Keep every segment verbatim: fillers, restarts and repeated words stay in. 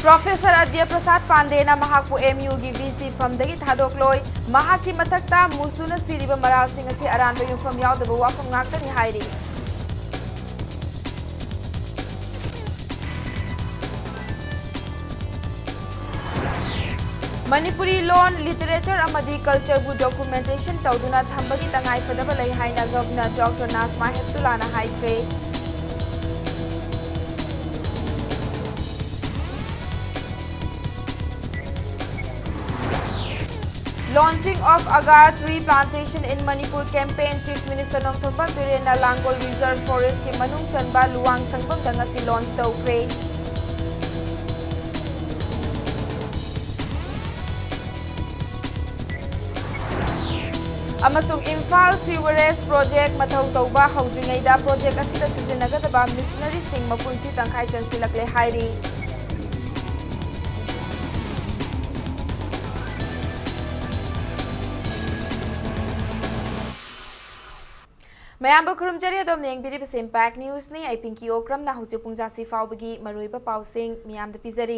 Professor ꯑꯗ꯭ꯌ ꯄ꯭ꯔꯁꯥꯗ ꯄꯥꯟꯗꯦꯅ ꯃꯍꯥꯛꯄꯨ M ꯌꯨꯒꯤ V C ꯐꯝꯗꯒꯤ ꯊꯥꯗꯣꯛꯂꯣꯏ꯫ ꯃꯍꯥꯛꯀꯤ ꯃꯊꯛꯇ ꯃꯨꯁꯨꯅ ꯁꯤꯔꯤꯕ ꯃꯔꯥꯜꯁꯤꯡ ꯑꯁꯤ ꯑꯔꯥꯟꯕ ꯌꯨꯝꯐꯝ ꯌꯥꯎꯗꯕ ꯋꯥꯐꯝ ꯉꯥꯛꯇꯅꯤ ꯍꯥꯏꯔꯤ꯫ ꯃꯅꯤꯄꯨꯔꯤ ꯂꯣꯟ, ꯂꯤꯇꯔꯦꯆꯔ ꯑꯃꯗꯤ ꯀꯜꯆꯔꯕꯨ ꯗꯣꯀꯨꯃꯦꯟꯇꯦꯁꯟ ꯇꯧꯗꯨꯅ ꯊꯝꯕꯒꯤ ꯇꯉꯥꯏꯐꯗꯕ ꯂꯩ ꯍꯥꯏꯅ ꯒꯚꯔꯅꯔ ꯗꯣꯛꯇꯔ ꯅꯥꯖꯃꯥ ꯍꯦꯞꯇꯨꯂꯥꯅ ꯍꯥꯏꯈ꯭ꯔꯦ꯫ Launching of Aga Tree Plantation in Manipur campaign, Chief Minister Nongthombam ꯕꯤꯔꯦꯟꯅ Langol Reserve Forest ꯀꯤ ꯃꯅꯨꯡ ꯆꯟꯕ ꯂꯨꯋꯥꯡ ꯁꯪꯐꯝꯗ ꯉꯁꯤ launch ꯇꯧꯈ꯭ꯔꯦ꯫ ꯑꯃꯁꯨꯡ ꯏꯝꯐꯥꯜ sewerage project ꯃꯊꯧ ꯇꯧꯕ ꯍꯧꯗ꯭ꯔꯤꯉꯩꯗ project ꯑꯁꯤꯗ ꯁꯤꯖꯤꯟꯅꯒꯗꯕ machinery ꯁꯤꯡ ꯃꯄꯨꯟꯁꯤ ꯇꯪꯈꯥꯏ ꯆꯟꯁꯤꯜꯂꯛꯂꯦ ꯍꯥꯏꯔꯤ꯫ ꯃꯌꯥꯝꯕꯨ ꯈꯨꯔꯨꯝꯖꯔꯤ, ꯑꯗꯣꯝꯅ ꯌꯦꯡꯕꯤꯔꯤꯕꯁꯤ Impact News ꯅꯤ꯫ ꯑꯩ ꯄꯤꯡꯀꯤ ꯑꯣꯀ꯭ꯔꯝꯅ ꯍꯧꯖꯤꯛ ꯄꯨꯡ ꯖꯥꯁꯤ ꯐꯥꯎꯕꯒꯤ ꯃꯔꯨꯑꯣꯏꯕ ꯄꯥꯎꯁꯤꯡ ꯃꯤꯌꯥꯝꯗ ꯄꯤꯖꯔꯤ꯫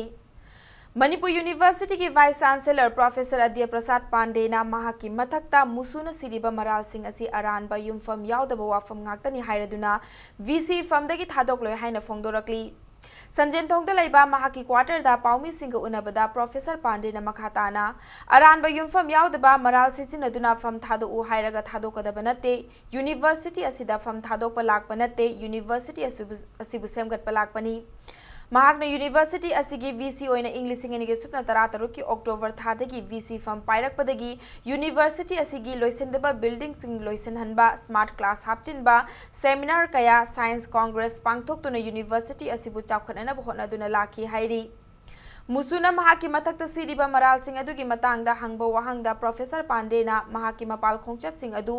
ꯃꯅꯤꯄꯨꯔ University ꯒꯤ Vice Chancellor Professor ꯑꯗ꯭ꯌ ꯄ꯭ꯔꯁꯥꯗ ꯄꯥꯟꯗꯦꯅ ꯃꯍꯥꯛꯀꯤ ꯃꯊꯛꯇ ꯃꯨꯁꯨꯅ ꯁꯤꯔꯤꯕ ꯃꯔꯥꯜꯁꯤꯡ ꯑꯁꯤ ꯑꯔꯥꯟꯕ ꯌꯨꯝꯐꯝ ꯌꯥꯎꯗꯕ ꯋꯥꯐꯝ ꯉꯥꯛꯇꯅꯤ ꯍꯥꯏꯔꯗꯨꯅ ꯚꯤ ꯁꯤ ꯐꯝꯗꯒꯤ ꯊꯥꯗꯣꯛꯂꯣꯏ ꯍꯥꯏꯅ ꯐꯣꯡꯗꯣꯔꯛꯂꯤ꯫ ꯁꯟꯖꯦꯟꯊꯣꯡꯗ ꯂꯩꯕ ꯃꯍꯥꯛꯀꯤ quarter ꯗ ꯄꯥꯎꯃꯤꯁꯤꯡꯒ ꯎꯅꯕꯗ ꯄ꯭ꯔꯣꯐꯦꯁꯔ ꯄꯥꯟꯗꯦꯅ ꯃꯈꯥ ꯇꯥꯅ ꯑꯔꯥꯟꯕ ꯌꯨꯝꯐꯝ ꯌꯥꯎꯗꯕ ꯃꯔꯥꯜ ꯁꯤꯖꯤꯟꯅꯗꯨꯅ ꯐꯝ ꯊꯥꯗꯣꯛꯎ ꯍꯥꯏꯔꯒ ꯊꯥꯗꯣꯛꯀꯗꯕ ꯅꯠꯇꯦ꯫ University ꯑꯁꯤꯗ ꯐꯝ ꯊꯥꯗꯣꯛꯄ ꯂꯥꯛꯄ ꯅꯠꯇꯦ, University ꯑꯁꯤꯕꯨ, ꯑꯁꯤꯕꯨ ꯁꯦꯝꯒꯠꯄ ꯂꯥꯛꯄꯅꯤ꯫ ꯃꯍꯥꯛꯅ University ꯑꯁꯤꯒꯤ ꯚꯤ ꯁꯤ ꯑꯣꯏꯅ ꯏꯪ ꯂꯤꯁꯤꯡ ꯑꯅꯤꯒ ꯁꯨꯞꯅ ꯇꯔꯥ ꯇꯔꯨꯛꯀꯤ October ꯊꯥꯗꯒꯤ ꯚꯤ ꯁꯤ ꯐꯝ ꯄꯥꯏꯔꯛꯄꯗꯒꯤ University ꯑꯁꯤꯒꯤ ꯂꯣꯏꯁꯤꯟꯗꯕ building ꯁꯤꯡ ꯂꯣꯏꯁꯤꯟꯍꯟꯕ, smart class ꯍꯥꯞꯆꯤꯟꯕ, seminar ꯀꯌꯥ, science congress ꯄꯥꯡꯊꯣꯛꯇꯨꯅ University ꯑꯁꯤꯕꯨ ꯆꯥꯎꯈꯠꯅꯅꯕ ꯍꯣꯠꯅꯗꯨꯅ ꯂꯥꯛꯈꯤ ꯍꯥꯏꯔꯤ꯫ ꯃꯨꯁꯨꯅ ꯃꯍꯥꯛꯀꯤ ꯃꯊꯛꯇ ꯁꯤꯔꯤꯕ ꯃꯔꯥꯜꯁꯤꯡ ꯑꯗꯨꯒꯤ ꯃꯇꯥꯡꯗ ꯍꯪꯕ ꯋꯥꯍꯪꯗ ꯄ꯭ꯔꯣꯐꯦꯁꯔ ꯄꯥꯟꯗꯦꯅ ꯃꯍꯥꯛꯀꯤ ꯃꯄꯥꯜ ꯈꯣꯡꯆꯠꯁꯤꯡ ꯑꯗꯨ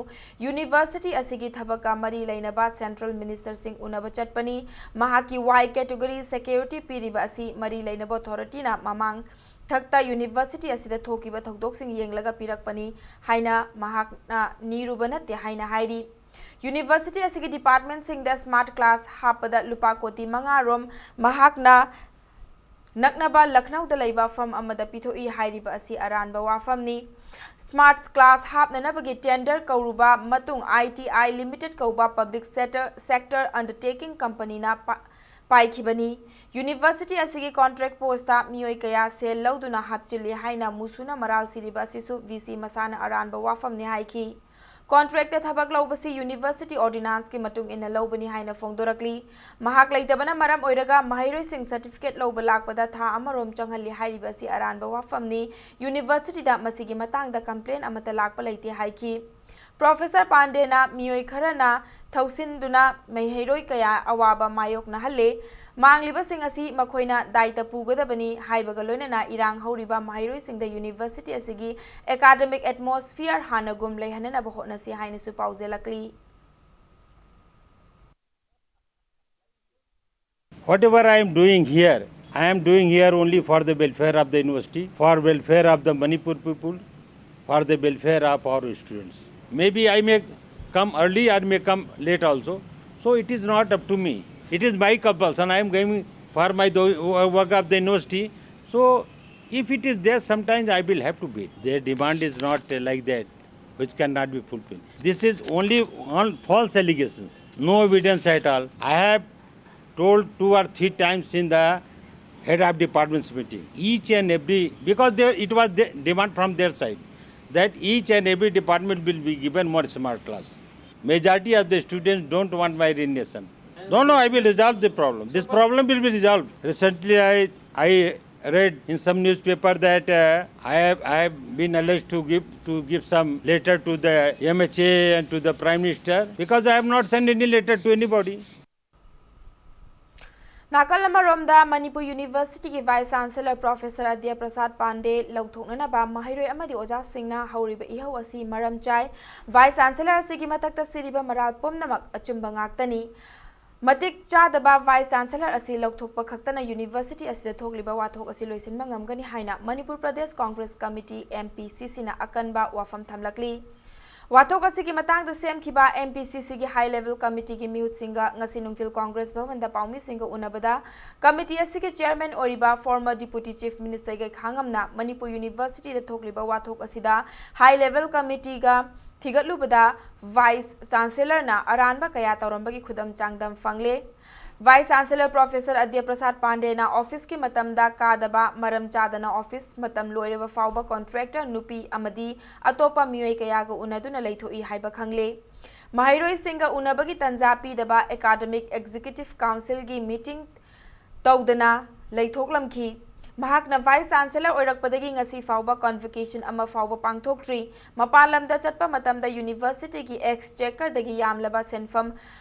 University ꯑꯁꯤꯒꯤ ꯊꯕꯛꯀ ꯃꯔꯤ ꯂꯩꯅꯕ central minister ꯁꯤꯡ ꯎꯅꯕ ꯆꯠꯄꯅꯤ꯫ ꯃꯍꯥꯛꯀꯤ Y category security ꯄꯤꯔꯤꯕ ꯑꯁꯤ ꯃꯔꯤ ꯂꯩꯅꯕ authority ꯅ ꯃꯃꯥꯡ ꯊꯛꯇ University ꯑꯁꯤꯗ ꯊꯣꯛꯈꯤꯕ ꯊꯧꯗꯣꯛꯁꯤꯡ ꯌꯦꯡꯂꯒ ꯄꯤꯔꯛꯄꯅꯤ ꯍꯥꯏꯅ ꯃꯍꯥꯛꯅ ꯅꯤꯔꯨꯕ ꯅꯠꯇꯦ ꯍꯥꯏꯅ ꯍꯥꯏꯔꯤ꯫ University ꯑꯁꯤꯒꯤ department ꯁꯤꯡꯗ smart class ꯍꯥꯞꯄꯗ ꯂꯨꯄꯥ ꯀꯣꯇꯤ ꯃꯉꯥ ꯔꯣꯝ ꯃꯍꯥꯛꯅ ꯅꯛꯅꯕ ꯂꯈꯅꯧꯗ ꯂꯩꯕ ꯐꯝ ꯑꯃꯗ ꯄꯤꯊꯣꯛꯏ ꯍꯥꯏꯔꯤꯕ ꯑꯁꯤ ꯑꯔꯥꯟꯕ ꯋꯥꯐꯝꯅꯤ꯫ Smart class ꯍꯥꯞꯅꯅꯕꯒꯤ tender ꯀꯧꯔꯨꯕ ꯃꯇꯨꯡ I T I Limited ꯀꯧꯕ public sector, sector undertaking companyꯅ ꯄꯥ-, ꯄꯥꯏꯈꯤꯕꯅꯤ꯫ University ꯑꯁꯤꯒꯤ contract postꯇ ꯃꯤꯑꯣꯏ ꯀꯌꯥ ꯁꯦꯜ ꯂꯧꯗꯨꯅ ꯍꯥꯞꯆꯤꯜꯂꯤ ꯍꯥꯏꯅ ꯃꯨꯁꯨꯅ ꯃꯔꯥꯜ ꯁꯤꯔꯤꯕ ꯑꯁꯤꯁꯨ V C ꯃꯁꯥꯅ ꯑꯔꯥꯟꯕ ꯋꯥꯐꯝꯅꯤ ꯍꯥꯏꯈꯤ꯫ Contractꯇ ꯊꯕꯛ ꯂꯧꯕꯁꯤ University Ordinanceꯀꯤ ꯃꯇꯨꯡ ꯏꯟꯅ ꯂꯧꯕꯅꯤ ꯍꯥꯏꯅ ꯐꯣꯡꯗꯣꯔꯛꯂꯤ꯫ ꯃꯍꯥꯛ ꯂꯩꯇꯕꯅ ꯃꯔꯝ ꯑꯣꯏꯔꯒ ꯃꯍꯩꯔꯣꯏꯁꯤꯡ certificate ꯂꯧꯕ ꯂꯥꯛꯄꯗ ꯊꯥ ꯑꯃꯔꯣꯝ ꯆꯪꯍꯜꯂꯤ ꯍꯥꯏꯔꯤꯕ ꯑꯁꯤ ꯑꯔꯥꯟꯕ ꯋꯥꯐꯝꯅꯤ꯫ Universityꯗ ꯃꯁꯤꯒꯤ ꯃꯇꯥꯡꯗ complaint ꯑꯃꯠꯇ ꯂꯥꯛꯄ ꯂꯩꯇꯦ ꯍꯥꯏꯈꯤ꯫ Professor ꯄꯥꯟꯗꯦꯅ ꯃꯤꯑꯣꯏ ꯈꯔꯅ ꯊꯧꯁꯤꯟꯗꯨꯅ ꯃꯍꯩꯔꯣꯏ ꯀꯌꯥ ꯑꯋꯥꯕ ꯃꯥꯌꯣꯛꯅꯍꯜꯂꯦ꯫ ꯃꯥꯡꯂꯤꯕꯁꯤꯡ ꯑꯁꯤ ꯃꯈꯣꯏꯅ ꯗꯥꯏꯇ ꯄꯨꯒꯗꯕꯅꯤ ꯍꯥꯏꯕꯒ ꯂꯣꯏꯅꯅ ꯏꯔꯥꯡ ꯍꯧꯔꯤꯕ ꯃꯍꯩꯔꯣꯏꯁꯤꯡꯗ University ꯑꯁꯤꯒꯤ academic atmosphere ꯍꯥꯟꯅꯒꯨꯝ ꯂꯩꯍꯟꯅꯅꯕ ꯍꯣꯠꯅꯁꯤ ꯍꯥꯏꯅꯁꯨ ꯄꯥꯎꯖꯦꯜꯂꯛꯂꯤ꯫ Whatever I am doing here, I am doing here only for the welfare of the university, for welfare of the Manipur people, for the welfare of our students. Maybe I may come early or may come late also. So it is not up to me. It is my compulsion. I am going for my do- work of the university. So if it is there, sometimes I will have to wait. Their demand is not uh, like that, which cannot be fulfilled. This is only on false allegations, no evidence at all. I have told two or three times in the head of departments meeting, each and every, because there, it was the demand from their side that each and every department will be given more smart class. Majority of the students don't want my resignation. No, no, I will resolve the problem. This problem will be resolved. Recently, I, I read in some newspaper that uh, I, have, I have been alleged to give to give some letter to the M H A and to the Prime Minister because I have not sent any letter to anybody. ꯅꯥꯀꯜ ꯑꯃꯔꯣꯝꯗ Manipur Universityꯒꯤ Vice Chancellor Professor ꯑꯗ꯭ꯌ ꯄ꯭ꯔꯁꯥꯗ ꯄꯥꯟꯗꯦ ꯂꯧꯊꯣꯛꯅꯅꯕ ꯃꯍꯩꯔꯣꯏ ꯑꯃꯗꯤ ꯑꯣꯖꯥꯁꯤꯡꯅ ꯍꯧꯔꯤꯕ ꯏꯍꯧ ꯑꯁꯤ ꯃꯔꯝ ꯆꯥꯏ꯫ Vice Chancellor ꯑꯁꯤꯒꯤ ꯃꯊꯛꯇ ꯁꯤꯔꯤꯕ ꯃꯔꯥꯜ ꯄꯨꯝꯅꯃꯛ ꯑꯆꯨꯝꯕ ꯉꯥꯛꯇꯅꯤ꯫ ꯃꯇꯤꯛ ꯆꯥꯗꯕ Vice Chancellor ꯑꯁꯤ ꯂꯧꯊꯣꯛꯄ ꯈꯛꯇꯅ University ꯑꯁꯤꯗ ꯊꯣꯛꯂꯤꯕ ꯋꯥꯊꯣꯛ ꯑꯁꯤ ꯂꯣꯏꯁꯤꯟꯕ ꯉꯝꯒꯅꯤ ꯍꯥꯏꯅ Manipur Pradesh Congress Committee, M P C Cꯅ ꯑꯀꯟꯕ ꯋꯥꯐꯝ ꯊꯝꯂꯛꯂꯤ꯫ ꯋꯥꯊꯣꯛ ꯑꯁꯤꯒꯤ ꯃꯇꯥꯡꯗ ꯁꯦꯝꯈꯤꯕ M P C C ꯒꯤ High Level Committee ꯒꯤ ꯃꯤꯍꯨꯠꯁꯤꯡꯒ ꯉꯁꯤ ꯅꯨꯡꯊꯤꯜ Congress ꯚꯕꯟꯗ ꯄꯥꯎꯃꯤꯁꯤꯡꯒ ꯎꯅꯕꯗ Committee ꯑꯁꯤꯒꯤ Chairman ꯑꯣꯏꯔꯤꯕ former Deputy Chief Minister ꯒꯩꯈꯥꯉꯝꯅ Manipur University ꯗ ꯊꯣꯛꯂꯤꯕ ꯋꯥꯊꯣꯛ ꯑꯁꯤꯗ High Level Committee ꯒ ꯊꯤꯒꯠꯂꯨꯕꯗ Vice Chancellor ꯅ ꯑꯔꯥꯟꯕ ꯀꯌꯥ ꯇꯧꯔꯝꯕꯒꯤ ꯈꯨꯗꯝ ꯆꯥꯡꯗꯝ ꯐꯪꯂꯦ꯫ Vice Chancellor Professor ꯑꯗ꯭ꯌ ꯄ꯭ꯔꯁꯥꯗ ꯄꯥꯟꯗꯦꯅ office ꯀꯤ ꯃꯇꯝꯗ ꯀꯥꯗꯕ, ꯃꯔꯝ ꯆꯥꯗꯅ office ꯃꯇꯝ ꯂꯣꯏꯔꯕ ꯐꯥꯎꯕ contractor ꯅꯨꯄꯤ ꯑꯃꯗꯤ ꯑꯇꯣꯞꯄ ꯃꯤꯑꯣꯏ ꯀꯌꯥꯒ ꯎꯅꯗꯨꯅ ꯂꯩꯊꯣꯛꯏ ꯍꯥꯏꯕ ꯈꯪꯂꯦ꯫ ꯃꯍꯩꯔꯣꯏꯁꯤꯡꯒ ꯎꯅꯕꯒꯤ ꯇꯟꯖꯥ ꯄꯤꯗꯕ Academic Executive Council ꯒꯤ meeting ꯇꯧꯗꯅ ꯂꯩꯊꯣꯛꯂꯝꯈꯤ꯫ ꯃꯍꯥꯛꯅ Vice Chancellor ꯑꯣꯏꯔꯛꯄꯗꯒꯤ ꯉꯁꯤ ꯐꯥꯎꯕ convocation ꯑꯃ ꯐꯥꯎꯕ ꯄꯥꯡꯊꯣꯛꯇ꯭ꯔꯤ꯫ ꯃꯄꯥꯟ ꯂꯝꯗ ꯆꯠꯄ ꯃꯇꯝꯗ University ꯒꯤ exchequer ꯗꯒꯤ ꯌꯥꯝꯂꯕ ꯁꯦꯟꯐꯝ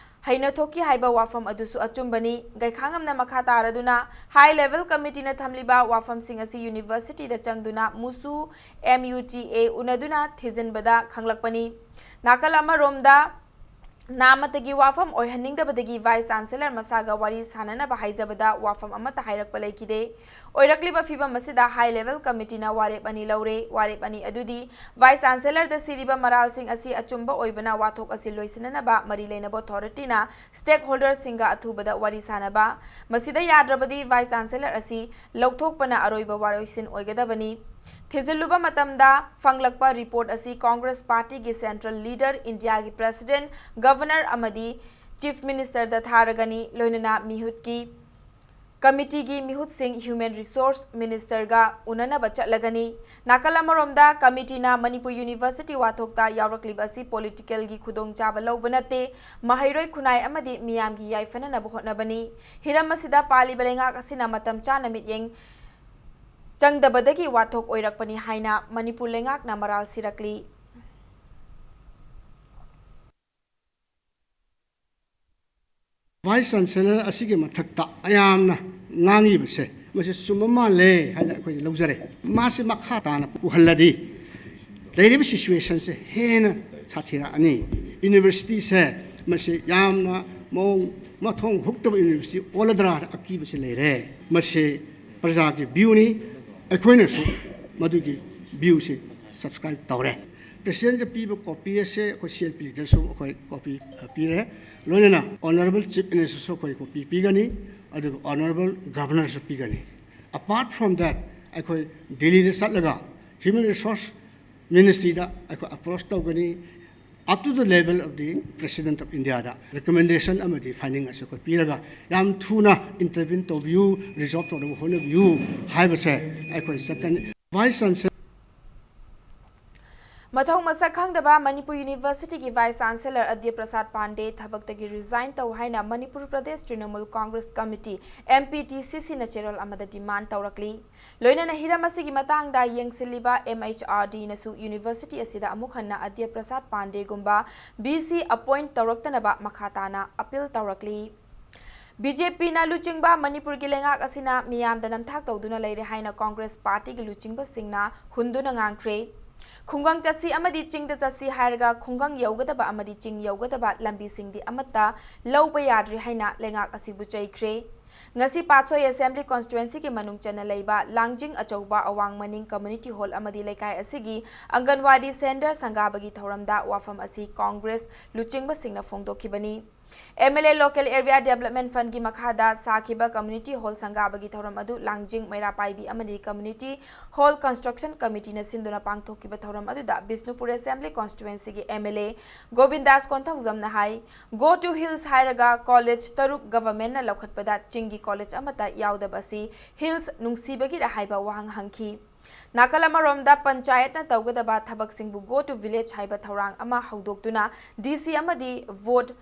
ꯍꯩꯅ ꯊꯣꯛꯈꯤ ꯍꯥꯏꯕ ꯋꯥꯐꯝ ꯑꯗꯨꯁꯨ ꯑꯆꯨꯝꯕꯅꯤ꯫ ꯒꯩꯈꯥꯉꯝꯅ ꯃꯈꯥ ꯇꯥꯔꯗꯨꯅ High Level Committee ꯅ ꯊꯝꯂꯤꯕ ꯋꯥꯐꯝꯁꯤꯡ ꯑꯁꯤ University ꯗ ꯆꯪꯗꯨꯅ MUTAA ꯎꯅꯗꯨꯅ ꯊꯤꯖꯤꯟꯕꯗ ꯈꯪꯂꯛꯄꯅꯤ꯫ ꯅꯥꯀꯜ ꯑꯃꯔꯣꯝꯗ ꯅꯥꯃꯇꯒꯤ ꯋꯥꯐꯝ ꯑꯣꯏꯍꯟꯅꯤꯡꯗꯕꯗꯒꯤ Vice Chancellor ꯃꯁꯥꯒ ꯋꯥꯔꯤ ꯁꯥꯅꯅꯕ ꯍꯥꯏꯖꯕꯗ ꯋꯥꯐꯝ ꯑꯃꯠꯇ ꯍꯥꯏꯔꯛꯄ ꯂꯩꯈꯤꯗꯦ꯫ ꯑꯣꯏꯔꯛꯂꯤꯕ ꯐꯤꯚꯝ ꯑꯁꯤꯗ High Level Committee ꯅ ꯋꯥꯔꯦꯞ ꯑꯅꯤ ꯂꯧꯔꯦ꯫ ꯋꯥꯔꯦꯞ ꯑꯅꯤ ꯑꯗꯨꯗꯤ Vice Chancellor ꯗ ꯁꯤꯔꯤꯕ ꯃꯔꯥꯜꯁꯤꯡ ꯑꯁꯤ ꯑꯆꯨꯝꯕ ꯑꯣꯏꯕꯅ ꯋꯥꯊꯣꯛ ꯑꯁꯤ ꯂꯣꯏꯁꯤꯟꯅꯅꯕ ꯃꯔꯤ ꯂꯩꯅꯕ authority ꯅ stakeholder ꯁꯤꯡꯒ ꯑꯊꯨꯕꯗ ꯋꯥꯔꯤ ꯁꯥꯅꯕ, ꯃꯁꯤꯗ ꯌꯥꯗ꯭ꯔꯕꯗꯤ Vice Chancellor ꯑꯁꯤ ꯂꯧꯊꯣꯛꯄꯅ ꯑꯔꯣꯏꯕ ꯋꯥꯔꯣꯏꯁꯤꯟ ꯑꯣꯏꯒꯗꯕꯅꯤ꯫ ꯊꯤꯖꯤꯜꯂꯨꯕ ꯃꯇꯝꯗ ꯐꯪꯂꯛꯄ report ꯑꯁꯤ Congress Party ꯒꯤ central leader, India ꯒꯤ President, Governor ꯑꯃꯗꯤ Chief Minister ꯗ ꯊꯥꯔꯒꯅꯤ꯫ ꯂꯣꯏꯅꯅ ꯃꯤꯍꯨꯠꯀꯤ Committee ꯒꯤ ꯃꯤꯍꯨꯠꯁꯤꯡ Human Resource Minister ꯒ ꯎꯅꯅꯕ ꯆꯠꯂꯒꯅꯤ꯫ ꯅꯥꯀꯜ ꯑꯃꯔꯣꯝꯗ Committee ꯅ ꯃꯅꯤꯄꯨꯔ University ꯋꯥꯊꯣꯛꯇ ꯌꯥꯎꯔꯛꯂꯤꯕ ꯑꯁꯤ political ꯒꯤ ꯈꯨꯗꯣꯡꯆꯥꯕ ꯂꯧꯕ ꯅꯠꯇꯦ, ꯃꯍꯩꯔꯣꯏ ꯈꯨꯟꯅꯥꯏ ꯑꯃꯗꯤ ꯃꯤꯌꯥꯝꯒꯤ ꯌꯥꯏꯐꯅꯅꯕ ꯍꯣꯠꯅꯕꯅꯤ꯫ ꯍꯤꯔꯝ ꯑꯁꯤꯗ ꯄꯥꯜꯂꯤꯕ ꯂꯩꯉꯥꯛ ꯑꯁꯤꯅ ꯃꯇꯝ ꯆꯥꯅ ꯃꯤꯠꯌꯦꯡ ꯆꯪꯗꯕꯗꯒꯤ ꯋꯥꯊꯣꯛ ꯑꯣꯏꯔꯛꯄꯅꯤ ꯍꯥꯏꯅ ꯃꯅꯤꯄꯨꯔ ꯂꯩꯉꯥꯛꯅ ꯃꯔꯥꯜ ꯁꯤꯔꯛꯂꯤ꯫ Vice Chancellor ꯑꯁꯤꯒꯤ ꯃꯊꯛꯇ ꯃꯌꯥꯝꯅ ꯉꯥꯡꯉꯤꯕꯁꯦ, ꯃꯁꯤ ꯆꯨꯝꯕ ꯃꯥꯜꯂꯦ ꯍꯥꯏꯅ ꯑꯩꯈꯣꯏꯅ ꯂꯧꯖꯔꯦ꯫ ꯃꯥꯁꯤ ꯃꯈꯥ ꯇꯥꯅ ꯄꯨꯍꯜꯂꯗꯤ ꯂꯩꯔꯤꯕ situation ꯁꯦ ꯍꯦꯟꯅ ꯁꯥꯊꯤꯔꯛꯑꯅꯤ꯫ University ꯁꯦ ꯃꯁꯤ ꯌꯥꯝꯅ ꯃꯑꯣꯡ ꯃꯊꯣꯡ ꯍꯨꯛꯇꯕ university ꯑꯣꯜꯂꯗ꯭ꯔꯥ ꯑꯀꯤꯕꯁꯤ ꯂꯩꯔꯦ꯫ ꯃꯁꯤ ꯄ꯭ꯔꯖꯥꯒꯤ view ꯅꯤ, ꯑꯩꯈꯣꯏꯅꯁꯨ ꯃꯗꯨꯒꯤ view ꯁꯤ subscribe ꯇꯧꯔꯦ꯫ Presidentꯇ ꯄꯤꯕ copy ꯑꯁꯦ ꯑꯩꯈꯣꯏ C L P leaderꯁꯨ ꯑꯩꯈꯣꯏ copy ꯄꯤꯔꯦ꯫ ꯂꯣꯏꯅꯅ Honourable Chief Ministerꯁꯨ ꯑꯩꯈꯣꯏ copy ꯄꯤꯒꯅꯤ, ꯑꯗꯨꯒ Honourable Governorꯁꯨ ꯄꯤꯒꯅꯤ꯫ Apart from that, ꯑꯩꯈꯣꯏ ꯗꯤꯜꯂꯤꯗ ꯆꯠꯂꯒ Human Resource Ministryꯗ ꯑꯩꯈꯣꯏ approach ꯇꯧꯒꯅꯤ꯫ Up to the level of the President of Indiaꯗ recommendation ꯑꯃꯗꯤ finding ꯑꯁꯤ ꯑꯩꯈꯣꯏ ꯄꯤꯔꯒ ꯌꯥꯝ ꯊꯨꯅ intervene ꯇꯧꯕꯤꯌꯨ, resolve ꯇꯧꯅꯕ ꯍꯣꯠꯅꯕꯤꯌꯨ ꯍꯥꯏꯕꯁꯦ ꯑꯩꯈꯣꯏ ꯆꯠꯀꯅꯤ꯫ Vice Chancellor ꯃꯊꯧ ꯃꯁꯛ ꯈꯪꯗꯕ ꯃꯅꯤꯄꯨꯔ Universityꯒꯤ Vice Chancellor ꯑꯗ꯭ꯌ ꯄ꯭ꯔꯁꯥꯗ ꯄꯥꯟꯗꯦ ꯊꯕꯛꯇꯒꯤ resign ꯇꯧ ꯍꯥꯏꯅ Manipur Pradesh Trinamool Congress committee, M P T C Cꯅ ꯆꯦꯔꯣꯜ ꯑꯃꯗ demand ꯇꯧꯔꯛꯂꯤ꯫ ꯂꯣꯏꯅꯅ ꯍꯤꯔꯝ ꯑꯁꯤꯒꯤ ꯃꯇꯥꯡꯗ ꯌꯦꯡꯁꯤꯜꯂꯤꯕ M H R Dꯅꯁꯨ University ꯑꯁꯤꯗ ꯑꯃꯨꯛ ꯍꯟꯅ ꯑꯗ꯭ꯌ ꯄ꯭ꯔꯁꯥꯗ ꯄꯥꯟꯗꯦꯒꯨꯝꯕ V C appoint ꯇꯧꯔꯛꯇꯅꯕ ꯃꯈꯥ ꯇꯥꯅ appeal ꯇꯧꯔꯛꯂꯤ꯫ B J Pꯅ ꯂꯨꯆꯤꯡꯕ ꯃꯅꯤꯄꯨꯔꯒꯤ ꯂꯩꯉꯥꯛ ꯑꯁꯤꯅ ꯃꯤꯌꯥꯝꯗ ꯅꯝꯊꯥꯛ ꯇꯧꯗꯨꯅ ꯂꯩꯔꯦ ꯍꯥꯏꯅ ꯀꯣꯡꯒ꯭ꯔꯦꯁ ꯄꯥꯔꯇꯤꯒꯤ ꯂꯨꯆꯤꯡꯕꯁꯤꯡꯅ ꯍꯨꯟꯗꯨꯅ ꯉꯥꯡꯈ꯭ꯔꯦ꯫ ꯈꯨꯡꯒꯪ ꯆꯠꯁꯤ ꯑꯃꯗꯤ ꯆꯤꯡꯗ ꯆꯠꯁꯤ ꯍꯥꯏꯔꯒ ꯈꯨꯡꯒꯪ ꯌꯧꯒꯗꯕ ꯑꯃꯗꯤ ꯆꯤꯡ ꯌꯧꯒꯗꯕ ꯂꯝꯕꯤꯁꯤꯡꯗꯤ ꯑꯃꯠꯇ ꯂꯧꯕ ꯌꯥꯗ꯭ꯔꯤ ꯍꯥꯏꯅ ꯂꯩꯉꯥꯛ ꯑꯁꯤꯕꯨ ꯆꯩꯈ꯭ꯔꯦ꯫ ꯉꯁꯤ ꯄꯥꯠꯁꯣꯏ Assembly Constituencyꯒꯤ ꯃꯅꯨꯡ ꯆꯟꯅ ꯂꯩꯕ ꯂꯥꯡꯖꯤꯡ ꯑꯆꯧꯕ ꯑꯋꯥꯡ ꯃꯅꯤꯡ Community Hall ꯑꯃꯗꯤ ꯂꯩꯀꯥꯏ ꯑꯁꯤꯒꯤ ꯑꯪꯒꯟꯋꯥꯗꯤ center ꯁꯪꯒꯥꯕꯒꯤ ꯊꯧꯔꯝꯗ ꯋꯥꯐꯝ ꯑꯁꯤ Congress ꯂꯨꯆꯤꯡꯕꯁꯤꯡꯅ ꯐꯣꯡꯗꯣꯛꯈꯤꯕꯅꯤ꯫ M L A Local Area Development Fundꯒꯤ ꯃꯈꯥꯗ ꯁꯥꯈꯤꯕ Community Hall ꯁꯪꯒꯥꯕꯒꯤ ꯊꯧꯔꯝ ꯑꯗꯨ ꯂꯥꯡꯖꯤꯡ ꯃꯩꯔꯥ ꯄꯥꯏꯕꯤ ꯑꯃꯗꯤ Community Hall Construction Committeeꯅ ꯁꯤꯟꯗꯨꯅ ꯄꯥꯡꯊꯣꯛꯈꯤꯕ ꯊꯧꯔꯝ ꯑꯗꯨꯗ Bishnupur Assembly Constituencyꯒꯤ M L A ꯒꯣꯕꯤꯟꯗꯥꯁ ꯀꯣꯟꯊꯧꯖꯝꯅ high, Go to Hills ꯍꯥꯏꯔꯒ college ꯇꯔꯨꯛ governmentꯅ ꯂꯧꯈꯠꯄꯗ ꯆꯤꯡꯒꯤ college ꯑꯃꯠꯇ ꯌꯥꯎꯗꯕ ꯑꯁꯤ hills ꯅꯨꯡꯁꯤꯕꯒꯤꯔ ꯍꯥꯏꯕ ꯋꯥꯍꯪ ꯍꯪꯈꯤ꯫ ꯅꯥꯀꯜ ꯑꯃꯔꯣꯝꯗ ꯄꯟꯆꯥꯌꯠꯅ ꯇꯧꯒꯗꯕ ꯊꯕꯛꯁꯤꯡꯕꯨ Go to Village ꯍꯥꯏꯕ ꯊꯧꯔꯥꯡ ꯑꯃ ꯍꯧꯗꯣꯛꯇꯨꯅ D C ꯑꯃꯗꯤ vote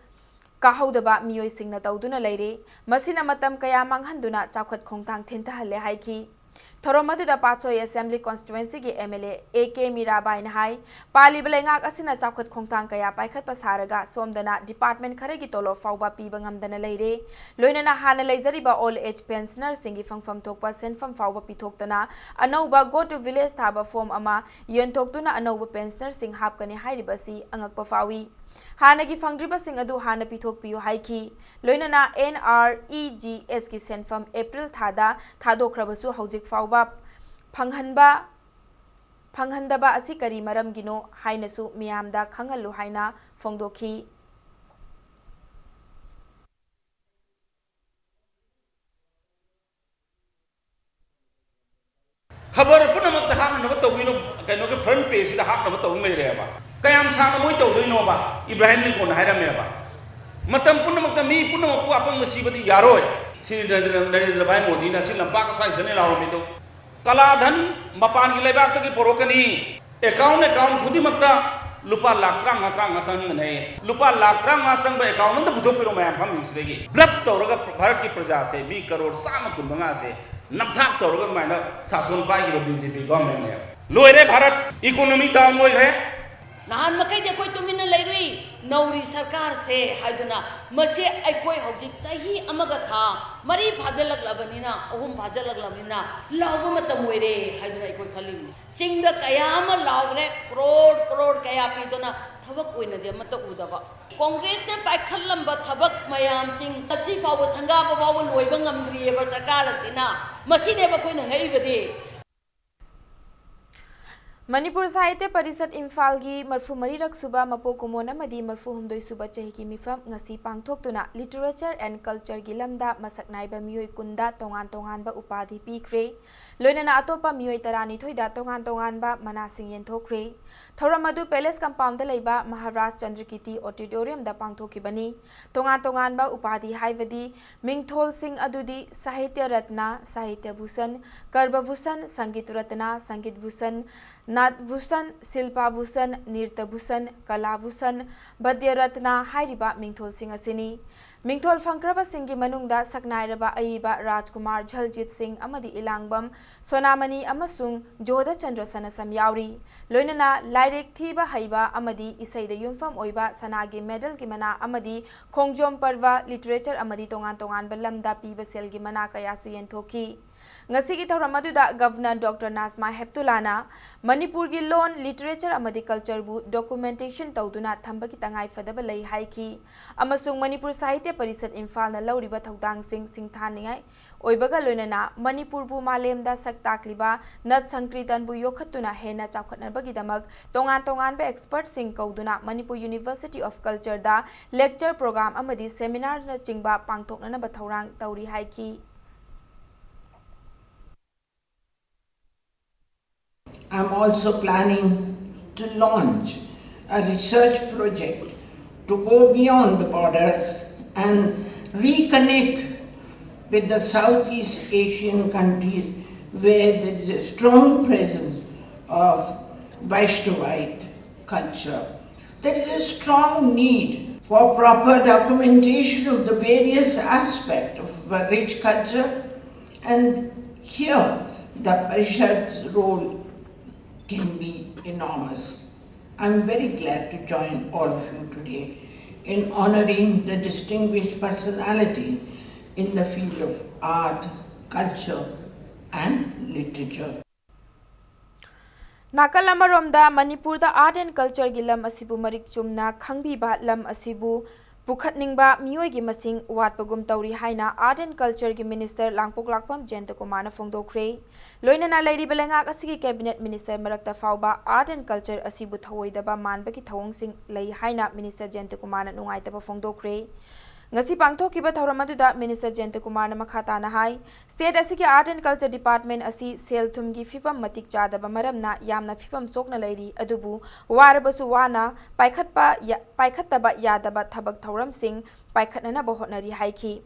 ꯀꯥꯍꯧꯗꯕ ꯃꯤꯑꯣꯏꯁꯤꯡꯅ ꯇꯧꯗꯨꯅ ꯂꯩꯔꯦ꯫ ꯃꯁꯤꯅ ꯃꯇꯝ ꯀꯌꯥ ꯃꯥꯡꯍꯟꯗꯨꯅ ꯆꯥꯎꯈꯠ ꯈꯣꯡꯊꯥꯡ ꯊꯤꯟꯊꯍꯜꯂꯦ ꯍꯥꯏꯈꯤ꯫ ꯊꯧꯔꯝ ꯑꯗꯨꯗ ꯄꯥꯠꯁꯣꯏ Assembly Constituencyꯒꯤ M L A A K ꯃꯤꯔꯥꯕꯥꯏꯅ ꯍꯥꯏ, ꯄꯥꯜꯂꯤꯕ ꯂꯩꯉꯥꯛ ꯑꯁꯤꯅ ꯆꯥꯎꯈꯠ ꯈꯣꯡꯊꯥꯡ ꯀꯌꯥ ꯄꯥꯏꯈꯠꯄ ꯁꯥꯔꯒ ꯁꯣꯝꯗꯅ department ꯈꯔꯒꯤ ꯇꯣꯂꯣꯞ ꯐꯥꯎꯕ ꯄꯤꯕ ꯉꯝꯗꯅ ꯂꯩꯔꯦ꯫ ꯂꯣꯏꯅꯅ ꯍꯥꯟꯅ ꯂꯩꯖꯔꯤꯕ old age pensionerꯁꯤꯡꯒꯤ ꯐꯪꯐꯝ ꯊꯣꯛꯄ ꯁꯦꯟꯐꯝ ꯐꯥꯎꯕ ꯄꯤꯊꯣꯛꯇꯅ ꯑꯅꯧꯕ Go to Village ꯊꯥꯕ form ꯑꯃ ꯌꯦꯟꯊꯣꯛꯇꯨꯅ ꯑꯅꯧꯕ pensionerꯁꯤꯡ ꯍꯥꯞꯀꯅꯤ ꯍꯥꯏꯔꯤꯕ ꯑꯁꯤ ꯑꯉꯛꯄ ꯐꯥꯎꯏ꯫ ꯍꯥꯟꯅꯒꯤ ꯐꯪꯗ꯭ꯔꯤꯕꯁꯤꯡ ꯑꯗꯨ ꯍꯥꯟꯅ ꯄꯤꯊꯣꯛꯄꯤꯌꯨ ꯍꯥꯏꯈꯤ꯫ ꯂꯣꯏꯅꯅ N R E G Sꯒꯤ ꯁꯦꯟꯐꯝ April ꯊꯥꯗ ꯊꯥꯗꯣꯛꯈ꯭ꯔꯕꯁꯨ ꯍꯧꯖꯤꯛ ꯐꯥꯎꯕ ꯐꯪꯍꯟꯕ ꯐꯪꯍꯟꯗꯕ ꯑꯁꯤ ꯀꯔꯤ ꯃꯔꯝꯒꯤꯅꯣ ꯍꯥꯏꯅꯁꯨ ꯃꯤꯌꯥꯝꯗ ꯈꯪꯍꯜꯂꯨ ꯍꯥꯏꯅ ꯐꯣꯡꯗꯣꯛꯈꯤ꯫ ꯈꯕꯔ ꯄꯨꯝꯅꯃꯛꯇ ꯍꯥꯞꯅꯅꯕ ꯇꯧꯕꯤꯅꯣ, ꯀꯩꯅꯣꯒꯤ front pageꯁꯤꯗ ꯍꯥꯞꯅꯕ ꯇꯧ ꯂꯩꯔꯦꯕ꯫ ꯀꯌꯥꯝ ꯁꯥꯡꯅ ꯃꯣꯏ ꯇꯧꯗꯣꯏꯅꯣꯕ? ꯏꯕ꯭ꯔꯥꯍꯤꯝ ꯂꯤꯡꯀꯣꯟꯅ ꯍꯥꯏꯔꯝꯃꯦꯕ, "ꯃꯇꯝ ꯄꯨꯝꯅꯃꯛꯇ ꯃꯤ ꯄꯨꯝꯅꯃꯛꯄꯨ ꯑꯄꯪꯕ ꯁꯤꯕꯗꯤ ꯌꯥꯔꯣꯏ"꯫ ꯁ꯭ꯔꯤ ꯅꯔꯦꯟꯗ꯭ꯔ ꯚꯥꯏ ꯃꯣꯗꯤꯅ ꯑꯁꯤ ꯂꯝꯄꯥꯛ ꯑꯁ꯭ꯋꯥꯏꯁꯤꯗꯅꯦ ꯂꯥꯎꯔꯝꯃꯤꯗꯣ꯫ ꯀꯂꯥ ꯙꯟ ꯃꯄꯥꯟꯒꯤ ꯂꯩꯕꯥꯛꯇꯒꯤ ꯄꯨꯔꯛꯀꯅꯤ꯫ Account, account ꯈꯨꯗꯤꯡꯃꯛꯇ ꯂꯨꯄꯥ ꯂꯥꯈ ꯇꯔꯥꯃꯉꯥ, ꯇꯔꯥꯃꯉꯥ ꯆꯪꯒꯅꯤ꯫ ꯂꯨꯄꯥ ꯂꯥꯈ ꯇꯔꯥꯃꯉꯥ ꯆꯪꯕ account ꯑꯝꯇ ꯄꯨꯊꯣꯛꯄꯤꯔꯣ ꯃꯌꯥꯝ ꯐꯝꯃꯤꯁꯤꯗꯒꯤ꯫ Bluff ꯇꯧꯔꯒ ꯚꯥꯔꯠꯀꯤ ꯄ꯭ꯔꯖꯥꯁꯦ ꯃꯤ ꯀꯔꯣꯔ ꯆꯥꯝꯃ ꯀꯨꯟ ꯃꯉꯥꯁꯦ ꯅꯝꯊꯥꯛ ꯇꯧꯔꯒ ꯑꯗꯨꯃꯥꯏꯅ ꯁꯥꯁꯣꯟ ꯄꯥꯏꯈꯤꯕ BJP governmentꯅꯦꯕ꯫ ꯂꯣꯏꯔꯦ ꯚꯥꯔꯠ, economy down ꯑꯣꯏꯈ꯭ꯔꯦ꯫ ꯅꯍꯥꯟ ꯃꯈꯩꯗꯤ ꯑꯩꯈꯣꯏ ꯇꯨꯃꯤꯟꯅ ꯂꯩꯔꯨꯏ, ꯅꯧꯔꯤ ꯁꯔꯀꯥꯔꯁꯦ ꯍꯥꯏꯗꯨꯅ꯫ ꯃꯁꯤ ꯑꯩꯈꯣꯏ ꯍꯧꯖꯤꯛ ꯆꯍꯤ ꯑꯃꯒ ꯊꯥ ꯃꯔꯤ ꯐꯥꯖꯤꯜꯂꯛꯂꯕꯅꯤꯅ, ꯑꯍꯨꯝ ꯐꯥꯖꯤꯜꯂꯛꯂꯕꯅꯤꯅ ꯂꯥꯎꯕ ꯃꯇꯝ ꯑꯣꯏꯔꯦ ꯍꯥꯏꯗꯨꯅ ꯑꯩꯈꯣꯏ ꯈꯜꯂꯤꯕꯅꯤ꯫ ꯆꯤꯡꯗ ꯀꯌꯥ ꯑꯃ ꯂꯥꯎꯈ꯭ꯔꯦ, ꯀ꯭ꯔꯣꯔ ꯀ꯭ꯔꯣꯔ ꯀꯌꯥ ꯄꯤꯗꯨꯅ ꯊꯕꯛ ꯑꯣꯏꯅꯗꯤ ꯑꯃꯠꯇ ꯎꯗꯕ꯫ ꯀꯣꯡꯒ꯭ꯔꯦꯁꯅ ꯄꯥꯏꯈꯠꯂꯝꯕ ꯊꯕꯛ ꯃꯌꯥꯝꯁꯤꯡ ꯉꯁꯤ ꯐꯥꯎꯕ ꯁꯪꯒꯥꯕ ꯐꯥꯎꯕ ꯂꯣꯏꯕ ꯉꯝꯗ꯭ꯔꯤꯑꯕ ꯁꯔꯀꯥꯔ ꯑꯁꯤꯅ꯫ ꯃꯁꯤꯅꯦꯕ ꯑꯩꯈꯣꯏꯅ ꯉꯛꯏꯕꯗꯤ꯫ ꯃꯅꯤꯄꯨꯔ ꯁꯥꯍꯤꯇ꯭ꯌ ꯄꯔꯤꯁꯠ ꯏꯝꯐꯥꯜꯒꯤ ꯃꯔꯐꯨ ꯃꯔꯤꯔꯛ ꯁꯨꯕ ꯃꯄꯣꯛ ꯀꯨꯝꯑꯣꯟ ꯑꯃꯗꯤ ꯃꯔꯐꯨ ꯍꯨꯝꯗꯣꯏ ꯁꯨꯕ ꯆꯍꯤꯒꯤ ꯃꯤꯐꯝ ꯉꯁꯤ ꯄꯥꯡꯊꯣꯛꯇꯨꯅ literature and cultureꯒꯤ ꯂꯝꯗ ꯃꯁꯛ ꯅꯥꯏꯕ ꯃꯤꯑꯣꯏ ꯀꯨꯟꯗ ꯇꯣꯉꯥꯟ ꯇꯣꯉꯥꯟꯕ ꯎꯄꯥꯙꯤ ꯄꯤꯈ꯭ꯔꯦ꯫ ꯂꯣꯏꯅꯅ ꯑꯇꯣꯞꯄ ꯃꯤꯑꯣꯏ ꯇꯔꯥꯅꯤꯊꯣꯏꯗ ꯇꯣꯉꯥꯟ ꯇꯣꯉꯥꯟꯕ ꯃꯅꯥꯁꯤꯡ ꯌꯦꯟꯊꯣꯛꯈ꯭ꯔꯦ꯫ ꯊꯧꯔꯝ ꯑꯗꯨ Palace compoundꯗ ꯂꯩꯕ ꯃꯍꯥꯔꯥꯖ ꯆꯟꯗ꯭ꯔꯀꯤꯔꯇꯤ auditoriumꯗ ꯄꯥꯡꯊꯣꯛꯈꯤꯕꯅꯤ꯫ ꯇꯣꯉꯥꯟ ꯇꯣꯉꯥꯟꯕ ꯎꯄꯥꯙꯤ ꯍꯥꯏꯕꯗꯤ ꯃꯤꯡꯊꯣꯜꯁꯤꯡ ꯑꯗꯨꯗꯤ ꯁꯥꯍꯤꯇ꯭ꯌ ꯔꯠꯅ, ꯁꯥꯍꯤꯇ꯭ꯌ ꯚꯨꯁꯟ, ꯀꯔꯕ ꯚꯨꯁꯟ, ꯁꯪꯒꯤꯠ ꯔꯠꯅ, ꯁꯪꯒꯤꯠ ꯚꯨꯁꯟ, ꯅꯥꯠ ꯚꯨꯁꯟ, ꯁꯤꯜꯄꯥ ꯚꯨꯁꯟ, ꯅꯤꯔꯇ ꯚꯨꯁꯟ, ꯀꯂꯥ ꯚꯨꯁꯟ, ꯕꯗ꯭ꯌ ꯔꯠꯅ ꯍꯥꯏꯔꯤꯕ ꯃꯤꯡꯊꯣꯜꯁꯤꯡ ꯑꯁꯤꯅꯤ꯫ ꯃꯤꯡꯊꯣꯜ ꯐꯪꯈ꯭ꯔꯕꯁꯤꯡꯒꯤ ꯃꯅꯨꯡꯗ ꯁꯛꯅꯥꯏꯔꯕ ꯑꯏꯕ ꯔꯥꯖꯀꯨꯃꯥꯔ ꯖꯜꯖꯤꯠ ꯁꯤꯡ ꯑꯃꯗꯤ ꯏꯂꯥꯡꯕꯝ ꯁꯣꯅꯥꯃꯅꯤ ꯑꯃꯁꯨꯡ ꯖꯣꯙꯆꯟꯗ꯭ꯔ ꯁꯅꯁꯝ ꯌꯥꯎꯔꯤ꯫ ꯂꯣꯏꯅꯅ ꯂꯥꯏꯔꯤꯛ ꯊꯤꯕ ꯍꯩꯕ ꯑꯃꯗꯤ ꯏꯁꯩꯗ ꯌꯨꯝꯐꯝ ꯑꯣꯏꯕ ꯁꯅꯥꯒꯤ medalꯒꯤ ꯃꯅꯥ ꯑꯃꯗꯤ ꯈꯣꯡꯖꯣꯝ ꯄꯔꯕ, literature ꯑꯃꯗꯤ ꯇꯣꯉꯥꯟ ꯇꯣꯉꯥꯟꯕ ꯂꯝꯗ ꯄꯤꯕ ꯁꯦꯜꯒꯤ ꯃꯅꯥ ꯀꯌꯥꯁꯨ ꯌꯦꯟꯊꯣꯛꯈꯤ꯫ ꯉꯁꯤꯒꯤ ꯊꯧꯔꯝ ꯑꯗꯨꯗ Governor Doctor Najma Heptullahꯅ ꯃꯅꯤꯄꯨꯔꯒꯤ ꯂꯣꯟ, literature ꯑꯃꯗꯤ cultureꯕꯨ documentation ꯇꯧꯗꯨꯅ ꯊꯝꯕꯒꯤ ꯇꯉꯥꯏꯐꯗꯕ ꯂꯩ ꯍꯥꯏꯈꯤ ꯑꯃꯁꯨꯡ ꯃꯅꯤꯄꯨꯔ ꯁꯥꯍꯤꯇ꯭ꯌ ꯄꯔꯤꯁꯠ ꯏꯝꯐꯥꯜꯅ ꯂꯧꯔꯤꯕ ꯊꯧꯗꯥꯡꯁꯤꯡ ꯁꯤꯡꯊꯥꯅꯤꯡꯉꯥꯏ ꯑꯣꯏꯕꯒ ꯂꯣꯏꯅꯅ ꯃꯅꯤꯄꯨꯔꯕꯨ ꯃꯥꯂꯦꯝꯗ ꯁꯛ ꯇꯥꯛꯂꯤꯕ ꯅꯠ ꯁꯪꯀ꯭ꯔꯤꯇꯟꯕꯨ ꯌꯣꯛꯈꯠꯇꯨꯅ ꯍꯦꯟꯅ ꯆꯥꯎꯈꯠꯅꯕꯒꯤꯗꯃꯛ ꯇꯣꯉꯥꯟ ꯇꯣꯉꯥꯟꯕ expertꯁꯤꯡ ꯀꯧꯗꯨꯅ Manipur University of Cultureꯗ lecture program ꯑꯃꯗꯤ seminarꯅꯆꯤꯡꯕ ꯄꯥꯡꯊꯣꯛꯅꯅꯕ ꯊꯧꯔꯥꯡ ꯇꯧꯔꯤ ꯍꯥꯏꯈꯤ꯫ I'm also planning to launch a research project to go beyond the borders and reconnect with the Southeast Asian countries where there is a strong presence of Vaishnavite culture. There is a strong need for proper documentation of the various aspects of a rich culture, and here the Parishad's role can be enormous. I'm very glad to join all of you today in honoring the distinguished personality in the field of art, culture, and literature. ꯅꯥꯀꯜ ꯑꯃꯔꯣꯝꯗ ꯃꯅꯤꯄꯨꯔꯗ art and cultureꯒꯤ ꯂꯝ ꯑꯁꯤꯕꯨ ꯃꯔꯤꯛ ꯆꯨꯝꯅ ꯈꯪꯕꯤꯕ, ꯂꯝ ꯑꯁꯤꯕꯨ ꯄꯨꯈꯠꯅꯤꯡꯕ ꯃꯤꯑꯣꯏꯒꯤ ꯃꯁꯤꯡ ꯋꯥꯠꯄꯒꯨꯝ ꯇꯧꯔꯤ ꯍꯥꯏꯅ Art and Cultureꯒꯤ Minister ꯂꯥꯡꯄꯣꯛꯂꯥꯛꯄꯝ ꯖꯌꯟꯇꯀꯨꯃꯥꯔꯅ ꯐꯣꯡꯗꯣꯛꯈ꯭ꯔꯦ꯫ ꯂꯣꯏꯅꯅ ꯂꯩꯔꯤꯕ ꯂꯩꯉꯥꯛ ꯑꯁꯤꯒꯤ Cabinet Minister ꯃꯔꯛꯇ ꯐꯥꯎꯕ Art and Culture ꯑꯁꯤꯕꯨ ꯊꯧꯑꯣꯏꯗꯕ ꯃꯥꯟꯕꯒꯤ ꯊꯧꯑꯣꯡꯁꯤꯡ ꯂꯩ ꯍꯥꯏꯅ Minister ꯖꯌꯟꯇꯀꯨꯃꯥꯔꯅ ꯅꯨꯡꯉꯥꯏꯇꯕ ꯐꯣꯡꯗꯣꯛꯈ꯭ꯔꯦ꯫ ꯉꯁꯤ ꯄꯥꯡꯊꯣꯛꯈꯤꯕ ꯊꯧꯔꯝ ꯑꯗꯨꯗ Minister ꯖꯌꯟꯇꯀꯨꯃꯥꯔꯅ ꯃꯈꯥ ꯇꯥꯅ ꯍꯥꯏ, State ꯑꯁꯤꯒꯤ Art and Culture Department ꯑꯁꯤ ꯁꯦꯜ ꯊꯨꯝꯒꯤ ꯐꯤꯕꯝ ꯃꯇꯤꯛ ꯆꯥꯗꯕ ꯃꯔꯝꯅ ꯌꯥꯝꯅ ꯐꯤꯕꯝ ꯁꯣꯛꯅ ꯂꯩꯔꯤ, ꯑꯗꯨꯕꯨ ꯋꯥꯔꯕꯁꯨ ꯋꯥꯅ ꯄꯥꯏꯈꯠꯄ ꯌꯥ-, ꯄꯥꯏꯈꯠꯇꯕ ꯌꯥꯗꯕ ꯊꯕꯛ ꯊꯧꯔꯝꯁꯤꯡ ꯄꯥꯏꯈꯠꯅꯅꯕ ꯍꯣꯠꯅꯔꯤ ꯍꯥꯏꯈꯤ꯫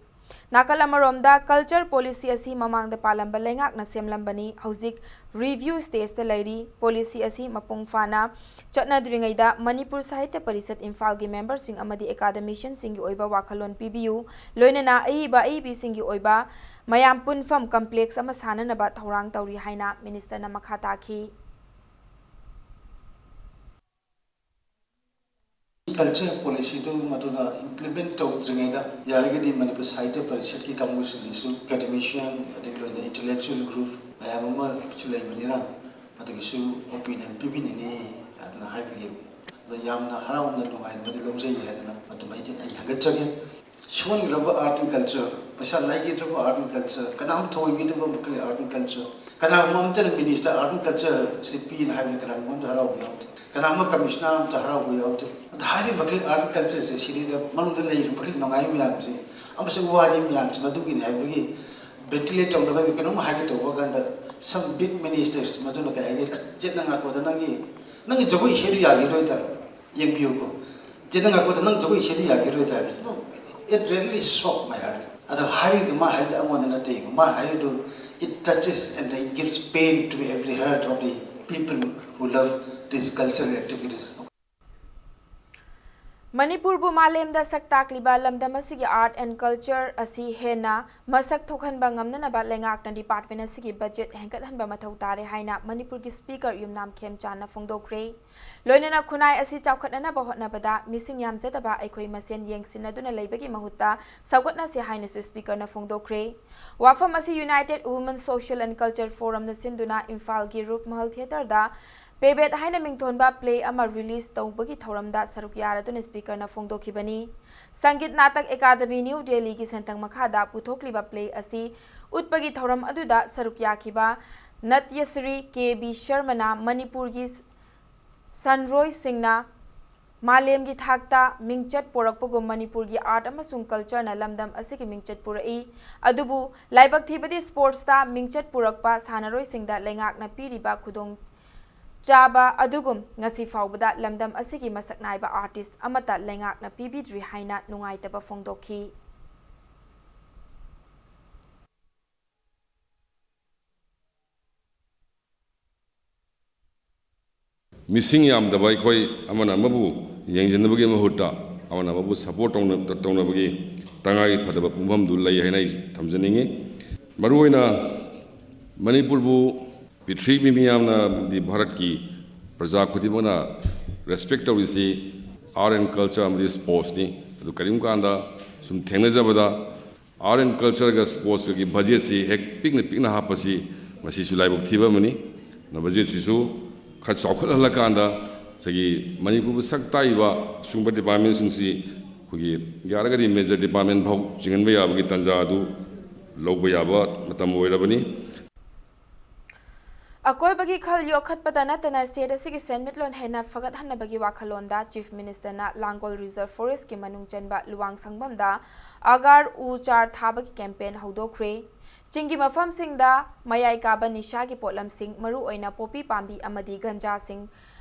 ꯅꯥꯀꯜ ꯑꯃꯔꯣꯝꯗ Culture Policy ꯑꯁꯤ ꯃꯃꯥꯡꯗ ꯄꯥꯜꯂꯝꯕ ꯂꯩꯉꯥꯛꯅ ꯁꯦꯝꯂꯝꯕꯅꯤ, ꯍꯧꯖꯤꯛ review stageꯇ ꯂꯩꯔꯤ꯫ Policy ꯑꯁꯤ ꯃꯄꯨꯡ ꯐꯥꯅ ꯆꯠꯅꯗ꯭ꯔꯤꯉꯩꯗ ꯃꯅꯤꯄꯨꯔ ꯁꯥꯍꯤꯇ꯭ꯌ ꯄꯔꯤꯁꯠ ꯏꯝꯐꯥꯜꯒꯤ memberꯁꯤꯡ ꯑꯃꯗꯤ academicianꯁꯤꯡꯒꯤ ꯑꯣꯏꯕ ꯋꯥꯈꯜꯂꯣꯟ ꯄꯤꯕꯤꯌꯨ, ꯂꯣꯏꯅꯅ ꯑꯏꯕ ꯑꯏꯕꯤꯁꯤꯡꯒꯤ ꯑꯣꯏꯕ ꯃꯌꯥꯝ ꯄꯨꯟꯐꯝ complex ꯑꯃ ꯁꯥꯅꯅꯕ ꯊꯧꯔꯥꯡ ꯇꯧꯔꯤ ꯍꯥꯏꯅ Ministerꯅ ꯃꯈꯥ ꯇꯥꯈꯤ꯫ ꯀꯜꯆꯔ ꯄꯣꯂꯤꯁꯤꯗꯨ ꯃꯗꯨꯅ ꯏꯝꯄ꯭ꯂꯤꯃꯦꯟ ꯇꯧꯗ꯭ꯔꯤꯉꯩꯗ ꯌꯥꯔꯒꯗꯤ ꯃꯅꯤꯄꯨꯔ ꯁꯥꯍꯤꯇ꯭ꯌ ꯄꯔꯤꯁꯠꯀꯤ ꯀꯥꯡꯕꯨꯁꯤꯡꯁꯤꯁꯨ ꯑꯦꯀꯥꯗꯦꯃꯤꯁꯤꯌꯥꯟ, ꯑꯗꯒꯤ ꯂꯣꯏꯅ ꯏꯟꯇꯦꯂꯦꯛꯆꯨꯋꯦꯜ ꯒ꯭ꯔꯨꯞ ꯃꯌꯥꯝ ꯑꯃꯁꯨ ꯂꯩꯕꯅꯤꯅ ꯃꯗꯨꯒꯤꯁꯨ ꯑꯣꯄꯤꯅꯤꯌꯟ ꯄꯤꯕꯤꯅꯤꯡꯉꯤ ꯍꯥꯏꯗꯅ ꯍꯥꯏꯕꯤꯈꯤ꯫ ꯑꯗꯣ ꯌꯥꯝꯅ ꯍꯔꯥꯎꯅ ꯅꯨꯡꯉꯥꯏꯅꯗꯤ ꯂꯧꯖꯩ ꯍꯥꯏꯗꯅ ꯑꯗꯨꯃꯥꯏꯗꯤ ꯑꯩ ꯍꯥꯏꯒꯠꯆꯒꯦ꯫ ꯁꯣꯟꯈ꯭ꯔꯕ ꯑꯥꯔꯠ ꯑꯦꯟ ꯀꯜꯆꯔ, ꯄꯩꯁꯥ ꯂꯩꯈꯤꯗ꯭ꯔꯕ ꯑꯥꯔꯠ ꯑꯦꯟ ꯀꯜꯆꯔ, ꯀꯅꯥꯝ ꯊꯑꯣꯏꯕꯤꯗꯕ ꯃꯈꯜꯒꯤ ꯑꯥꯔꯠ ꯑꯦꯟ ꯀꯜꯆꯔ, ꯀꯅꯥꯒꯨꯝꯕ ꯑꯃꯇꯅ ꯃꯤꯅꯤꯁꯇꯔ ꯑꯥꯔꯠ ꯑꯦꯟ ꯀꯜꯆꯔꯁꯤ ꯄꯤꯅ ꯍꯥꯏꯕꯗ ꯀꯅꯥꯒꯨꯝꯕ ꯑꯃꯇ ꯍꯔꯥꯎꯕ ꯌꯥꯎꯗꯦ, ꯀꯅꯥꯒꯨꯝꯕ ꯀꯃꯤꯁꯅꯔ ꯑꯃꯇ ꯍꯔꯥꯎꯕ ꯌꯥꯎꯗꯦ꯫ ꯑꯗꯣ ꯍꯥꯏꯔꯤꯕ ꯃꯈꯜ ꯑꯥꯔꯠ ꯑꯦꯟ ꯀꯜꯆꯔꯁꯦ ꯁꯤꯗꯩꯗ ꯃꯅꯨꯡꯗ ꯂꯩꯔꯤꯕ ꯃꯈꯜ ꯅꯨꯡꯉꯥꯏꯕ ꯃꯌꯥꯝꯁꯦ ꯑꯃꯁꯨꯡ ꯋꯥꯔꯤ ꯃꯌꯥꯝꯁꯦ ꯃꯗꯨꯒꯤꯅꯤ ꯍꯥꯏꯕꯒꯤ ꯚꯦꯟꯇꯤꯂꯦꯠ ꯇꯧꯅꯕ ꯀꯩꯅꯣꯝ ꯍꯥꯏꯒꯦ ꯇꯧꯕ ꯀꯥꯟꯗ some big ministers ꯃꯗꯨꯅ ꯀꯩ ꯍꯥꯏꯒꯦ, "ꯑꯁ, ꯆꯦꯠꯅ ꯉꯥꯛꯄꯗ ꯅꯪꯒꯤ, ꯅꯪꯒꯤ ꯖꯒꯣꯏ ꯏꯁꯩꯗꯨ ꯌꯥꯈꯤꯔꯣꯏꯗ, ꯌꯦꯡꯕꯤꯌꯨꯀꯣ, ꯆꯦꯠꯅ ꯉꯥꯛꯄꯗ ꯅꯪ ꯖꯒꯣꯏ ꯏꯁꯩꯗꯨ ꯌꯥꯈꯤꯔꯣꯏꯗ" ꯍꯥꯏꯕ꯫ No, it really shocked my heart꯫ ꯑꯗꯣ ꯍꯥꯏꯔꯤꯗꯨ ꯃꯥ ꯍꯥꯏꯗꯤ ꯑꯩꯉꯣꯟꯗ ꯅꯠꯇꯦ, ꯃꯥ ꯍꯥꯏꯔꯤꯗꯨ it touches and it gives pain to every heart of the people who love these cultural activities꯫ ꯃꯅꯤꯄꯨꯔꯕꯨ ꯃꯥꯂꯦꯝꯗ ꯁꯛ ꯇꯥꯛꯂꯤꯕ ꯂꯝꯗꯝ ꯑꯁꯤꯒꯤ ꯑꯥꯔꯠ ꯑꯦꯟ ꯀꯜꯆꯔ ꯑꯁꯤ ꯍꯦꯟꯅ ꯃꯁꯛ ꯊꯣꯛꯍꯟꯕ ꯉꯝꯅꯅꯕ ꯂꯩꯉꯥꯛꯅ ꯗꯤꯄꯥꯔꯠꯃꯦꯟ ꯑꯁꯤꯒꯤ ꯕꯖꯦꯠ ꯍꯦꯟꯒꯠꯍꯟꯕ ꯃꯊꯧ ꯇꯥꯔꯦ ꯍꯥꯏꯅ ꯃꯅꯤꯄꯨꯔꯒꯤ ꯁ꯭ꯄꯤꯀꯔ ꯌꯨꯝꯅꯥꯝ ꯈꯦꯝꯆꯥꯟꯅ ꯐꯣꯡꯗꯣꯛꯈ꯭ꯔꯦ꯫ ꯂꯣꯏꯅꯅ ꯈꯨꯟꯅꯥꯏ ꯑꯁꯤ ꯆꯥꯎꯈꯠꯅꯅꯕ ꯍꯣꯠꯅꯕꯗ ꯃꯤꯁꯤꯡ ꯌꯥꯝꯖꯗꯕ ꯑꯩꯈꯣꯏ ꯃꯁꯦꯟ ꯌꯦꯡꯁꯤꯟꯅꯗꯨꯅ ꯂꯩꯕꯒꯤ ꯃꯍꯨꯠꯇ ꯁꯧꯒꯠꯅꯁꯤ ꯍꯥꯏꯅꯁꯨ ꯁ꯭ꯄꯤꯀꯔꯅ ꯐꯣꯡꯗꯣꯛꯈ꯭ꯔꯦ꯫ ꯋꯥꯐꯝ ꯑꯁꯤ United Women Social and Culture Forumꯅ ꯁꯤꯟꯗꯨꯅ ꯏꯝꯐꯥꯜꯒꯤ ꯔꯨꯞꯃꯍꯜ ꯊꯤꯌꯦꯇꯔꯗ ꯄꯦꯕꯦꯠ ꯍꯥꯏꯅ ꯃꯤꯡꯊꯣꯟꯕ ꯄ꯭ꯂꯦ ꯑꯃ ꯔꯤꯂꯤꯖ ꯇꯧꯕꯒꯤ ꯊꯧꯔꯝꯗ ꯁꯔꯨꯛ ꯌꯥꯔꯗꯨꯅ ꯁ꯭ꯄꯤꯀꯔꯅ ꯐꯣꯡꯗꯣꯛꯈꯤꯕꯅꯤ꯫ ꯁꯪꯒꯤꯠ ꯅꯥꯇꯛ ꯑꯦꯀꯥꯗꯃꯤ ꯅ꯭ꯌꯨ ꯗꯦꯜꯂꯤꯒꯤ ꯁꯦꯟꯊꯪ ꯃꯈꯥꯗ ꯄꯨꯊꯣꯛꯂꯤꯕ ꯄ꯭ꯂꯦ ꯑꯁꯤ ꯎꯠꯄꯒꯤ ꯊꯧꯔꯝ ꯑꯗꯨꯗ ꯁꯔꯨꯛ ꯌꯥꯈꯤꯕ ꯅꯠꯌꯁ꯭ꯔꯤ ꯀꯦ ꯕꯤ ꯁꯔꯃꯅ ꯃꯅꯤꯄꯨꯔꯒꯤ ꯁꯥꯟꯅꯔꯣꯏꯁꯤꯡꯅ ꯃꯥꯂꯦꯝꯒꯤ ꯊꯥꯛꯇ ꯃꯤꯡꯆꯠ ꯄꯨꯔꯛꯄꯒꯨꯝ ꯃꯅꯤꯄꯨꯔꯒꯤ ꯑꯥꯔꯠ ꯑꯃꯁꯨꯡ ꯀꯜꯆꯔꯅ ꯂꯝꯗꯝ ꯑꯁꯤꯒꯤ ꯃꯤꯡꯆꯠ ꯄꯨꯔꯛꯏ꯫ ꯑꯗꯨꯕꯨ ꯂꯥꯏꯕꯛ ꯊꯤꯕꯗꯤ ꯁ꯭ꯄꯣꯔꯠꯁꯇ ꯃꯤꯡꯆꯠ ꯄꯨꯔꯛꯄ ꯁꯥꯟꯅꯔꯣꯏꯁꯤꯡꯗ ꯂꯩꯉꯥꯛꯅ ꯄꯤꯔꯤꯕ ꯈꯨꯗꯣꯡ ꯆꯥꯕ ꯑꯗꯨꯒꯨꯝ ꯉꯁꯤ ꯐꯥꯎꯕꯗ ꯂꯝꯗꯝ ꯑꯁꯤꯒꯤ ꯃꯁꯛ ꯅꯥꯏꯕ ꯑꯥꯔꯇꯤꯁ ꯑꯃꯠꯇ ꯂꯩꯉꯥꯛꯅ ꯄꯤꯕꯤꯗ꯭ꯔꯤ ꯍꯥꯏꯅ ꯅꯨꯡꯉꯥꯏꯇꯕ ꯐꯣꯡꯗꯣꯛꯈꯤ꯫ ꯃꯤꯁꯤꯡ ꯌꯥꯝꯗꯕ ꯑꯩꯈꯣꯏ ꯑꯃꯅ ꯑꯃꯕꯨ ꯌꯦꯡꯁꯤꯟꯅꯕꯒꯤ ꯃꯍꯨꯠꯇ ꯑꯃꯅ ꯑꯃꯕꯨ ꯁꯄꯣꯔꯠ ꯇꯧꯅ-, ꯇꯧꯅꯕꯒꯤ ꯇꯉꯥꯏ ꯐꯗꯕ ꯄꯨꯡꯐꯝꯗꯨ ꯂꯩ ꯍꯥꯏꯅ ꯑꯩ ꯊꯝꯖꯅꯤꯡꯏ꯫ ꯃꯔꯨꯑꯣꯏꯅ ꯃꯅꯤꯄꯨꯔꯕꯨ ꯄ꯭ꯔꯤꯊꯤꯕꯤ ꯃꯤꯌꯥꯝꯅ, ꯑꯃꯗꯤ ꯚꯥꯔꯠꯀꯤ ꯄ꯭ꯔꯖꯥ ꯈꯨꯗꯤꯡꯃꯛꯅ ꯔꯦꯁꯄꯦꯛ ꯇꯧꯔꯤꯁꯤ Art and Culture ꯑꯃꯗꯤ Sportsꯅꯤ꯫ ꯑꯗꯨ ꯀꯔꯤꯒꯨꯝꯕ ꯀꯥꯟꯗ ꯁꯨꯝ ꯊꯦꯡꯅꯖꯕꯗ, Art and Cultureꯒ Sportsꯀꯒꯤ budgetꯁꯤ ꯍꯦꯛ ꯄꯤꯛꯅ ꯄꯤꯛꯅ ꯍꯥꯞꯄꯁꯤ, ꯃꯁꯤꯁꯨ ꯂꯥꯏꯕꯛ ꯊꯤꯕ ꯑꯃꯅꯤ꯫ ꯑꯗꯨꯅ budgetꯁꯤꯁꯨ ꯈꯔ ꯆꯥꯎꯈꯠꯍꯜꯂꯀꯥꯟꯗ, ꯉꯁꯥꯏꯒꯤ ꯃꯅꯤꯄꯨꯔꯕꯨ ꯁꯛ ꯇꯥꯛꯏꯕ ꯁꯤꯒꯨꯝꯕ departmentꯁꯤꯡꯁꯤ ꯑꯩꯈꯣꯏꯒꯤ ꯌꯥꯔꯒꯗꯤ major department ꯐꯥꯎ ꯆꯤꯡꯍꯟꯕ ꯌꯥꯕꯒꯤ ꯇꯥꯟꯖꯥ ꯑꯗꯨ ꯂꯧꯕ ꯌꯥꯕ ꯃꯇꯝ ꯑꯣꯏꯔꯕꯅꯤ꯫ ꯑꯀꯣꯏꯕꯒꯤ ꯈꯜ ꯌꯣꯛꯈꯠꯄꯗ ꯅꯠꯇꯅ state ꯑꯁꯤꯒꯤ ꯁꯦꯟꯃꯤꯠꯂꯣꯟ ꯍꯦꯟꯅ ꯐꯒꯠꯍꯟꯅꯕꯒꯤ ꯋꯥꯈꯜꯂꯣꯟꯗ Chief Ministerꯅ ꯂꯥꯡꯒꯣꯜ Reserve Forestꯀꯤ ꯃꯅꯨꯡ ꯆꯟꯕ ꯂꯨꯋꯥꯡ ꯁꯪꯐꯝꯗ ꯑꯒꯥꯔ ꯎ ꯆꯥꯔ ꯊꯥꯕꯒꯤ campaign ꯍꯧꯗꯣꯛꯈ꯭ꯔꯦ꯫ ꯆꯤꯡꯒꯤ ꯃꯐꯝꯁꯤꯡꯗ ꯃꯌꯥꯏ ꯀꯥꯕ ꯅꯤꯁꯥꯒꯤ ꯄꯣꯠꯂꯝꯁꯤꯡ, ꯃꯔꯨꯑꯣꯏꯅ poppy ꯄꯥꯝꯕꯤ ꯑꯃꯗꯤ ꯒꯟꯖꯥꯁꯤꯡ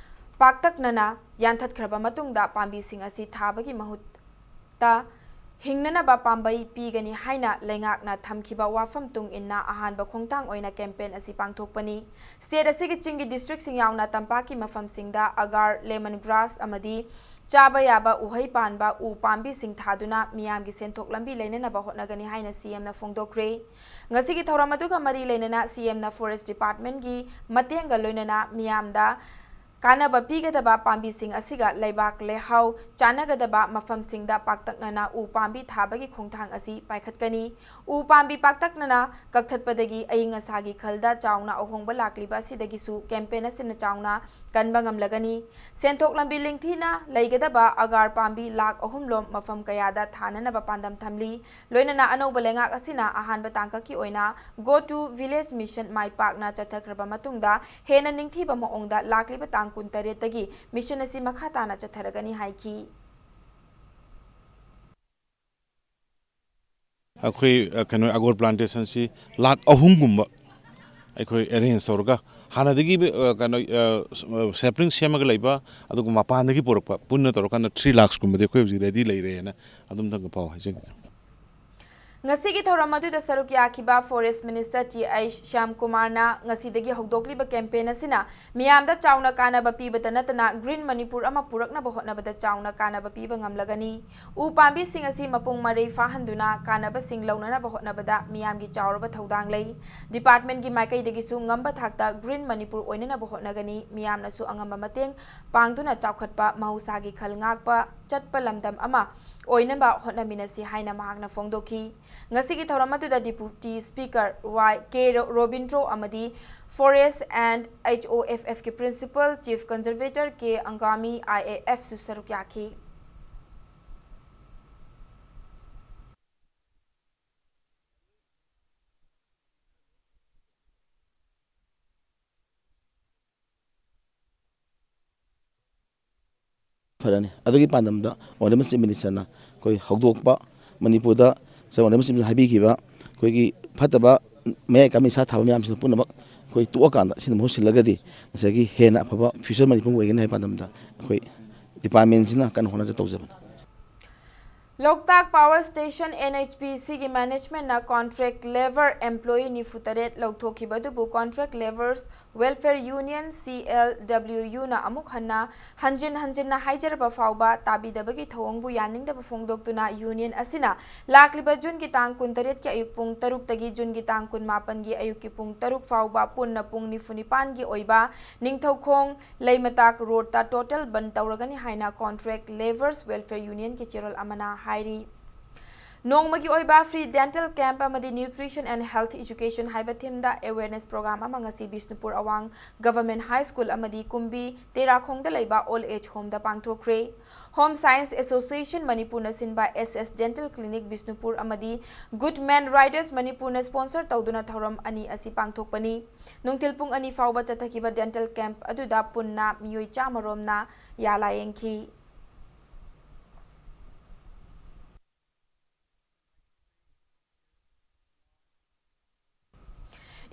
ꯄꯥꯛꯇꯛꯅꯅ ꯌꯥꯟꯊꯠꯈ꯭ꯔꯕ ꯃꯇꯨꯡꯗ ꯄꯥꯝꯕꯤꯁꯤꯡ ꯑꯁꯤ ꯊꯥꯕꯒꯤ ꯃꯍꯨꯠ ꯇ ꯍꯤꯡꯅꯅꯕ ꯄꯥꯝꯕꯩ ꯄꯤꯒꯅꯤ ꯍꯥꯏꯅ ꯂꯩꯉꯥꯛꯅ ꯊꯝꯈꯤꯕ ꯋꯥꯐꯝ ꯇꯨꯡ ꯏꯟꯅ ꯑꯍꯥꯟꯕ ꯈꯣꯡꯊꯥꯡ ꯑꯣꯏꯅ campaign ꯑꯁꯤ ꯄꯥꯡꯊꯣꯛꯄꯅꯤ꯫ State ꯑꯁꯤꯒꯤ ꯆꯤꯡꯒꯤ districtꯁꯤꯡ ꯌꯥꯎꯅ ꯇꯝꯄꯥꯛꯀꯤ ꯃꯐꯝꯁꯤꯡꯗ ꯑꯒꯥꯔ, lemon grass ꯑꯃꯗꯤ ꯆꯥꯕ ꯌꯥꯕ ꯎꯍꯩ ꯄꯥꯟꯕ ꯎ ꯄꯥꯝꯕꯤꯁꯤꯡ ꯊꯥꯗꯨꯅ ꯃꯤꯌꯥꯝꯒꯤ ꯁꯦꯟꯊꯣꯛ ꯂꯝꯕꯤ ꯂꯩꯅꯅꯕ ꯍꯣꯠꯅꯒꯅꯤ ꯍꯥꯏꯅ CMꯅ ꯐꯣꯡꯗꯣꯛꯈ꯭ꯔꯦ꯫ ꯉꯁꯤꯒꯤ ꯊꯧꯔꯝ ꯑꯗꯨꯒ ꯃꯔꯤ ꯂꯩꯅꯅ CMꯅ Forest Departmentꯀꯤ ꯃꯇꯦꯡꯒ ꯂꯣꯏꯅꯅ ꯃꯤꯌꯥꯝꯗ ꯀꯥꯟꯅꯕ ꯄꯤꯒꯗꯕ ꯄꯥꯝꯕꯤꯁꯤꯡ ꯑꯁꯤꯒ ꯂꯩꯕꯥꯛ ꯂꯩꯍꯥꯎ ꯆꯥꯟꯅꯒꯗꯕ ꯃꯐꯝꯁꯤꯡꯗ ꯄꯥꯛꯇꯛꯅꯅ ꯎ ꯄꯥꯝꯕꯤ ꯊꯥꯕꯒꯤ ꯈꯣꯡꯊꯥꯡ ꯑꯁꯤ ꯄꯥꯏꯈꯠꯀꯅꯤ꯫ ꯎ ꯄꯥꯝꯕꯤ ꯄꯥꯛꯇꯛꯅꯅ ꯀꯛꯊꯠꯄꯗꯒꯤ ꯑꯏꯪ ꯑꯁꯥꯒꯤ ꯈꯜꯗ ꯆꯥꯎꯅ ꯑꯍꯣꯡꯕ ꯂꯥꯛꯂꯤꯕ ꯑꯁꯤꯗꯒꯤꯁꯨ campaign ꯑꯁꯤꯅ ꯆꯥꯎꯅ ꯀꯟꯕ ꯉꯝꯂꯒꯅꯤ꯫ ꯁꯦꯟꯊꯣꯛ ꯂꯝꯕꯤ ꯂꯤꯡꯊꯤꯅ ꯂꯩꯒꯗꯕ ꯑꯒꯥꯔ ꯄꯥꯝꯕꯤ ꯂꯥꯈ ꯑꯍꯨꯝ ꯂꯣꯝ ꯃꯐꯝ ꯀꯌꯥꯗ ꯊꯥꯅꯅꯕ ꯄꯥꯟꯗꯝ ꯊꯝꯂꯤ꯫ ꯂꯣꯏꯅꯅ ꯑꯅꯧꯕ ꯂꯩꯉꯥꯛ ꯑꯁꯤꯅ ꯑꯍꯥꯟꯕ ꯇꯥꯡꯀꯛꯀꯤ ꯑꯣꯏꯅ Go to Village Mission ꯃꯥꯏ ꯄꯥꯛꯅ ꯆꯠꯊꯈ꯭ꯔꯕ ꯃꯇꯨꯡꯗ ꯍꯦꯟꯅ ꯅꯤꯡꯊꯤꯕ ꯃꯑꯣꯡꯗ ꯂꯥꯛꯂꯤꯕ ꯇꯥꯡ ꯀꯨꯟꯇꯔꯦꯠꯇꯒꯤ mission ꯑꯁꯤ ꯃꯈꯥ ꯇꯥꯅ ꯆꯠꯊꯔꯒꯅꯤ ꯍꯥꯏꯈꯤ꯫ ꯑꯩꯈꯣꯏ, ꯑ, ꯀꯩꯅꯣ, ꯑꯒꯣꯔ plantationꯁꯤ ꯂꯥꯈ ꯑꯍꯨꯝꯒꯨꯝꯕ ꯑꯩꯈꯣꯏ arrange ꯇꯧꯔꯒ, ꯍꯥꯟꯅꯗꯒꯤ, ꯑ, ꯀꯩꯅꯣ, ꯑ, sapling ꯁꯦꯝꯃꯒ ꯂꯩꯕ, ꯑꯗꯨꯒ ꯃꯄꯥꯟꯗꯒꯤ ꯄꯨꯔꯛꯄ ꯄꯨꯟꯅ ꯇꯧꯔꯀꯥꯟꯗ three lakhsꯀꯨꯝꯕꯗꯤ ꯑꯩꯈꯣꯏ ꯍꯧꯖꯤꯛ ready ꯂꯩꯔꯦꯅ ꯑꯗꯨꯝꯇꯪꯒ ꯄꯥꯎ ꯍꯥꯏꯖꯒꯦ꯫ ꯉꯁꯤꯒꯤ ꯊꯧꯔꯝ ꯑꯗꯨꯗ ꯁꯔꯨꯛ ꯌꯥꯈꯤꯕ Forest Minister ꯇꯤ ꯑꯩꯆ ꯁ꯭ꯌꯥꯝꯀꯨꯃꯥꯔꯅ ꯉꯁꯤꯗꯒꯤ ꯍꯧꯗꯣꯛꯂꯤꯕ campaign ꯑꯁꯤꯅ ꯃꯤꯌꯥꯝꯗ ꯆꯥꯎꯅ ꯀꯥꯟꯅꯕ ꯄꯤꯕꯇ ꯅꯠꯇꯅ Green ꯃꯅꯤꯄꯨꯔ ꯑꯃ ꯄꯨꯔꯛꯅꯕ ꯍꯣꯠꯅꯕꯗ ꯆꯥꯎꯅ ꯀꯥꯟꯅꯕ ꯄꯤꯕ ꯉꯝꯂꯒꯅꯤ꯫ ꯎ ꯄꯥꯝꯕꯤꯁꯤꯡ ꯑꯁꯤ ꯃꯄꯨꯡ ꯃꯔꯩ ꯐꯥꯍꯟꯗꯨꯅ ꯀꯥꯟꯅꯕꯁꯤꯡ ꯂꯧꯅꯅꯕ ꯍꯣꯠꯅꯕꯗ ꯃꯤꯌꯥꯝꯒꯤ ꯆꯥꯎꯔꯕ ꯊꯧꯗꯥꯡ ꯂꯩ꯫ Department ꯀꯤ ꯃꯥꯏꯀꯩꯗꯒꯤꯁꯨ ꯉꯝꯕ ꯊꯥꯛꯇ Green ꯃꯅꯤꯄꯨꯔ ꯑꯣꯏꯅꯅꯕ ꯍꯣꯠꯅꯒꯅꯤ꯫ ꯃꯤꯌꯥꯝꯅꯁꯨ ꯑꯉꯝꯕ ꯃꯇꯦꯡ ꯄꯥꯡꯗꯨꯅ ꯆꯥꯎꯈꯠꯄ ꯃꯍꯧꯁꯥꯒꯤ ꯈꯜ ꯉꯥꯛꯄ ꯆꯠꯄ ꯂꯝꯗꯝ ꯑꯃ ꯑꯣꯏꯅꯕ ꯍꯣꯠꯅꯃꯤꯟꯅꯁꯤ ꯍꯥꯏꯅ ꯃꯍꯥꯛꯅ ꯐꯣꯡꯗꯣꯛꯈꯤ꯫ ꯉꯁꯤꯒꯤ ꯊꯧꯔꯝ ꯑꯗꯨꯗ Deputy Speaker ꯋꯥꯏ ꯀꯦ ꯔꯣ-, ꯔꯣꯕꯤꯟꯗ꯭ꯔꯣ ꯑꯃꯗꯤ Forest and H O F F ꯀꯤ Principal Chief Conservator K Angami, I A F ꯁꯨ ꯁꯔꯨꯛ ꯌꯥꯈꯤ꯫ ꯐꯔꯅꯤ꯫ ꯑꯗꯨꯒꯤ ꯄꯥꯟꯗꯝꯗ Honourable Chief Minister ꯅ ꯑꯩꯈꯣꯏ ꯍꯧꯗꯣꯛꯄ, ꯃꯅꯤꯄꯨꯔꯗ ꯉꯁꯥꯏ Honourable Chief Minister ꯅ ꯍꯥꯏꯕꯤꯈꯤꯕ ꯑꯩꯈꯣꯏꯒꯤ ꯐꯠꯇꯕ ꯃꯌꯥꯏ ꯀꯥꯃꯤ ꯁꯥ ꯊꯥꯕ ꯃꯌꯥꯝꯁꯤꯡꯗꯣ ꯄꯨꯝꯅꯃꯛ ꯑꯩꯈꯣꯏ ꯇꯣꯛꯑꯀꯥꯟꯗ ꯁꯤꯅ ꯃꯍꯨꯠ ꯁꯤꯜꯂꯒꯗꯤ ꯉꯁꯥꯏꯒꯤ ꯍꯦꯟꯅ ꯑꯐꯕ future ꯃꯅꯤꯄꯨꯔ ꯑꯣꯏꯒꯅꯤ ꯍꯥꯏꯕ ꯄꯥꯟꯗꯝꯗ ꯑꯩꯈꯣꯏ department ꯁꯤꯅ ꯀꯟꯅ ꯍꯣꯠꯅꯖ ꯇꯧꯖꯕꯅꯤ꯫ ꯂꯣꯛꯇꯥꯛ Power Station N H P C ꯒꯤ management ꯅ contract labour employee ꯅꯤꯐꯨ ꯇꯔꯦꯠ ꯂꯧꯊꯣꯛꯈꯤꯕ ꯑꯗꯨꯕꯨ contract labourers Welfare Union, C L W U ꯅ ꯑꯃꯨꯛ ꯍꯟꯅ ꯍꯟꯖꯤꯟ ꯍꯟꯖꯤꯟꯅ ꯍꯥꯏꯖꯔꯕ ꯐꯥꯎꯕ ꯇꯥꯕꯤꯗꯕꯒꯤ ꯊꯧꯑꯣꯡꯕꯨ ꯌꯥꯅꯤꯡꯗꯕ ꯐꯣꯡꯗꯣꯛꯇꯨꯅ union ꯑꯁꯤꯅ ꯂꯥꯛꯂꯤꯕ June ꯒꯤ ꯇꯥꯡ ꯀꯨꯟꯇꯔꯦꯠꯀꯤ ꯑꯌꯨꯛ ꯄꯨꯡ ꯇꯔꯨꯛꯇꯒꯤ June ꯒꯤ ꯇꯥꯡ ꯀꯨꯟꯃꯥꯄꯟꯒꯤ ꯑꯌꯨꯛꯀꯤ ꯄꯨꯡ ꯇꯔꯨꯛ ꯐꯥꯎꯕ ꯄꯨꯟꯅ ꯄꯨꯡ ꯅꯤꯐꯨ ꯅꯤꯄꯥꯟꯒꯤ ꯑꯣꯏꯕ ꯅꯤꯡꯊꯧꯈꯣꯡ ꯂꯩꯃꯇꯥꯛ road ꯇ total ꯕꯟ ꯇꯧꯔꯒꯅꯤ ꯍꯥꯏꯅ Contract Labourers Welfare Union ꯒꯤ ꯆꯦꯔꯣꯜ ꯑꯃꯅ ꯍꯥꯏꯔꯤ꯫ ꯅꯣꯡꯃꯒꯤ ꯑꯣꯏꯕ free dental camp ꯑꯃꯗꯤ Nutrition and Health Education ꯍꯥꯏꯕ theme ꯗ awareness program ꯑꯃ ꯉꯁꯤ ꯕꯤꯁꯅꯨꯄꯨꯔ ꯑꯋꯥꯡ Government High School ꯑꯃꯗꯤ ꯀꯨꯝꯕꯤ ꯇꯦꯔꯥꯈꯣꯡꯗ ꯂꯩꯕ Old Age Home ꯗ ꯄꯥꯡꯊꯣꯛꯈ꯭ꯔꯦ꯫ Home Science Association ꯃꯅꯤꯄꯨꯔꯅ ꯁꯤꯟꯕ S S Dental Clinic Bishnupur ꯑꯃꯗꯤ Good Man Riders ꯃꯅꯤꯄꯨꯔꯅ sponsor ꯇꯧꯗꯨꯅ ꯊꯧꯔꯝ ꯑꯅꯤ ꯑꯁꯤ ꯄꯥꯡꯊꯣꯛꯄꯅꯤ꯫ ꯅꯨꯡꯊꯤꯜ ꯄꯨꯡ ꯑꯅꯤ ꯐꯥꯎꯕ ꯆꯠꯊꯈꯤꯕ dental camp ꯑꯗꯨꯗ ꯄꯨꯟꯅ ꯃꯤꯑꯣꯏ ꯆꯥꯝꯃ ꯔꯣꯝꯅ ꯌꯥ ꯂꯥꯌꯦꯡꯈꯤ꯫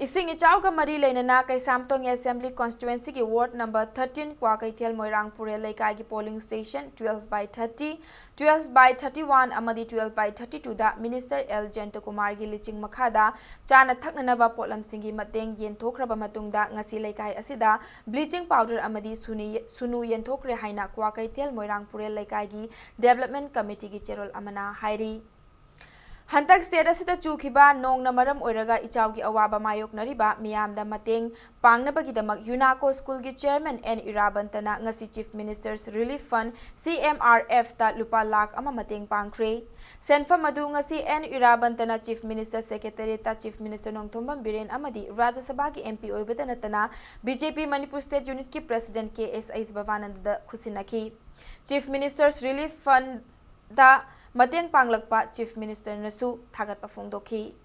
ꯏꯁꯤꯡ ꯏꯆꯥꯎꯒ ꯃꯔꯤ ꯂꯩꯅꯅ Keishamthong Assembly Constituencyꯒꯤ Ward number thirteen Kwakeithel ꯃꯣꯏꯔꯥꯡ ꯄꯨꯔꯦꯜ ꯂꯩꯀꯥꯏꯒꯤ polling station twelve by thirty, twelve by thirty-one ꯑꯃꯗꯤ twelve by thirty-twoꯗ Minister ꯑꯦꯜ ꯖꯌꯟꯇꯀꯨꯃꯥꯔꯒꯤ ꯂꯤꯆꯤꯡ ꯃꯈꯥꯗ ꯆꯥꯅ ꯊꯛꯅꯅꯕ ꯄꯣꯠꯂꯝꯁꯤꯡꯒꯤ ꯃꯇꯦꯡ ꯌꯦꯟꯊꯣꯛꯈ꯭ꯔꯕ ꯃꯇꯨꯡꯗ ꯉꯁꯤ ꯂꯩꯀꯥꯏ ꯑꯁꯤꯗ bleaching powder ꯑꯃꯗꯤ ꯁꯨꯅꯤ-, ꯁꯨꯅꯨ ꯌꯦꯟꯊꯣꯛꯈ꯭ꯔꯦ ꯍꯥꯏꯅ ꯀ꯭ꯋꯥꯀꯩꯊꯦꯜ ꯃꯣꯏꯔꯥꯡ ꯄꯨꯔꯦꯜ ꯂꯩꯀꯥꯏꯒꯤ Development Committeeꯒꯤ ꯆꯦꯔꯣꯜ ꯑꯃꯅ ꯍꯥꯏꯔꯤ꯫ ꯍꯟꯗꯛ state ꯑꯁꯤꯗ ꯆꯨꯈꯤꯕ ꯅꯣꯡꯅ ꯃꯔꯝ ꯑꯣꯏꯔꯒ ꯏꯆꯥꯎꯒꯤ ꯑꯋꯥꯕ ꯃꯥꯌꯣꯛꯅꯔꯤꯕ ꯃꯤꯌꯥꯝꯗ ꯃꯇꯦꯡ ꯄꯥꯡꯅꯕꯒꯤꯗꯃꯛ UNACO Schoolꯒꯤ Chairman ꯑꯦꯟ ꯏꯔꯥꯕꯟꯇꯅ ꯉꯁꯤ Chief Minister's Relief Fund, CMRFꯇ ꯂꯨꯄꯥ ꯂꯥꯈ ꯑꯃ ꯃꯇꯦꯡ ꯄꯥꯡꯈ꯭ꯔꯦ꯫ ꯁꯦꯟꯐꯝ ꯑꯗꯨ ꯉꯁꯤ ꯑꯦꯟ ꯏꯔꯥꯕꯟꯇꯅ Chief Minister Secretariatꯇ Chief Minister ꯅꯣꯡꯊꯣꯝꯕꯝ ꯕꯤꯔꯦꯟ ꯑꯃꯗꯤ ꯔꯥꯖ꯭ꯌ ꯁꯚꯥꯒꯤ MP ꯑꯣꯏꯕꯇ ꯅꯠꯇꯅ BJP ꯃꯅꯤꯄꯨꯔ State Unitꯀꯤ President ꯀꯦ ꯑꯦꯁ ꯑꯩꯆ ꯚꯕꯥꯅꯟꯗꯗ ꯈꯨꯠꯁꯤꯟꯅꯈꯤ꯫ Chief Minister's Relief Fund ꯗ ꯃꯇꯦꯡ ꯄꯥꯡꯂꯛꯄ Chief Ministerꯅꯁꯨ ꯊꯥꯒꯠꯄ ꯐꯣꯡꯗꯣꯛꯈꯤ꯫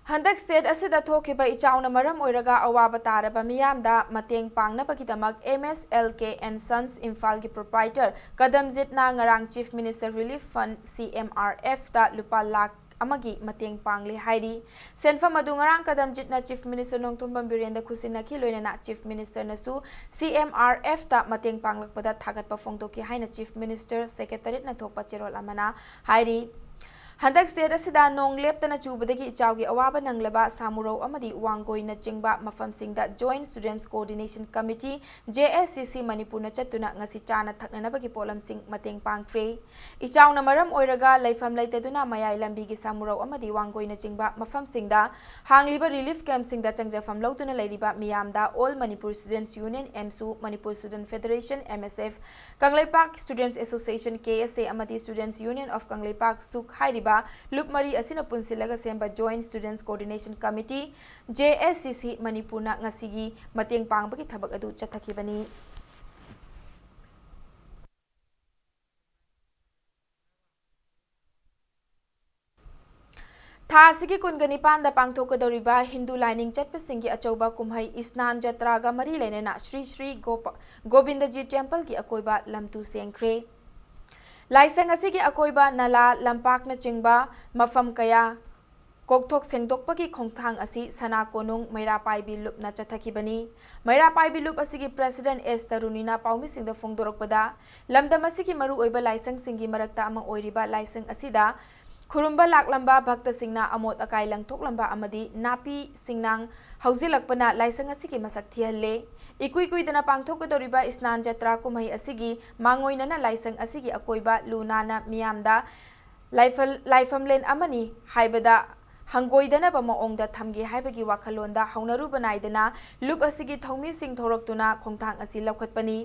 ꯍꯟꯗꯛ state ꯑꯁꯤꯗ ꯊꯣꯛꯈꯤꯕ ꯏꯆꯥꯎꯅ ꯃꯔꯝ ꯑꯣꯏꯔꯒ ꯑꯋꯥꯕ ꯇꯥꯔꯕ ꯃꯤꯌꯥꯝꯗ ꯃꯇꯦꯡ ꯄꯥꯡꯅꯕꯒꯤꯗꯃꯛ M S L K and Sons ꯏꯝꯐꯥꯜꯒꯤ proprietor ꯀꯗꯝꯖꯤꯠꯅ ꯉꯔꯥꯡ Chief Minister Relief Fund, CMRFꯇ ꯂꯨꯄꯥ ꯂꯥꯈ ꯑꯃꯒꯤ ꯃꯇꯦꯡ ꯄꯥꯡꯂꯦ ꯍꯥꯏꯔꯤ꯫ ꯁꯦꯟꯐꯝ ꯑꯗꯨ ꯉꯔꯥꯡ ꯀꯗꯝꯖꯤꯠꯅ Chief Minister ꯅꯣꯡꯊꯣꯝꯕꯝ ꯕꯤꯔꯦꯟꯗ ꯈꯨꯠꯁꯤꯟꯅꯈꯤ, ꯂꯣꯏꯅꯅ Chief Ministerꯅꯁꯨ CMRFꯇ ꯃꯇꯦꯡ ꯄꯥꯡꯂꯛꯄꯗ ꯊꯥꯒꯠꯄ ꯐꯣꯡꯗꯣꯛꯈꯤ ꯍꯥꯏꯅ Chief Minister Secretariatꯅ ꯊꯣꯛꯄ ꯆꯦꯔꯣꯜ ꯑꯃꯅ ꯍꯥꯏꯔꯤ꯫ ꯍꯟꯗꯛ state ꯑꯁꯤꯗ ꯅꯣꯡ ꯂꯦꯞꯇꯅ ꯆꯨꯕꯗꯒꯤ ꯏꯆꯥꯎꯒꯤ ꯑꯋꯥꯕ ꯅꯪꯂꯕ ꯁꯥꯃꯨꯔꯧ ꯑꯃꯗꯤ ꯋꯥꯡꯒꯣꯏꯅꯆꯤꯡꯕ ꯃꯐꯝꯁꯤꯡꯗ Joint Students Coordination Committee, JSCC ꯃꯅꯤꯄꯨꯔꯅ ꯆꯠꯇꯨꯅ ꯉꯁꯤ ꯆꯥꯅ ꯊꯛꯅꯅꯕꯒꯤ ꯄꯣꯠꯂꯝꯁꯤꯡ ꯃꯇꯦꯡ ꯄꯥꯡꯈ꯭ꯔꯦ꯫ ꯏꯆꯥꯎꯅ ꯃꯔꯝ ꯑꯣꯏꯔꯒ ꯂꯩꯐꯝ ꯂꯩꯇꯗꯨꯅ ꯃꯌꯥꯏ ꯂꯝꯕꯤꯒꯤ ꯁꯥꯃꯨꯔꯧ ꯑꯃꯗꯤ ꯋꯥꯡꯒꯣꯏꯅꯆꯤꯡꯕ ꯃꯐꯝꯁꯤꯡꯗ ꯍꯥꯡꯂꯤꯕ relief campꯁꯤꯡꯗ ꯆꯪꯖꯐꯝ ꯂꯧꯗꯨꯅ ꯂꯩꯔꯤꯕ ꯃꯤꯌꯥꯝꯗ All Manipur Students Union, AMSU, Manipur Student Federation, MSF, Kangleipak Students Association, KSA, ꯑꯃꯗꯤ Students Union of ꯀꯪꯂꯩꯄꯥꯛ, ꯁꯨꯛ ꯍꯥꯏꯔꯤꯕ ꯂꯨꯞ ꯃꯔꯤ ꯑꯁꯤꯅ ꯄꯨꯟꯁꯤꯜꯂꯒ ꯁꯦꯝꯕ Joint Students Coordination Committee, JSCC ꯃꯅꯤꯄꯨꯔꯅ ꯉꯁꯤꯒꯤ ꯃꯇꯦꯡ ꯄꯥꯡꯕꯒꯤ ꯊꯕꯛ ꯑꯗꯨ ꯆꯠꯊꯈꯤꯕꯅꯤ꯫ ꯊꯥ ꯑꯁꯤꯒꯤ ꯀꯨꯟꯒ ꯅꯤꯄꯥꯟꯗ ꯄꯥꯡꯊꯣꯛꯀꯗꯧꯔꯤꯕ ꯍꯤꯟꯗꯨ ꯂꯥꯏꯅꯤꯡ ꯆꯠꯄꯁꯤꯡꯒꯤ ꯑꯆꯧꯕ ꯀꯨꯝꯍꯩ ꯏꯁꯅꯥꯟ ꯖꯇ꯭ꯔꯥꯒ ꯃꯔꯤ ꯂꯩꯅꯅ ꯁ꯭ꯔꯤ ꯁ꯭ꯔꯤ ꯒꯣꯄ-, ꯒꯣꯕꯤꯟꯗꯖꯤ ꯇꯦꯝꯄꯜꯒꯤ ꯑꯀꯣꯏꯕ ꯂꯝꯇꯨ ꯁꯦꯡꯈ꯭ꯔꯦ꯫ ꯂꯥꯏꯁꯪ ꯑꯁꯤꯒꯤ ꯑꯀꯣꯏꯕ ꯅꯂꯥ, ꯂꯝꯄꯥꯛꯅꯆꯤꯡꯕ ꯃꯐꯝ ꯀꯌꯥ ꯀꯣꯛꯊꯣꯛ ꯁꯦꯡꯗꯣꯛꯄꯒꯤ ꯈꯣꯡꯊꯥꯡ ꯑꯁꯤ ꯁꯅꯥ ꯀꯣꯅꯨꯡ ꯃꯩꯔꯥ ꯄꯥꯏꯕꯤ ꯂꯨꯞꯅ ꯆꯠꯊꯈꯤꯕꯅꯤ꯫ ꯃꯩꯔꯥ ꯄꯥꯏꯕꯤ ꯂꯨꯞ ꯑꯁꯤꯒꯤ president ꯑꯦꯁ ꯇꯔꯨꯅꯤꯅ ꯄꯥꯎꯃꯤꯁꯤꯡꯗ ꯐꯣꯡꯗꯣꯔꯛꯄꯗ, ꯂꯝꯗꯝ ꯑꯁꯤꯒꯤ ꯃꯔꯨꯑꯣꯏꯕ ꯂꯥꯏꯁꯪꯁꯤꯡꯒꯤ ꯃꯔꯛꯇ ꯑꯃ ꯑꯣꯏꯔꯤꯕ ꯂꯥꯏꯁꯪ ꯑꯁꯤꯗ ꯈꯨꯔꯨꯝꯕ ꯂꯥꯛꯂꯝꯕ ꯚꯛꯇꯁꯤꯡꯅ ꯑꯃꯣꯠ ꯑꯀꯥꯏ ꯂꯪꯊꯣꯛꯂꯝꯕ ꯑꯃꯗꯤ ꯅꯥꯄꯤ ꯁꯤꯡꯅꯥꯡ ꯍꯧꯖꯤꯜꯂꯛꯄꯅ ꯂꯥꯏꯁꯪ ꯑꯁꯤꯒꯤ ꯃꯁꯛ ꯊꯤꯍꯜꯂꯦ꯫ ꯏꯀꯨꯏ ꯀꯨꯏꯗꯅ ꯄꯥꯡꯊꯣꯛꯀꯗꯧꯔꯤꯕ ꯏꯁꯅꯥꯟ ꯖꯇ꯭ꯔꯥ ꯀꯨꯝꯍꯩ ꯑꯁꯤꯒꯤ ꯃꯥꯡꯑꯣꯏꯅꯅ ꯂꯥꯏꯁꯪ ꯑꯁꯤꯒꯤ ꯑꯀꯣꯏꯕ ꯂꯨ ꯅꯥꯟꯅ ꯃꯤꯌꯥꯝꯗ ꯂꯥꯏꯐꯜ-, ꯂꯥꯏꯐꯝꯂꯦꯟ ꯑꯃꯅꯤ ꯍꯥꯏꯕꯗ ꯍꯪꯒꯣꯏꯗꯅꯕ ꯃꯑꯣꯡꯗ ꯊꯝꯒꯦ ꯍꯥꯏꯕꯒꯤ ꯋꯥꯈꯜꯂꯣꯟꯗ ꯍꯧꯅꯔꯨꯕ ꯅꯥꯏꯗꯅ ꯂꯨꯞ ꯑꯁꯤꯒꯤ ꯊꯧꯃꯤꯁꯤꯡ ꯊꯣꯔꯛꯇꯨꯅ ꯈꯣꯡꯊꯥꯡ ꯑꯁꯤ ꯂꯧꯈꯠꯄꯅꯤ꯫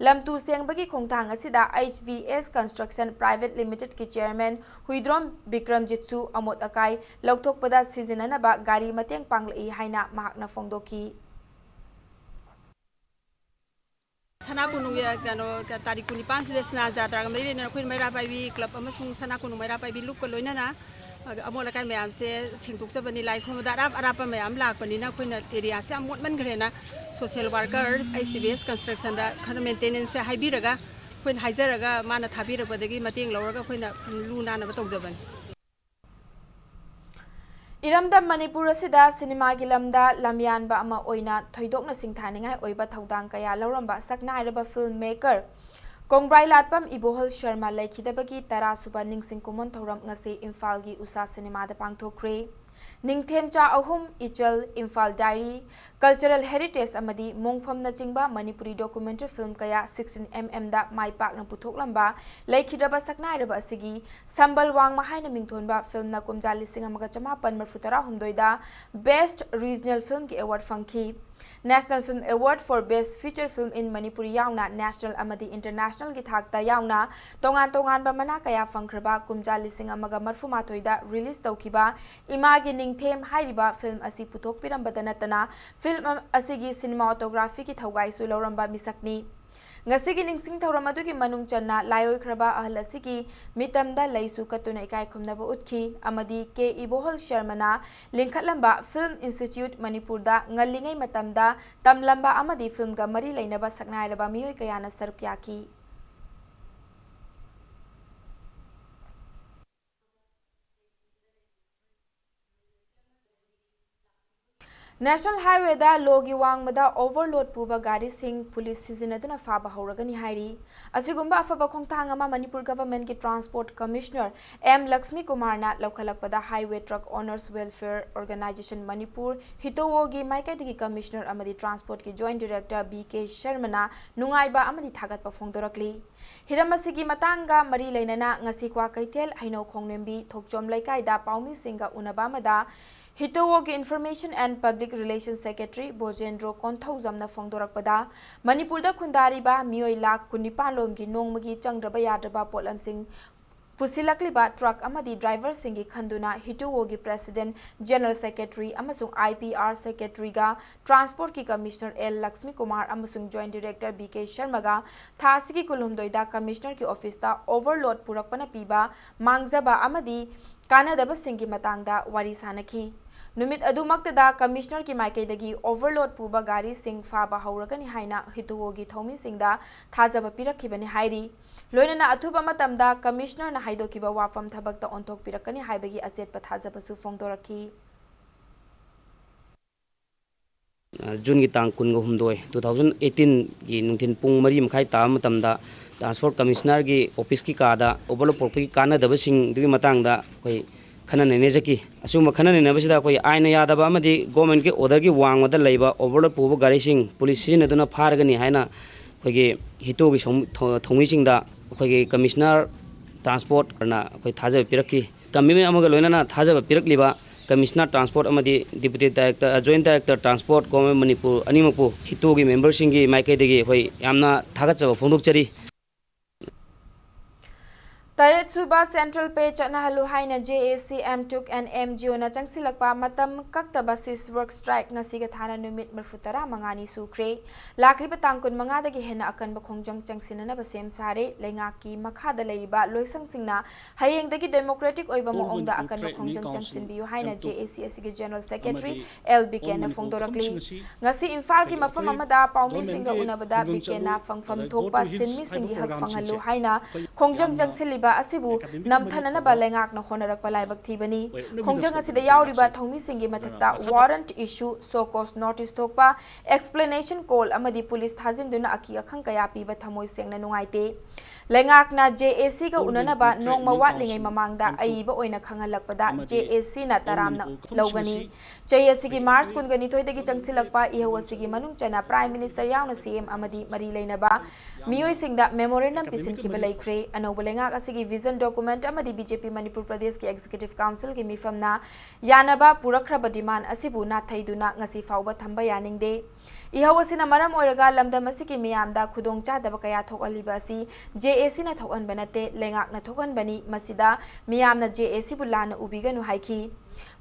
ꯂꯝꯇꯨ ꯁꯦꯡꯕꯒꯤ ꯈꯣꯡꯊꯥꯡ ꯑꯁꯤꯗ ꯑꯩꯆ ꯚꯤ ꯑꯦꯁ Construction Private Limited ꯀꯤ chairman ꯍꯨꯏꯗ꯭ꯔꯣꯝ ꯕꯤꯀ꯭ꯔꯝꯖꯤꯠꯁꯨ ꯑꯃꯣꯠ ꯑꯀꯥꯏ ꯂꯧꯊꯣꯛꯄꯗ ꯁꯤꯖꯤꯟꯅꯅꯕ ꯒꯥꯔꯤ ꯃꯇꯦꯡ ꯄꯥꯡꯂꯛꯏ ꯍꯥꯏꯅ ꯃꯍꯥꯛꯅ ꯐꯣꯡꯗꯣꯛꯈꯤ꯫ ꯁꯅꯥ ꯀꯣꯅꯨꯡꯒꯤ, ꯀꯩꯅꯣ, ꯇꯥꯔꯤꯛ ꯀꯨꯟꯅꯤꯄꯥꯟꯁꯤꯗ ꯁꯅꯥ ꯖꯥꯇ꯭ꯔꯥꯒ ꯃꯔꯤ ꯂꯩꯅꯅ ꯑꯩꯈꯣꯏ ꯃꯩꯔꯥ ꯄꯥꯏꯕꯤ club ꯑꯃꯁꯨꯡ ꯁꯅꯥ ꯀꯣꯅꯨꯡ ꯃꯩꯔꯥ ꯄꯥꯏꯕꯤ ꯂꯨꯞꯀ ꯂꯣꯏꯅꯅ, ꯑ, ꯑꯃꯣꯠ ꯑꯀꯥꯏ ꯃꯌꯥꯝꯁꯦ ꯁꯦꯡꯗꯣꯛꯆꯕꯅꯤ꯫ ꯂꯥꯏ ꯈꯨꯔꯨꯝꯕꯗ ꯑꯔꯥꯞ ꯑꯔꯥꯞꯄ ꯃꯌꯥꯝ ꯂꯥꯛꯄꯅꯤꯅ ꯑꯩꯈꯣꯏꯅ area ꯁꯦ ꯌꯥꯝ ꯃꯣꯠꯃꯟꯈ꯭ꯔꯦꯅ social worker ꯑꯩꯆ ꯚꯤ ꯑꯦꯁ Construction ꯗ ꯈꯔ maintenance ꯁꯦ ꯍꯥꯏꯕꯤꯔꯒ, ꯑꯩꯈꯣꯏꯅ ꯍꯥꯏꯖꯔꯒ ꯃꯥꯅ ꯊꯥꯕꯤꯔꯛꯄꯗꯒꯤ ꯃꯇꯦꯡ ꯂꯧꯔꯒ ꯑꯩꯈꯣꯏꯅ ꯂꯨ ꯅꯥꯟꯅꯕ ꯇꯧꯖꯕꯅꯤ꯫ ꯏꯔꯝꯗꯝ ꯃꯅꯤꯄꯨꯔ ꯑꯁꯤꯗ ꯁꯤꯅꯦꯃꯥꯒꯤ ꯂꯝꯗ ꯂꯝꯌꯥꯟꯕ ꯑꯃ ꯑꯣꯏꯅ ꯊꯣꯏꯗꯣꯛꯅ ꯁꯤꯡꯊꯥꯅꯤꯡꯉꯥꯏ ꯑꯣꯏꯕ ꯊꯧꯗꯥꯡ ꯀꯌꯥ ꯂꯧꯔꯝꯕ ꯁꯛꯅꯥꯏꯔꯕ film maker ꯀꯣꯡꯕ꯭ꯔꯥꯏ ꯂꯥꯠꯄꯝ ꯏꯕꯣꯍꯜ ꯁꯔꯃ ꯂꯩꯈꯤꯗꯕꯒꯤ ꯇꯔꯥ ꯁꯨꯕ ꯅꯤꯡꯁꯤꯡ ꯀꯨꯝꯑꯣꯟ ꯊꯧꯔꯝ ꯉꯁꯤ ꯏꯝꯐꯥꯜꯒꯤ ꯎꯁꯥ ꯁꯤꯅꯦꯃꯥꯗ ꯄꯥꯡꯊꯣꯛꯈ꯭ꯔꯦ꯫ ꯅꯤꯡꯊꯦꯝꯆꯥ ꯑꯍꯨꯝ, ꯏꯆꯜ, ꯏꯝꯐꯥꯜ ꯗꯥꯏꯔꯤ, Cultural Heritage ꯑꯃꯗꯤ ꯃꯣꯡꯐꯝꯅꯆꯤꯡꯕ ꯃꯅꯤꯄꯨꯔꯤ documentary film ꯀꯌꯥ sixteen M M ꯗ ꯃꯥꯏ ꯄꯥꯛꯅ ꯄꯨꯊꯣꯛꯂꯝꯕ ꯂꯩꯈꯤꯗ꯭ꯔꯕ ꯁꯛꯅꯥꯏꯔꯕ ꯑꯁꯤꯒꯤ ꯁꯝꯕꯜ ꯋꯥꯡꯃ ꯍꯥꯏꯅ ꯃꯤꯡꯊꯣꯟꯕ film ꯅ ꯀꯨꯝꯖꯥ ꯂꯤꯁꯤꯡ ꯑꯃꯒ ꯆꯃꯥꯄꯟ ꯃꯔꯤꯐꯨ ꯇꯔꯥꯍꯨꯝꯗꯣꯏꯗ Best Regional Film ꯒꯤ award ꯐꯪꯈꯤ꯫ National Film Award for Best Feature Film in Manipuri ꯌꯥꯎꯅ national ꯑꯃꯗꯤ international ꯒꯤ ꯊꯥꯛꯇ ꯌꯥꯎꯅ ꯇꯣꯉꯥꯟ ꯇꯣꯉꯥꯟꯕ ꯃꯅꯥ ꯀꯌꯥ ꯐꯪꯈ꯭ꯔꯕ ꯀꯨꯝꯖꯥ ꯂꯤꯁꯤꯡ ꯑꯃꯒ ꯃꯔꯤꯐꯨ ꯃꯥꯊꯣꯏꯗ release ꯇꯧꯈꯤꯕ ꯏꯃꯥꯒꯤ ꯅꯤꯡꯊꯦꯝ ꯍꯥꯏꯔꯤꯕ film ꯑꯁꯤ ꯄꯨꯊꯣꯛꯄꯤꯔꯝꯕꯗ ꯅꯠꯇꯅ, film ꯑꯁꯤꯒꯤ cinematography ꯒꯤ ꯊꯧꯒꯥꯏꯁꯨ ꯂꯧꯔꯝꯕ ꯃꯤꯁꯛꯅꯤ꯫ ꯉꯁꯤꯒꯤ ꯅꯤꯡꯁꯤꯡ ꯊꯧꯔꯝ ꯑꯗꯨꯒꯤ ꯃꯅꯨꯡ ꯆꯟꯅ ꯂꯥꯏꯑꯣꯏꯈ꯭ꯔꯕ ꯑꯍꯜ ꯑꯁꯤꯒꯤ ꯃꯤꯇꯝꯗ ꯂꯩꯁꯨ ꯀꯠꯇꯨꯅ ꯏꯀꯥꯏ ꯈꯨꯝꯅꯕ ꯎꯠꯈꯤ ꯑꯃꯗꯤ ꯀꯦ ꯏꯕꯣꯍꯜ ꯁꯔꯃꯅ ꯂꯤꯡꯈꯠꯂꯝꯕ ꯐꯤꯜꯝ ꯏꯟꯁꯇꯤꯇ꯭ꯌꯨꯠ ꯃꯅꯤꯄꯨꯔꯗ ꯉꯜꯂꯤꯉꯩ ꯃꯇꯝꯗ ꯇꯝꯂꯝꯕ ꯑꯃꯗꯤ ꯐꯤꯜꯝꯒ ꯃꯔꯤ ꯂꯩꯅꯕ ꯁꯛꯅꯥꯏꯔꯕ ꯃꯤꯑꯣꯏ ꯀꯌꯥꯅ ꯁꯔꯨꯛ ꯌꯥꯈꯤ꯫ ꯅꯦꯁꯅꯦꯜ ꯍꯥꯏꯋꯦꯗ ꯂꯣꯒꯤ ꯋꯥꯡꯃꯗ ꯑꯣꯚꯔꯂꯣꯗ ꯄꯨꯕ ꯒꯥꯔꯤꯁꯤꯡ ꯄꯨꯂꯤꯁ ꯁꯤꯖꯤꯟꯅꯗꯨꯅ ꯐꯥꯕ ꯍꯧꯔꯒꯅꯤ ꯍꯥꯏꯔꯤ꯫ ꯑꯁꯤꯒꯨꯝꯕ ꯑꯐꯕ ꯈꯣꯡꯊꯥꯡ ꯑꯃ ꯃꯅꯤꯄꯨꯔ ꯒꯚꯔꯟꯃꯦꯟꯠꯀꯤ ꯇ꯭ꯔꯥꯟꯁꯄꯣꯔꯠ ꯀꯃꯤꯁꯅꯔ ꯑꯦꯝ ꯂꯛꯁꯃꯤ ꯀꯨꯃꯥꯔꯅ ꯂꯧꯈꯠꯂꯛꯄꯗ highway truck owners welfare organisation Manipur, ꯍꯤꯇꯣꯋꯣꯒꯤ ꯃꯥꯏꯀꯩꯗꯒꯤ ꯀꯃꯤꯁꯅꯔ ꯑꯃꯗꯤ ꯇ꯭ꯔꯥꯟꯁꯄꯣꯔꯠꯀꯤ ꯖꯣꯏꯟꯠ ꯗꯤꯔꯦꯛꯇꯔ ꯕꯤ ꯀꯦ ꯁꯔꯃꯅ ꯅꯨꯡꯉꯥꯏꯕ ꯑꯃꯗꯤ ꯊꯥꯒꯠꯄ ꯐꯣꯡꯗꯣꯔꯛꯂꯤ꯫ ꯍꯤꯔꯝ ꯑꯁꯤꯒꯤ ꯃꯇꯥꯡꯒ ꯃꯔꯤ ꯂꯩꯅꯅ ꯉꯁꯤ ꯀ꯭ꯋꯥꯀꯩꯊꯦꯜ ꯍꯩꯅꯧ ꯈꯣꯡꯅꯦꯝꯕꯤ ꯊꯣꯛꯆꯣꯝ ꯂꯩꯀꯥꯏꯗ ꯄꯥꯎꯃꯤꯁꯤꯡꯒ ꯎꯅꯕ ꯑꯃꯗ ꯍꯤꯇꯣꯋꯣꯒꯤ information and public relation secretary Bojendro ꯀꯣꯟꯊꯧꯖꯝꯅ ꯐꯣꯡꯗꯣꯔꯛꯄꯗ, ꯃꯅꯤꯄꯨꯔꯗ ꯈꯨꯟꯗꯥꯔꯤꯕ ꯃꯤꯑꯣꯏ ꯂꯥꯈ ꯀꯨꯟꯅꯤꯄꯥꯟ ꯂꯣꯝꯒꯤ ꯅꯣꯡꯃꯒꯤ ꯆꯪꯗ꯭ꯔꯕ ꯌꯥꯗ꯭ꯔꯕ ꯄꯣꯠꯂꯝꯁꯤꯡ ꯄꯨꯁꯤꯜꯂꯛꯂꯤꯕ ꯇ꯭ꯔꯛ ꯑꯃꯗꯤ ꯗ꯭ꯔꯥꯏꯚꯔꯁꯤꯡꯒꯤ ꯈꯟꯗꯨꯅ ꯍꯤꯇꯣꯋꯣꯒꯤ ꯄ꯭ꯔꯦꯁꯤꯗꯦꯟꯠ, ꯖꯦꯅꯔꯦꯜ ꯁꯦꯀ꯭ꯔꯦꯇꯔꯤ ꯑꯃꯁꯨꯡ ꯑꯥꯏ ꯄꯤ ꯑꯥꯔ ꯁꯦꯀ꯭ꯔꯦꯇꯔꯤꯒ ꯇ꯭ꯔꯥꯟꯁꯄꯣꯔꯠꯀꯤ ꯀꯃꯤꯁꯅꯔ ꯑꯦꯜ ꯂꯛꯁꯃꯤ ꯀꯨꯃꯥꯔ ꯑꯃꯁꯨꯡ ꯖꯣꯏꯟꯠ ꯗꯤꯔꯦꯛꯇꯔ ꯕꯤ ꯀꯦ ꯁꯔꯃꯒ ꯊꯥ ꯑꯁꯤꯒꯤ ꯀꯨꯟꯍꯨꯝꯗꯣꯏꯗ ꯀꯃꯤꯁꯅꯔꯒꯤ ꯑꯣꯐꯤꯁꯇ ꯑꯣꯚꯔꯂꯣꯗ ꯄꯨꯔꯛꯄꯅ ꯄꯤꯕ ꯃꯥꯡꯖꯕ ꯑꯃꯗꯤ ꯀꯥꯟꯅꯗꯕꯁꯤꯡꯒꯤ ꯃꯇꯥꯡꯗ ꯋꯥꯔꯤ ꯁꯥꯅꯈꯤ꯫ ꯅꯨꯃꯤꯠ ꯑꯗꯨꯃꯛꯇꯗ ꯀꯃꯤꯁꯅꯔꯒꯤ ꯃꯥꯏꯀꯩꯗꯒꯤ ꯑꯣꯚꯔꯂꯣꯗ ꯄꯨꯕ ꯒꯥꯔꯤꯁꯤꯡ ꯐꯥꯕ ꯍꯧꯔꯒꯅꯤ ꯍꯥꯏꯅ ꯍꯤꯇꯣꯋꯣꯒꯤ ꯊꯧꯃꯤꯁꯤꯡꯗ ꯊꯥꯖꯕ ꯄꯤꯔꯛꯈꯤꯕꯅꯤ ꯍꯥꯏꯔꯤ꯫ ꯂꯣꯏꯅꯅ ꯑꯊꯨꯕ ꯃꯇꯝꯗ ꯀꯃꯤꯁꯅꯔꯅ ꯍꯥꯏꯗꯣꯛꯈꯤꯕ ꯋꯥꯐꯝ ꯊꯕꯛꯇ ꯑꯣꯟꯊꯣꯛꯄꯤꯔꯛꯀꯅꯤ ꯍꯥꯏꯕꯒꯤ ꯑꯆꯦꯠꯄ ꯊꯥꯖꯕꯁꯨ ꯐꯣꯡꯗꯣꯔꯛꯈꯤ꯫ ꯑ, ꯖꯨꯟꯒꯤ ꯇꯥꯡ ꯀꯨꯟꯒ ꯍꯨꯝꯗꯣꯏ, two thousand eighteen ꯒꯤ ꯅꯨꯡꯊꯤꯜ ꯄꯨꯡ ꯃꯔꯤ ꯃꯈꯥꯏ ꯇꯥꯕ ꯃꯇꯝꯗ ꯇ꯭ꯔꯥꯟꯁꯄꯣꯔꯠ ꯀꯃꯤꯁꯅꯔꯒꯤ ꯑꯣꯐꯤꯁꯀꯤ ꯀꯥꯗ ꯑꯣꯚꯔꯂꯣꯗ ꯄꯨꯔꯛꯄꯒꯤ ꯀꯥꯟꯅꯗꯕꯁꯤꯡꯗꯨꯒꯤ ꯃꯇꯥꯡꯗ ꯑꯩꯈꯣꯏ ꯈꯟꯅ ꯅꯩꯅꯖꯈꯤ꯫ ꯑꯁꯤꯒꯨꯝꯕ ꯈꯟꯅ ꯅꯩꯅꯕꯁꯤꯗ ꯑꯩꯈꯣꯏ ꯑꯥꯏꯟꯅ ꯌꯥꯗꯕ ꯑꯃꯗꯤ ꯒꯣꯔꯃꯦꯟꯠꯀꯤ ꯑꯣꯔꯗꯔꯒꯤ ꯋꯥꯡꯃꯗ ꯂꯩꯕ ꯑꯣꯚꯔꯂꯣꯗ ꯄꯨꯕ ꯒꯥꯔꯤꯁꯤꯡ ꯄꯨꯂꯤꯁ ꯁꯤꯖꯤꯟꯅꯗꯨꯅ ꯐꯥꯔꯒꯅꯤ ꯍꯥꯏꯅ ꯑꯩꯈꯣꯏꯒꯤ ꯍꯤꯇꯣꯒꯤ ꯁꯣꯝ-, ꯊꯧ-, ꯊꯧꯃꯤꯁꯤꯡꯗ ꯑꯩꯈꯣꯏꯒꯤ ꯀꯃꯤꯁꯅꯔ ꯇ꯭ꯔꯥꯟꯁꯄꯣꯔꯠꯅ ꯑꯩꯈꯣꯏ ꯊꯥꯖꯕ ꯄꯤꯔꯛꯈꯤ꯫ ꯀꯃꯤꯠꯃꯦꯟ ꯑꯃꯒ ꯂꯣꯏꯅꯅ ꯊꯥꯖꯕ ꯄꯤꯔꯛꯂꯤꯕ ꯀꯃꯤꯁꯅꯔ ꯇ꯭ꯔꯥꯟꯁꯄꯣꯔꯠ ꯑꯃꯗꯤ deputy director, joint director transport government Manipur ꯑꯅꯤꯃꯛꯄꯨ ꯍꯤꯇꯣꯒꯤ ꯃꯦꯝꯕꯔꯁꯤꯡꯒꯤ ꯃꯥꯏꯀꯩꯗꯒꯤ ꯑꯩꯈꯣꯏ ꯌꯥꯝꯅ ꯊꯥꯒꯠꯆꯕ ꯐꯣꯡꯗꯣꯛꯆꯔꯤ꯫ ꯇꯔꯦꯠꯁꯨꯕ Central Pay ꯆꯠꯅꯍꯜꯂꯨ ꯍꯥꯏꯅ J A C, M tuk and M G O ꯅ ꯆꯪꯁꯤꯜꯂꯛꯄ ꯃꯇꯝ ꯀꯛꯇꯕ cease work strike ꯉꯁꯤꯒ ꯊꯥꯅ ꯅꯨꯃꯤꯠ ꯃꯔꯤꯐꯨ ꯇꯔꯥ ꯃꯉꯥꯅꯤ ꯁꯨꯈ꯭ꯔꯦ꯫ ꯂꯥꯛꯂꯤꯕ ꯇꯥꯡ ꯀꯨꯟꯃꯉꯥꯗꯒꯤ ꯍꯦꯟꯅ ꯑꯀꯟꯕ ꯈꯣꯡꯖꯪ ꯆꯪꯁꯤꯟꯅꯅꯕ ꯁꯦꯝ ꯁꯥꯔꯦ꯫ ꯂꯩꯉꯥꯛꯀꯤ ꯃꯈꯥꯗ ꯂꯩꯔꯤꯕ ꯂꯣꯏꯁꯪꯁꯤꯡꯅ ꯍꯌꯦꯡꯗꯒꯤ democratic ꯑꯣꯏꯕ ꯃꯑꯣꯡꯗ ꯑꯀꯟꯕ ꯈꯣꯡꯖꯪ ꯆꯪꯁꯤꯟꯕꯤꯌꯨ ꯍꯥꯏꯅ J A C ꯑꯁꯤꯒꯤ General Secretary L B K ꯅ ꯐꯣꯡꯗꯣꯔꯛꯂꯤ꯫ ꯉꯁꯤ ꯏꯝꯐꯥꯜꯒꯤ ꯃꯐꯝ ꯑꯃꯗ ꯄꯥꯎꯃꯤꯁꯤꯡꯒ ꯎꯅꯕꯗ B K ꯅ ꯐꯪꯐꯝ ꯊꯣꯛꯄ ꯁꯤꯟꯃꯤꯁꯤꯡꯒꯤ ꯍꯛ ꯐꯪꯍꯜꯂꯨ ꯍꯥꯏꯅ ꯈꯣꯡꯖꯪ ꯆꯪꯁꯤꯜꯂꯤꯕ ꯑꯁꯤꯕꯨ ꯅꯝꯊꯅꯅꯕ ꯂꯩꯉꯥꯛꯅ ꯍꯣꯠꯅꯔꯛꯄ ꯂꯥꯏꯕꯛ ꯊꯤꯕꯅꯤ꯫ ꯈꯣꯡꯖꯪ ꯑꯁꯤꯗ ꯌꯥꯎꯔꯤꯕ ꯊꯧꯃꯤꯁꯤꯡꯒꯤ ꯃꯊꯛꯇ warrant issue, show cause notice ꯊꯣꯛꯄ, explanation call ꯑꯃꯗꯤ ꯄꯨꯂꯤꯁ ꯊꯥꯖꯤꯟꯗꯨꯅ ꯑꯀꯤ ꯑꯈꯪ ꯀꯌꯥ ꯄꯤꯕ ꯊꯃꯣꯏ ꯁꯦꯡꯅ ꯅꯨꯡꯉꯥꯏꯇꯦ꯫ ꯂꯩꯉꯥꯛꯅ J A C ꯒ ꯎꯅꯅꯕ ꯅꯣꯡꯃ ꯋꯥꯠꯂꯤꯉꯩ ꯃꯃꯥꯡꯗ ꯑꯏꯕ ꯑꯣꯏꯅ ꯈꯪꯍꯜꯂꯛꯄꯗ J A C ꯅ ꯇꯔꯥꯝꯅ ꯂꯧꯒꯅꯤ꯫ ꯆꯍꯤ ꯑꯁꯤꯒꯤ March ꯀꯨꯟꯒ ꯅꯤꯊꯣꯏꯗꯒꯤ ꯆꯪꯁꯤꯜꯂꯛꯄ ꯏꯍꯧ ꯑꯁꯤꯒꯤ ꯃꯅꯨꯡ ꯆꯟꯅ Prime Minister ꯌꯥꯎꯅ C M ꯑꯃꯗꯤ ꯃꯔꯤ ꯂꯩꯅꯕ ꯃꯤꯑꯣꯏꯁꯤꯡꯗ memorandum ꯄꯤꯁꯤꯟꯈꯤꯕ ꯂꯩꯈ꯭ꯔꯦ꯫ ꯑꯅꯧꯕ ꯂꯩꯉꯥꯛ ꯑꯁꯤꯒꯤ vision document ꯑꯃꯗꯤ B J P ꯃꯅꯤꯄꯨꯔ ꯄ꯭ꯔꯗꯦꯁꯀꯤ Executive Council ꯒꯤ ꯃꯤꯐꯝꯅ ꯌꯥꯅꯕ ꯄꯨꯔꯛꯈ꯭ꯔꯕ demand ꯑꯁꯤꯕꯨ ꯅꯥꯊꯩꯗꯨꯅ ꯉꯁꯤ ꯐꯥꯎꯕ ꯊꯝꯕ ꯌꯥꯅꯤꯡꯗꯦ꯫ ꯏꯍꯧ ꯑꯁꯤꯅ ꯃꯔꯝ ꯑꯣꯏꯔꯒ ꯂꯝꯗꯝ ꯑꯁꯤꯒꯤ ꯃꯤꯌꯥꯝꯗ ꯈꯨꯗꯣꯡꯆꯥꯗꯕ ꯀꯌꯥ ꯊꯣꯛꯍꯜꯂꯤꯕ ꯑꯁꯤ J A C ꯅ ꯊꯣꯛꯍꯟꯕ ꯅꯠꯇꯦ, ꯂꯩꯉꯥꯛꯅ ꯊꯣꯛꯍꯟꯕꯅꯤ꯫ ꯃꯁꯤꯗ ꯃꯤꯌꯥꯝꯅ J A C ꯕꯨ ꯂꯥꯟꯅ ꯎꯕꯤꯒꯅꯨ ꯍꯥꯏꯈꯤ꯫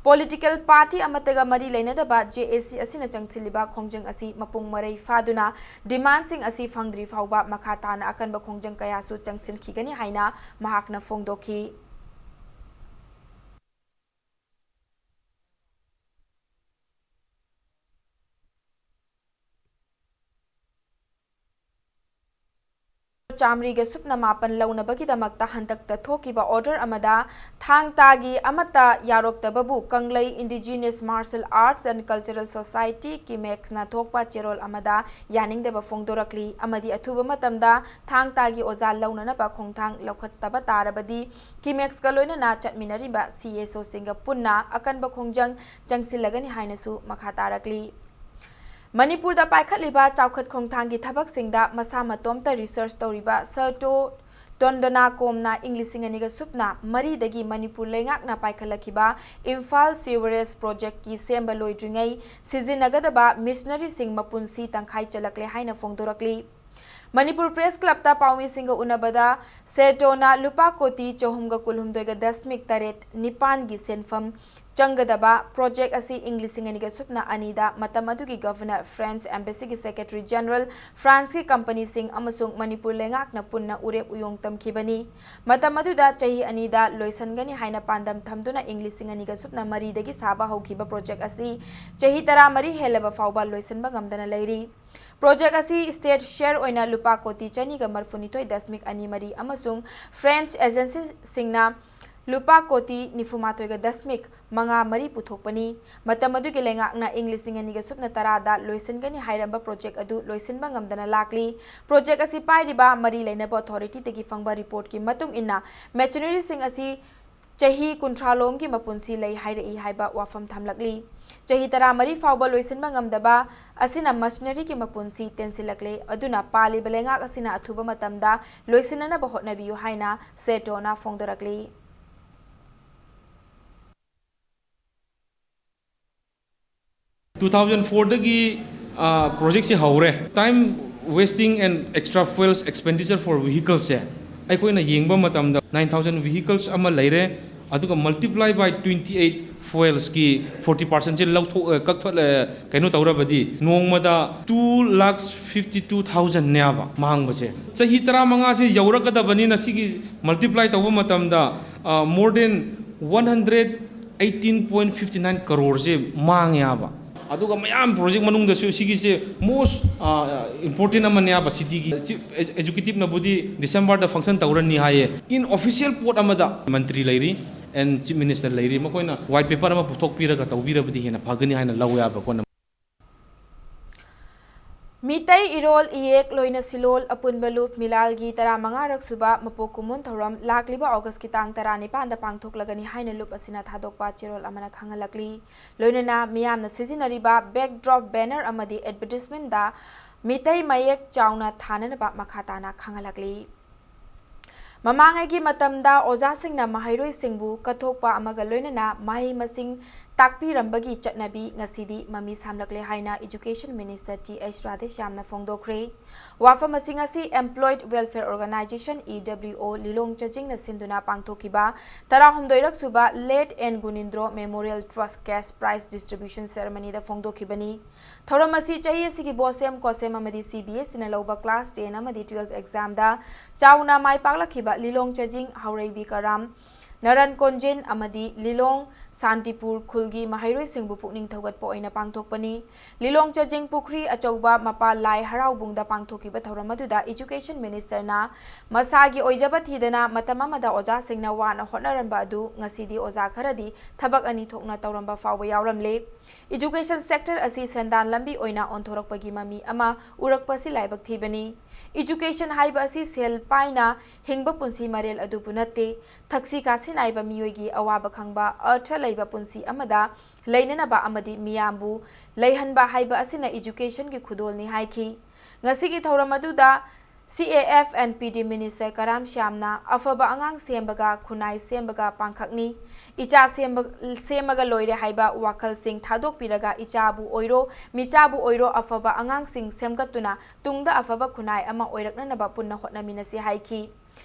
Political party ꯑꯃꯠꯇꯒ ꯃꯔꯤ ꯂꯩꯅꯗꯕ J A C ꯑꯁꯤꯅ ꯆꯪꯁꯤꯜꯂꯤꯕ ꯈꯣꯡꯖꯪ ꯑꯁꯤ ꯃꯄꯨꯡ ꯃꯔꯩ ꯐꯥꯗꯨꯅ demandꯁꯤꯡ ꯑꯁꯤ ꯐꯪꯗ꯭ꯔꯤ ꯐꯥꯎꯕ ꯃꯈꯥ ꯇꯥꯅ ꯑꯀꯟꯕ ꯈꯣꯡꯖꯪ ꯀꯌꯥꯁꯨ ꯆꯪꯁꯤꯟꯈꯤꯒꯅꯤ ꯍꯥꯏꯅ ꯃꯍꯥꯛꯅ ꯐꯣꯡꯗꯣꯛꯈꯤ꯫ ꯆꯥꯃꯔꯤꯒ ꯁꯨꯞꯅ ꯃꯥꯄꯟ ꯂꯧꯅꯕꯒꯤꯗꯃꯛꯇ ꯍꯟꯗꯛꯇ ꯊꯣꯛꯈꯤꯕ order ꯑꯃꯗ ꯊꯥꯡ ꯇꯥꯒꯤ ꯑꯃꯠꯇ ꯌꯥꯔꯣꯛꯇꯕꯕꯨ ꯀꯪꯂꯩ Indigenous Martial Arts and Cultural Society, ꯀꯤꯃꯦꯛꯁꯅ ꯊꯣꯛꯄ ꯆꯦꯔꯣꯜ ꯑꯃꯗ ꯌꯥꯅꯤꯡꯗꯕ ꯐꯣꯡꯗꯣꯔꯛꯂꯤ ꯑꯃꯗꯤ ꯑꯊꯨꯕ ꯃꯇꯝꯗ ꯊꯥꯡ ꯇꯥꯒꯤ ꯑꯣꯖꯥ ꯂꯧꯅꯅꯕ ꯈꯣꯡꯊꯥꯡ ꯂꯧꯈꯠꯇꯕ ꯇꯥꯔꯕꯗꯤ ꯀꯤꯃꯦꯛꯁꯀ ꯂꯣꯏꯅꯅ ꯆꯠꯃꯤꯟꯅꯔꯤꯕ C S O ꯁꯤꯡꯒ ꯄꯨꯟꯅ ꯑꯀꯟꯕ ꯈꯣꯡꯖꯪ ꯆꯪꯁꯤꯜꯂꯒꯅꯤ ꯍꯥꯏꯅꯁꯨ ꯃꯈꯥ ꯇꯥꯔꯛꯂꯤ꯫ ꯃꯅꯤꯄꯨꯔꯗ ꯄꯥꯏꯈꯠꯂꯤꯕ ꯆꯥꯎꯈꯠ ꯈꯣꯡꯊꯥꯡꯒꯤ ꯊꯕꯛꯁꯤꯡꯗ ꯃꯁꯥ ꯃꯇꯣꯝꯇ research ꯇꯧꯔꯤꯕ ꯁꯔꯇꯣ ꯇꯣꯟꯗꯣꯅꯥꯀꯣꯝꯅ ꯏꯪ ꯂꯤꯁꯤꯡ ꯑꯅꯤꯒ ꯁꯨꯞꯅ ꯃꯔꯤꯗꯒꯤ ꯃꯅꯤꯄꯨꯔ ꯂꯩꯉꯥꯛꯅ ꯄꯥꯏꯈꯠꯂꯛꯈꯤꯕ ꯏꯝꯐꯥꯜ sewerage projectꯀꯤ ꯁꯦꯝꯕ ꯂꯣꯏꯗ꯭ꯔꯤꯉꯩ ꯁꯤꯖꯤꯟꯅꯒꯗꯕ machineryꯁꯤꯡ ꯃꯄꯨꯟꯁꯤ ꯇꯪꯈꯥꯏ ꯆꯜꯂꯛꯂꯦ ꯍꯥꯏꯅ ꯐꯣꯡꯗꯣꯔꯛꯂꯤ꯫ ꯃꯅꯤꯄꯨꯔ ꯄ꯭ꯔꯦꯁ ꯀ꯭ꯂꯕꯇ ꯄꯥꯎꯃꯤꯁꯤꯡꯒ ꯎꯅꯕꯗ ꯁꯦꯇꯣꯅ ꯂꯨꯄꯥ ꯀꯣꯇꯤ ꯆꯍꯨꯝꯒ ꯀꯨꯟꯍꯨꯝꯗꯣꯏꯒ ꯗꯁꯃꯤꯛ ꯇꯔꯦꯠ ꯅꯤꯄꯥꯟꯒꯤ ꯁꯦꯟꯐꯝ ꯆꯪꯒꯗꯕ ꯄ꯭ꯔꯣꯖꯦꯛ ꯑꯁꯤ ꯏꯪ ꯂꯤꯁꯤꯡ ꯑꯅꯤꯒ ꯁꯨꯞꯅ ꯑꯅꯤꯗ ꯃꯇꯝ ꯑꯗꯨꯒꯤ ꯒꯚꯔꯅꯔ, ꯐ꯭ꯔꯦꯟꯁ ꯑꯦꯝꯕꯦꯁꯤꯒꯤ ꯁꯦꯀ꯭ꯔꯦꯇꯔꯤ ꯖꯦꯅꯔꯦꯜ, ꯐ꯭ꯔꯥꯟꯁꯀꯤ ꯀꯝꯄꯅꯤꯁꯤꯡ ꯑꯃꯁꯨꯡ ꯃꯅꯤꯄꯨꯔ ꯂꯩꯉꯥꯛꯅ ꯄꯨꯟꯅ ꯎꯔꯦꯞ ꯎꯌꯣꯡ ꯇꯝꯈꯤꯕꯅꯤ꯫ ꯃꯇꯝ ꯑꯗꯨꯗ ꯆꯍꯤ ꯑꯅꯤꯗ ꯂꯣꯏꯁꯤꯟꯒꯅꯤ ꯍꯥꯏꯅ ꯄꯥꯟꯗꯝ ꯊꯝꯗꯨꯅ ꯏꯪ ꯂꯤꯁꯤꯡ ꯑꯅꯤꯒ ꯁꯨꯞꯅ ꯃꯔꯤꯗꯒꯤ ꯁꯥꯕ ꯍꯧꯈꯤꯕ ꯄ꯭ꯔꯣꯖꯦꯛ ꯑꯁꯤ ꯆꯍꯤ ꯇꯔꯥꯃꯔꯤ ꯍꯦꯜꯂꯕ ꯐꯥꯎꯕ ꯂꯣꯏꯁꯤꯟꯕ ꯉꯝꯗꯅ ꯂꯩꯔꯤ꯫ ꯄ꯭ꯔꯣꯖꯦꯛ ꯑꯁꯤ ꯁ꯭ꯇꯦꯠ ꯁꯦꯌꯔ ꯑꯣꯏꯅ ꯂꯨꯄꯥ ꯀꯣꯇꯤ ꯆꯅꯤꯒ ꯃꯔꯐꯨꯅꯤꯊꯣꯏ ꯗꯁꯃꯤꯛ ꯑꯅꯤ ꯃꯔꯤ ꯑꯃꯁꯨꯡ ꯐ꯭ꯔꯦꯟꯁ ꯑꯦꯖꯦꯟꯁꯤꯁꯤꯡꯅ ꯂꯨꯄꯥ ꯀꯣꯇꯤ ꯅꯤꯐꯨꯃꯥꯊꯣꯏꯒ ꯗꯁꯃꯤꯛ ꯃꯉꯥ ꯃꯔꯤ ꯄꯨꯊꯣꯛꯄꯅꯤ꯫ ꯃꯇꯝ ꯑꯗꯨꯒꯤ ꯂꯩꯉꯥꯛꯅ ꯏꯪ ꯂꯤꯁꯤꯡ ꯑꯅꯤꯒ ꯁꯨꯞꯅ ꯇꯔꯥꯗ ꯂꯣꯏꯁꯤꯟꯒꯅꯤ ꯍꯥꯏꯔꯝꯕ ꯄ꯭ꯔꯣꯖꯦꯛ ꯑꯗꯨ ꯂꯣꯏꯁꯤꯟꯕ ꯉꯝꯗꯅ ꯂꯥꯛꯂꯤ꯫ ꯄ꯭ꯔꯣꯖꯦꯛ ꯑꯁꯤ ꯄꯥꯏꯔꯤꯕ ꯃꯔꯤ ꯂꯩꯅꯕ ꯑꯣꯊꯣꯔꯤꯇꯤꯗꯒꯤ ꯐꯪꯕ ꯔꯤꯄꯣꯔꯠꯀꯤ ꯃꯇꯨꯡ ꯏꯟꯅ, ꯃꯦꯆꯤꯅꯔꯤꯁꯤꯡ ꯑꯁꯤ ꯆꯍꯤ ꯀꯨꯟꯊ꯭ꯔꯥ ꯂꯣꯝꯒꯤ ꯃꯄꯨꯟꯁꯤ ꯂꯩ ꯍꯥꯏꯔꯛꯏ ꯍꯥꯏꯕ ꯋꯥꯐꯝ ꯊꯝꯂꯛꯂꯤ꯫ ꯆꯍꯤ ꯇꯔꯥꯃꯔꯤ ꯐꯥꯎꯕ ꯂꯣꯏꯁꯤꯟꯕ ꯉꯝꯗꯕ ꯑꯁꯤꯅ ꯃꯁꯤꯅꯔꯤꯒꯤ ꯃꯄꯨꯟꯁꯤ ꯇꯦꯟꯁꯤꯜꯂꯛꯂꯦ꯫ ꯑꯗꯨꯅ ꯄꯥꯜꯂꯤꯕ ꯂꯩꯉꯥꯛ ꯑꯁꯤꯅ ꯑꯊꯨꯕ ꯃꯇꯝꯗ ꯂꯣꯏꯁꯤꯟꯅꯅꯕ ꯍꯣꯠꯅꯕꯤꯌꯨ ꯍꯥꯏꯅ ꯁꯦꯇꯣꯅ ꯐꯣꯡꯗꯣꯔꯛꯂꯤ꯫ ꯇꯨ ꯊꯥꯎꯖꯟ ꯐꯣꯔꯗꯒꯤ ꯄ꯭ꯔꯣꯖꯦꯛꯁꯦ ꯍꯧꯔꯦ꯫ Time wasting and extra fuels expenditure for vehicles ꯁꯦ ꯑꯩꯈꯣꯏꯅ ꯌꯦꯡꯕ ꯃꯇꯝꯗ, nine thousand vehicles ꯑꯃ ꯂꯩꯔꯦ, ꯑꯗꯨꯒ multiply by twenty eight fuels ꯀꯤ forty percent ꯁꯦ ꯂꯧꯊꯣꯛ ꯀꯛꯊꯠ ꯀꯩꯅꯣ ꯇꯧꯔꯕꯗꯤ, ꯅꯣꯡꯃꯗ two lakhs fifty two thousand ꯅꯦꯕ ꯃꯥꯡꯕꯁꯦ꯫ ꯆꯍꯤ ꯇꯔꯥꯃꯉꯥꯁꯦ ꯌꯧꯔꯛꯀꯗꯕꯅꯤꯅ, ꯁꯤꯒꯤ multiply ꯇꯧꯕ ꯃꯇꯝꯗ more than one hundred eighteen point fifty nine crore ꯁꯦ ꯃꯥꯡꯉꯦꯕ꯫ ꯑꯗꯨꯒ ꯃꯌꯥꯝ ꯄ꯭ꯔꯣꯖꯦꯛ ꯃꯅꯨꯡꯗꯁꯨ ꯁꯤꯒꯤꯁꯦ most important ꯑꯃꯅꯦꯕ꯫ ꯁꯤꯇꯤꯒꯤ ꯆꯤꯐ ꯑꯦꯖꯨꯀꯦꯇꯤꯞꯅꯕꯨꯗꯤ ꯗꯤꯁꯦꯝꯕꯔꯗ function ꯇꯧꯔꯅꯤ ꯍꯥꯏꯌꯦ꯫ In official ꯄꯣꯠ ꯑꯃꯗ ꯃꯟꯇ꯭ꯔꯤ ꯂꯩꯔꯤ and ꯆꯤꯐ ꯃꯤꯅꯤꯁꯇꯔ ꯂꯩꯔꯤ, ꯃꯈꯣꯏꯅ white paper ꯑꯃ ꯄꯨꯊꯣꯛꯄꯤꯔꯒ ꯇꯧꯕꯤꯔꯕꯗꯤ ꯍꯦꯟꯅ ꯐꯒꯅꯤ ꯍꯥꯏꯅ ꯂꯧꯋꯦꯕ ꯑꯩꯈꯣꯏꯅ꯫ ꯃꯤꯇꯩ ꯏꯔꯣꯜ ꯏꯌꯦꯛ ꯂꯣꯏꯅ ꯁꯤꯂꯣꯜ ꯑꯄꯨꯟꯕ ꯂꯨꯞ ꯃꯤꯂꯥꯜꯒꯤ ꯇꯔꯥꯃꯉꯥꯔꯛ ꯁꯨꯕ ꯃꯄꯣꯛ ꯀꯨꯝꯑꯣꯟ ꯊꯧꯔꯝ ꯂꯥꯛꯂꯤꯕ ꯑꯣꯒꯁꯀꯤ ꯇꯥꯡ ꯇꯔꯥꯅꯤꯄꯥꯟꯗ ꯄꯥꯡꯊꯣꯛꯂꯒꯅꯤ ꯍꯥꯏꯅ ꯂꯨꯞ ꯑꯁꯤꯅ ꯊꯥꯗꯣꯛꯄ ꯆꯦꯔꯣꯜ ꯑꯃꯅ ꯈꯪꯍꯜꯂꯛꯂꯤ꯫ ꯂꯣꯏꯅꯅ ꯃꯤꯌꯥꯝꯅ ꯁꯤꯖꯤꯟꯅꯔꯤꯕ backdrop, banner ꯑꯃꯗꯤ advertisement ꯗ ꯃꯤꯇꯩ ꯃꯌꯦꯛ ꯆꯥꯎꯅ ꯊꯥꯅꯅꯕ ꯃꯈꯥ ꯇꯥꯅ ꯈꯪꯍꯜꯂꯛꯂꯤ꯫ ꯃꯃꯥꯡꯉꯩꯒꯤ ꯃꯇꯝꯗ ꯑꯣꯖꯥꯁꯤꯡꯅ ꯃꯍꯩꯔꯣꯏꯁꯤꯡꯕꯨ ꯀꯠꯊꯣꯛꯄ ꯑꯃꯒ ꯂꯣꯏꯅꯅ ꯃꯍꯩ ꯃꯁꯤꯡ ꯇꯥꯛꯄꯤꯔꯝꯕꯒꯤ ꯆꯠꯅꯕꯤ ꯉꯁꯤꯗꯤ ꯃꯃꯤ ꯁꯥꯝꯂꯛꯂꯦ ꯍꯥꯏꯅ Education Minister Th Radheshyamꯅ ꯐꯣꯡꯗꯣꯛꯈ꯭ꯔꯦ꯫ ꯋꯥꯐꯝ ꯑꯁꯤ ꯉꯁꯤ Employed Welfare Organisation, E W O, ꯂꯤꯂꯣꯡ ꯆꯥꯖꯤꯡꯅ ꯁꯤꯟꯗꯨꯅ ꯄꯥꯡꯊꯣꯛꯈꯤꯕ ꯇꯔꯥꯍꯨꯝꯗꯣꯏꯔꯛ ꯁꯨꯕ Late N Gunindro Memorial Trust Cash Prize Distribution Ceremonyꯗ ꯐꯣꯡꯗꯣꯛꯈꯤꯕꯅꯤ꯫ ꯊꯧꯔꯝ ꯑꯁꯤ ꯆꯍꯤ ꯑꯁꯤꯒꯤ BOSEM, COSEM ꯑꯃꯗꯤ C B S Eꯅ ꯂꯧꯕ class ten ꯑꯃꯗꯤ twelve examꯗ ꯆꯥꯎꯅ ꯃꯥꯏ ꯄꯥꯛꯂꯛꯈꯤꯕ ꯂꯤꯂꯣꯡ ꯆꯥꯖꯤꯡ, ꯍꯧꯔꯩꯕꯤ ꯀꯔꯥꯝ, ꯅꯔꯟ ꯀꯣꯟꯖꯦꯟ ꯑꯃꯗꯤ ꯂꯤꯂꯣꯡ ꯁꯥꯟꯇꯤꯄꯨꯔ ꯈꯨꯜꯒꯤ ꯃꯍꯩꯔꯣꯏꯁꯤꯡꯕꯨ ꯄꯨꯛꯅꯤꯡ ꯊꯧꯒꯠꯄ ꯑꯣꯏꯅ ꯄꯥꯡꯊꯣꯛꯄꯅꯤ꯫ ꯂꯤꯂꯣꯡ ꯆꯥꯖꯤꯡ ꯄꯨꯈ꯭ꯔꯤ ꯑꯆꯧꯕ ꯃꯄꯥ ꯂꯥꯏ ꯍꯔꯥꯎꯕꯨꯡꯗ ꯄꯥꯡꯊꯣꯛꯈꯤꯕ ꯊꯧꯔꯝ ꯑꯗꯨꯗ Education Ministerꯅ ꯃꯁꯥꯒꯤ ꯑꯣꯏꯖꯕ ꯊꯤꯗꯅ ꯃꯇꯝ ꯑꯃꯗ ꯑꯣꯖꯥꯁꯤꯡꯅ ꯋꯥꯅ ꯍꯣꯠꯅꯔꯝꯕ ꯑꯗꯨ ꯉꯁꯤꯗꯤ ꯑꯣꯖꯥ ꯈꯔꯗꯤ ꯊꯕꯛ ꯑꯅꯤ ꯊꯣꯛꯅ ꯇꯧꯔꯝꯕ ꯐꯥꯎꯕ ꯌꯥꯎꯔꯝꯂꯦ꯫ Education sector ꯑꯁꯤ ꯁꯦꯟꯗꯥꯟ ꯂꯝꯕꯤ ꯑꯣꯏꯅ ꯑꯣꯟꯊꯣꯔꯛꯄꯒꯤ ꯃꯃꯤ ꯑꯃ ꯎꯔꯛꯄꯁꯤ ꯂꯥꯏꯕꯛ ꯊꯤꯕꯅꯤ꯫ Education ꯍꯥꯏꯕ ꯑꯁꯤ ꯁꯦꯜ ꯄꯥꯏꯅ ꯍꯤꯡꯕ ꯄꯨꯟꯁꯤ ꯃꯔꯦꯜ ꯑꯗꯨꯕꯨ ꯅꯠꯇꯦ꯫ ꯊꯛꯁꯤ ꯈꯥꯁꯤ ꯅꯥꯏꯕ ꯃꯤꯑꯣꯏꯒꯤ ꯑꯋꯥꯕ ꯈꯪꯕ, ꯑꯔꯊ ꯂꯩꯕ ꯄꯨꯟꯁꯤ ꯑꯃꯗ ꯂꯩꯅꯅꯕ ꯑꯃꯗꯤ ꯃꯤꯌꯥꯝꯕꯨ ꯂꯩꯍꯟꯕ ꯍꯥꯏꯕ ꯑꯁꯤꯅ Educationꯒꯤ ꯈꯨꯗꯣꯜꯅꯤ ꯍꯥꯏꯈꯤ꯫ ꯉꯁꯤꯒꯤ ꯊꯧꯔꯝ ꯑꯗꯨꯗ C A F and P D Minister ꯀꯔꯥꯝ ꯁ꯭ꯌꯥꯝꯅ ꯑꯐꯕ ꯑꯉꯥꯡ ꯁꯦꯝꯕꯒ ꯈꯨꯟꯅꯥꯏ ꯁꯦꯝꯕꯒ ꯄꯥꯡꯈꯛꯅꯤ꯫ ꯏꯆꯥ ꯁꯦꯝꯕ-, ꯁꯦꯝꯃꯒ ꯂꯣꯏꯔꯦ ꯍꯥꯏꯕ ꯋꯥꯈꯜꯁꯤꯡ ꯊꯥꯗꯣꯛꯄꯤꯔꯒ ꯏꯆꯥꯕꯨ ꯑꯣꯏꯔꯣ, ꯃꯤꯆꯥꯕꯨ ꯑꯣꯏꯔꯣ ꯑꯐꯕ ꯑꯉꯥꯡꯁꯤꯡ ꯁꯦꯝꯒꯠꯇꯨꯅ ꯇꯨꯡꯗ ꯑꯐꯕ ꯈꯨꯟꯅꯥꯏ ꯑꯃ ꯑꯣꯏꯔꯛꯅꯅꯕ ꯄꯨꯟꯅ ꯍꯣꯠꯅꯃꯤꯟꯅꯁꯤ ꯍꯥꯏꯈꯤ꯫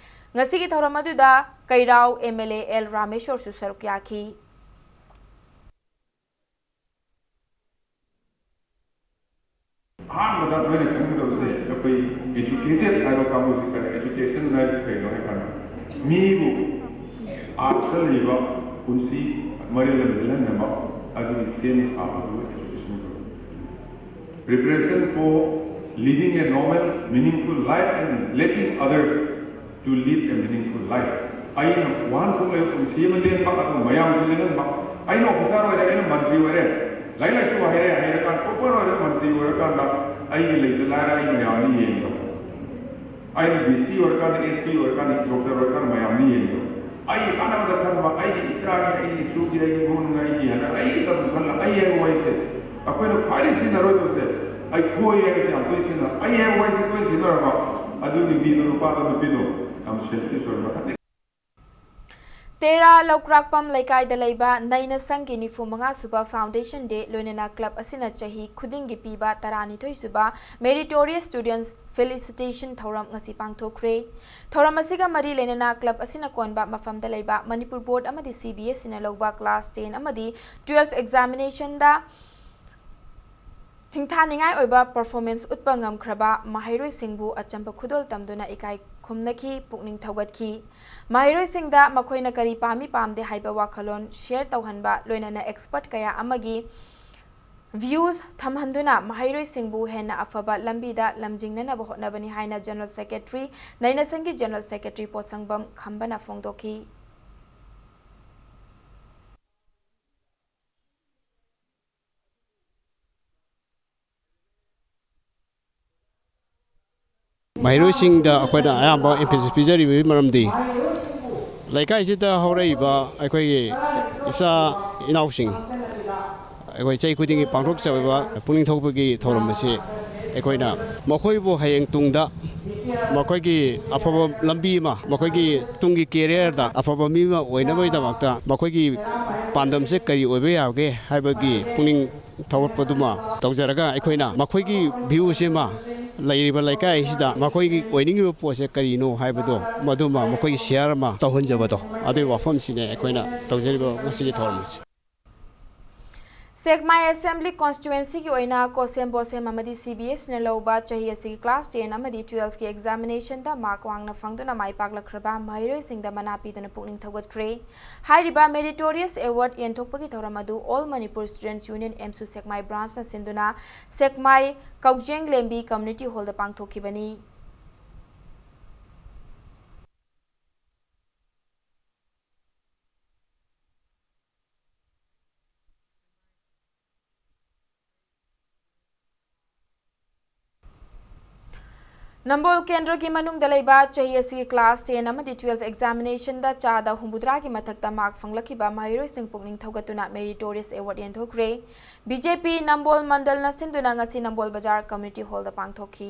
ꯉꯁꯤꯒꯤ ꯊꯧꯔꯝ ꯑꯗꯨꯗ ꯀꯩꯔꯥꯎ M L A L ꯔꯥꯃꯦꯁꯣꯔꯁꯨ ꯁꯔꯨꯛ ꯌꯥꯈꯤ꯫ ꯑꯍꯥꯟꯕꯗ ꯅꯣꯏꯅ ꯈꯪꯒꯗꯕꯁꯦ ꯑꯩꯈꯣꯏ educated ꯍꯥꯏꯕ ꯀꯥꯡꯕꯨꯁꯤ ꯀꯔꯤ, education ꯍꯥꯏꯕꯁꯤ ꯀꯩꯅꯣ ꯍꯥꯏ ꯀꯥꯟꯗ ꯃꯤꯕꯨ ꯑꯥꯔꯊ ꯂꯩꯕ ꯄꯨꯟꯁꯤ ꯃꯔꯦꯜ ꯑꯃ ꯂꯦꯜꯍꯟꯅꯕ ꯑꯗꯨꯒꯤ ꯁꯦꯝ ꯁꯥꯕꯗꯨ education ꯀꯧꯏ꯫ Preparation for living a normal, meaningful life and letting others to live a meaningful life. ꯑꯩꯅ ꯋꯥꯍꯟꯊꯣꯛ ꯂꯩꯕ ꯄꯨꯟꯁꯤ ꯑꯃ ꯂꯦꯟꯕ, ꯑꯗꯨꯒ ꯃꯌꯥꯝꯁꯨ ꯂꯦꯜꯍꯟꯕ꯫ ꯑꯩꯅ officer ꯑꯣꯏꯔꯦ, ꯑꯩꯅ ꯃꯟꯇ꯭ꯔꯤ ꯑꯣꯏꯔꯦ, ꯂꯥꯏꯔꯤꯛ ꯂꯥꯏꯁꯨ ꯍꯩꯔꯦ, ꯍꯩꯔꯀꯥꯟꯗ topper ꯑꯣꯏꯔꯦ, ꯃꯟꯇ꯭ꯔꯤ ꯑꯣꯏꯔꯀꯥꯟꯗ ꯑꯩꯒꯤ ꯂꯩꯇ ꯂꯥꯏꯔ ꯑꯩ ꯃꯌꯥꯝꯅ ꯌꯦꯡꯗꯕ꯫ ꯑꯩꯅ D C ꯑꯣꯏꯔꯀꯥꯟꯗ, S P ꯑꯣꯏꯔꯀꯥꯟꯗ, doctor ꯑꯣꯏꯔꯀꯥꯟꯗ ꯃꯌꯥꯝꯅ ꯌꯦꯡꯗꯕ꯫ ꯑꯩꯒꯤ ꯀꯥꯟꯅꯕꯗ ꯈꯟꯕ, ꯑꯩꯒꯤ ꯏꯆꯥꯒꯤ, ꯑꯩꯒꯤ ꯏꯁꯨꯒꯤ, ꯑꯩꯒꯤ ꯏꯃꯨꯡꯒꯤ, ꯑꯩꯒꯤ ꯍꯥꯏꯅ ꯑꯩꯒꯤꯗꯃꯛ ꯈꯜꯂ ꯑꯩ ꯍꯥꯏꯕ ꯋꯥꯍꯩꯁꯦ ꯑꯩꯈꯣꯏꯅ ꯈ꯭ꯋꯥꯏꯗꯒꯤ ꯁꯤꯖꯤꯟꯅꯔꯣꯏꯗꯕꯁꯦ, "ꯑꯩꯈꯣꯏ" ꯍꯥꯏꯕꯁꯦ ꯌꯥꯝ ꯇꯣꯏꯅ ꯁꯤꯖꯤꯟꯅ-, "ꯑꯩ" ꯍꯥꯏꯕ ꯋꯥꯍꯩꯁꯦ ꯇꯣꯏꯅ ꯁꯤꯖꯤꯟꯅꯔꯕ ꯑꯗꯨꯒꯤ ꯃꯤꯗꯣ, ꯅꯨꯄꯥꯗꯣ, ꯅꯨꯄꯤꯗꯣ ꯌꯥꯝ selfish ꯑꯣꯏꯔꯕ ꯈꯟꯅꯩ꯫ ꯇꯦꯔꯥ ꯂꯧꯀ꯭ꯔꯥꯛꯄꯝ ꯂꯩꯀꯥꯏꯗ ꯂꯩꯕ ꯅꯩꯅ ꯁꯪꯒꯤ ꯅꯤꯐꯨ ꯃꯉꯥ ꯁꯨꯕ Foundation Day, ꯂꯣꯏꯅꯅ club ꯑꯁꯤꯅ ꯆꯍꯤ ꯈꯨꯗꯤꯡꯒꯤ ꯄꯤꯕ ꯇꯔꯥꯅꯤꯊꯣꯏ ꯁꯨꯕ Meritorious Students Felicitation ꯊꯧꯔꯝ ꯉꯁꯤ ꯄꯥꯡꯊꯣꯛꯈ꯭ꯔꯦ꯫ ꯊꯧꯔꯝ ꯑꯁꯤꯒ ꯃꯔꯤ ꯂꯩꯅꯅ club ꯑꯁꯤꯅ ꯀꯣꯟꯕ ꯃꯐꯝꯗ ꯂꯩꯕ ꯃꯅꯤꯄꯨꯔ Board ꯑꯃꯗꯤ C B S Eꯅ ꯂꯧꯕ class ten ꯑꯃꯗꯤ twelve examinationꯗ ꯁꯤꯡꯊꯥꯅꯤꯡꯉꯥꯏ ꯑꯣꯏꯕ performance ꯎꯠꯄ ꯉꯝꯈ꯭ꯔꯕ ꯃꯍꯩꯔꯣꯏꯁꯤꯡꯕꯨ ꯑꯆꯝꯕ ꯈꯨꯗꯣꯜ ꯇꯝꯗꯨꯅ ꯏꯀꯥꯏ ꯈꯨꯝꯅꯈꯤ, ꯄꯨꯛꯅꯤꯡ ꯊꯧꯒꯠꯈꯤ꯫ ꯃꯍꯩꯔꯣꯏꯁꯤꯡꯗ ꯃꯈꯣꯏꯅ ꯀꯔꯤ ꯄꯥꯝꯃꯤ ꯄꯥꯝꯗꯦ ꯍꯥꯏꯕ ꯋꯥꯈꯜꯂꯣꯟ share ꯇꯧꯍꯟꯕ, ꯂꯣꯏꯅꯅ expert ꯀꯌꯥ ꯑꯃꯒꯤ views ꯊꯝꯍꯟꯗꯨꯅ ꯃꯍꯩꯔꯣꯏꯁꯤꯡꯕꯨ ꯍꯦꯟꯅ ꯑꯐꯕ ꯂꯝꯕꯤꯗ ꯂꯝꯖꯤꯡꯅꯅꯕ ꯍꯣꯠꯅꯕꯅꯤ ꯍꯥꯏꯅ General Secretary, ꯅꯩꯅꯁꯪꯒꯤ General Secretary ꯄꯣꯠꯁꯪꯕꯝ ꯈꯝꯕꯅ ꯐꯣꯡꯗꯣꯛꯈꯤ꯫ ꯃꯍꯩꯔꯣꯏꯁꯤꯡꯗ ꯑꯩꯈꯣꯏꯅ ꯑꯌꯥꯝꯕ emphasis ꯄꯤꯖꯔꯤꯕꯒꯤ ꯃꯔꯝꯗꯤ, ꯂꯩꯀꯥꯏꯁꯤꯗ ꯍꯧꯔꯛꯏꯕ ꯑꯩꯈꯣꯏꯒꯤ ꯏꯆꯥ ꯏꯅꯥꯎꯁꯤꯡ, ꯑꯩꯈꯣꯏ ꯆꯍꯤ ꯈꯨꯗꯤꯡꯒꯤ ꯄꯥꯡꯊꯣꯛꯆꯕ ꯄꯨꯛꯅꯤꯡ ꯊꯧꯒꯠꯄꯒꯤ ꯊꯧꯔꯝ ꯑꯁꯤ ꯑꯩꯈꯣꯏꯅ ꯃꯈꯣꯏꯕꯨ ꯍꯌꯦꯡ ꯇꯨꯡꯗ ꯃꯈꯣꯏꯒꯤ ꯑꯐꯕ ꯂꯝꯕꯤ ꯑꯃ, ꯃꯈꯣꯏꯒꯤ ꯇꯨꯡꯒꯤ careerꯗ ꯑꯐꯕ ꯃꯤ ꯑꯃ ꯑꯣꯏꯅꯕꯒꯤꯗꯃꯛꯇ ꯃꯈꯣꯏꯒꯤ ꯄꯥꯟꯗꯝꯁꯦ ꯀꯔꯤ ꯑꯣꯏꯕ ꯌꯥꯕꯒꯦ ꯍꯥꯏꯕꯒꯤ ꯄꯨꯛꯅꯤꯡ ꯊꯧꯒꯠꯄꯗꯨꯃ ꯇꯧꯖꯔꯒ, ꯑꯩꯈꯣꯏꯅ ꯃꯈꯣꯏꯒꯤ viewꯁꯤꯃ, ꯂꯩꯔꯤꯕ ꯂꯩꯀꯥꯏ ꯑꯁꯤꯗ ꯃꯈꯣꯏꯒꯤ ꯑꯣꯏꯅꯤꯡꯉꯤꯕ ꯄꯣꯠꯁꯦ ꯀꯔꯤꯅꯣ ꯍꯥꯏꯕꯗꯣ, ꯃꯗꯨꯃ ꯃꯈꯣꯏꯒꯤ share ꯑꯃ ꯇꯧꯍꯟꯖꯕꯗꯣ, ꯑꯗꯨꯒꯤ ꯋꯥꯐꯝꯁꯤꯅꯦ ꯑꯩꯈꯣꯏꯅ ꯇꯧꯖꯔꯤꯕ ꯉꯁꯤꯒꯤ ꯊꯧꯔꯝ ꯑꯁꯤ꯫ ꯁꯦꯛꯃꯥꯏ Assembly Constituencyꯒꯤ ꯑꯣꯏꯅ ꯀꯣꯁꯦꯝ ꯕꯣꯁꯦꯝ ꯑꯃꯗꯤ C B Sꯅ ꯂꯧꯕ ꯆꯍꯤ ꯑꯁꯤꯒꯤ class ten ꯑꯃꯗꯤ twelveꯀꯤ examinationꯗ mark ꯋꯥꯡꯅ ꯐꯪꯗꯨꯅ ꯃꯥꯏ ꯄꯥꯛꯂꯛꯈ꯭ꯔꯕ ꯃꯍꯩꯔꯣꯏꯁꯤꯡꯗ ꯃꯅꯥ ꯄꯤꯗꯨꯅ ꯄꯨꯛꯅꯤꯡ ꯊꯧꯒꯠꯈ꯭ꯔꯦ꯫ ꯍꯥꯏꯔꯤꯕ Meritorious Award ꯌꯦꯟꯊꯣꯛꯄꯒꯤ ꯊꯧꯔꯝ ꯑꯗꯨ All Manipur Students Union, AMSU ꯁꯦꯛꯃꯥꯏ branchꯅ ꯁꯤꯟꯗꯨꯅ ꯁꯦꯛꯃꯥꯏ ꯀꯧꯖꯦꯡ ꯂꯦꯝꯕꯤ Community Hallꯗ ꯄꯥꯡꯊꯣꯛꯈꯤꯕꯅꯤ꯫ ꯅꯝꯕꯣꯜ ꯀꯦꯟꯗ꯭ꯔꯒꯤ ꯃꯅꯨꯡꯗ ꯂꯩꯕ ꯆꯍꯤ ꯑꯁꯤꯒꯤ class ten ꯑꯃꯗꯤ twelve examinationꯗ ꯆꯥꯗ ꯍꯨꯝꯐꯨꯇꯔꯥꯒꯤ ꯃꯊꯛꯇ mark ꯐꯪꯂꯛꯈꯤꯕ ꯃꯍꯩꯔꯣꯏꯁꯤꯡ ꯄꯨꯛꯅꯤꯡ ꯊꯧꯒꯠꯇꯨꯅ Meritorious Award ꯌꯦꯟꯊꯣꯛꯈ꯭ꯔꯦ꯫ B J P ꯅꯝꯕꯣꯜ ꯃꯟꯗꯜꯅ ꯁꯤꯟꯗꯨꯅ ꯉꯁꯤ ꯅꯝꯕꯣꯜ ꯕꯖꯥꯔ Community Hallꯗ ꯄꯥꯡꯊꯣꯛꯈꯤ꯫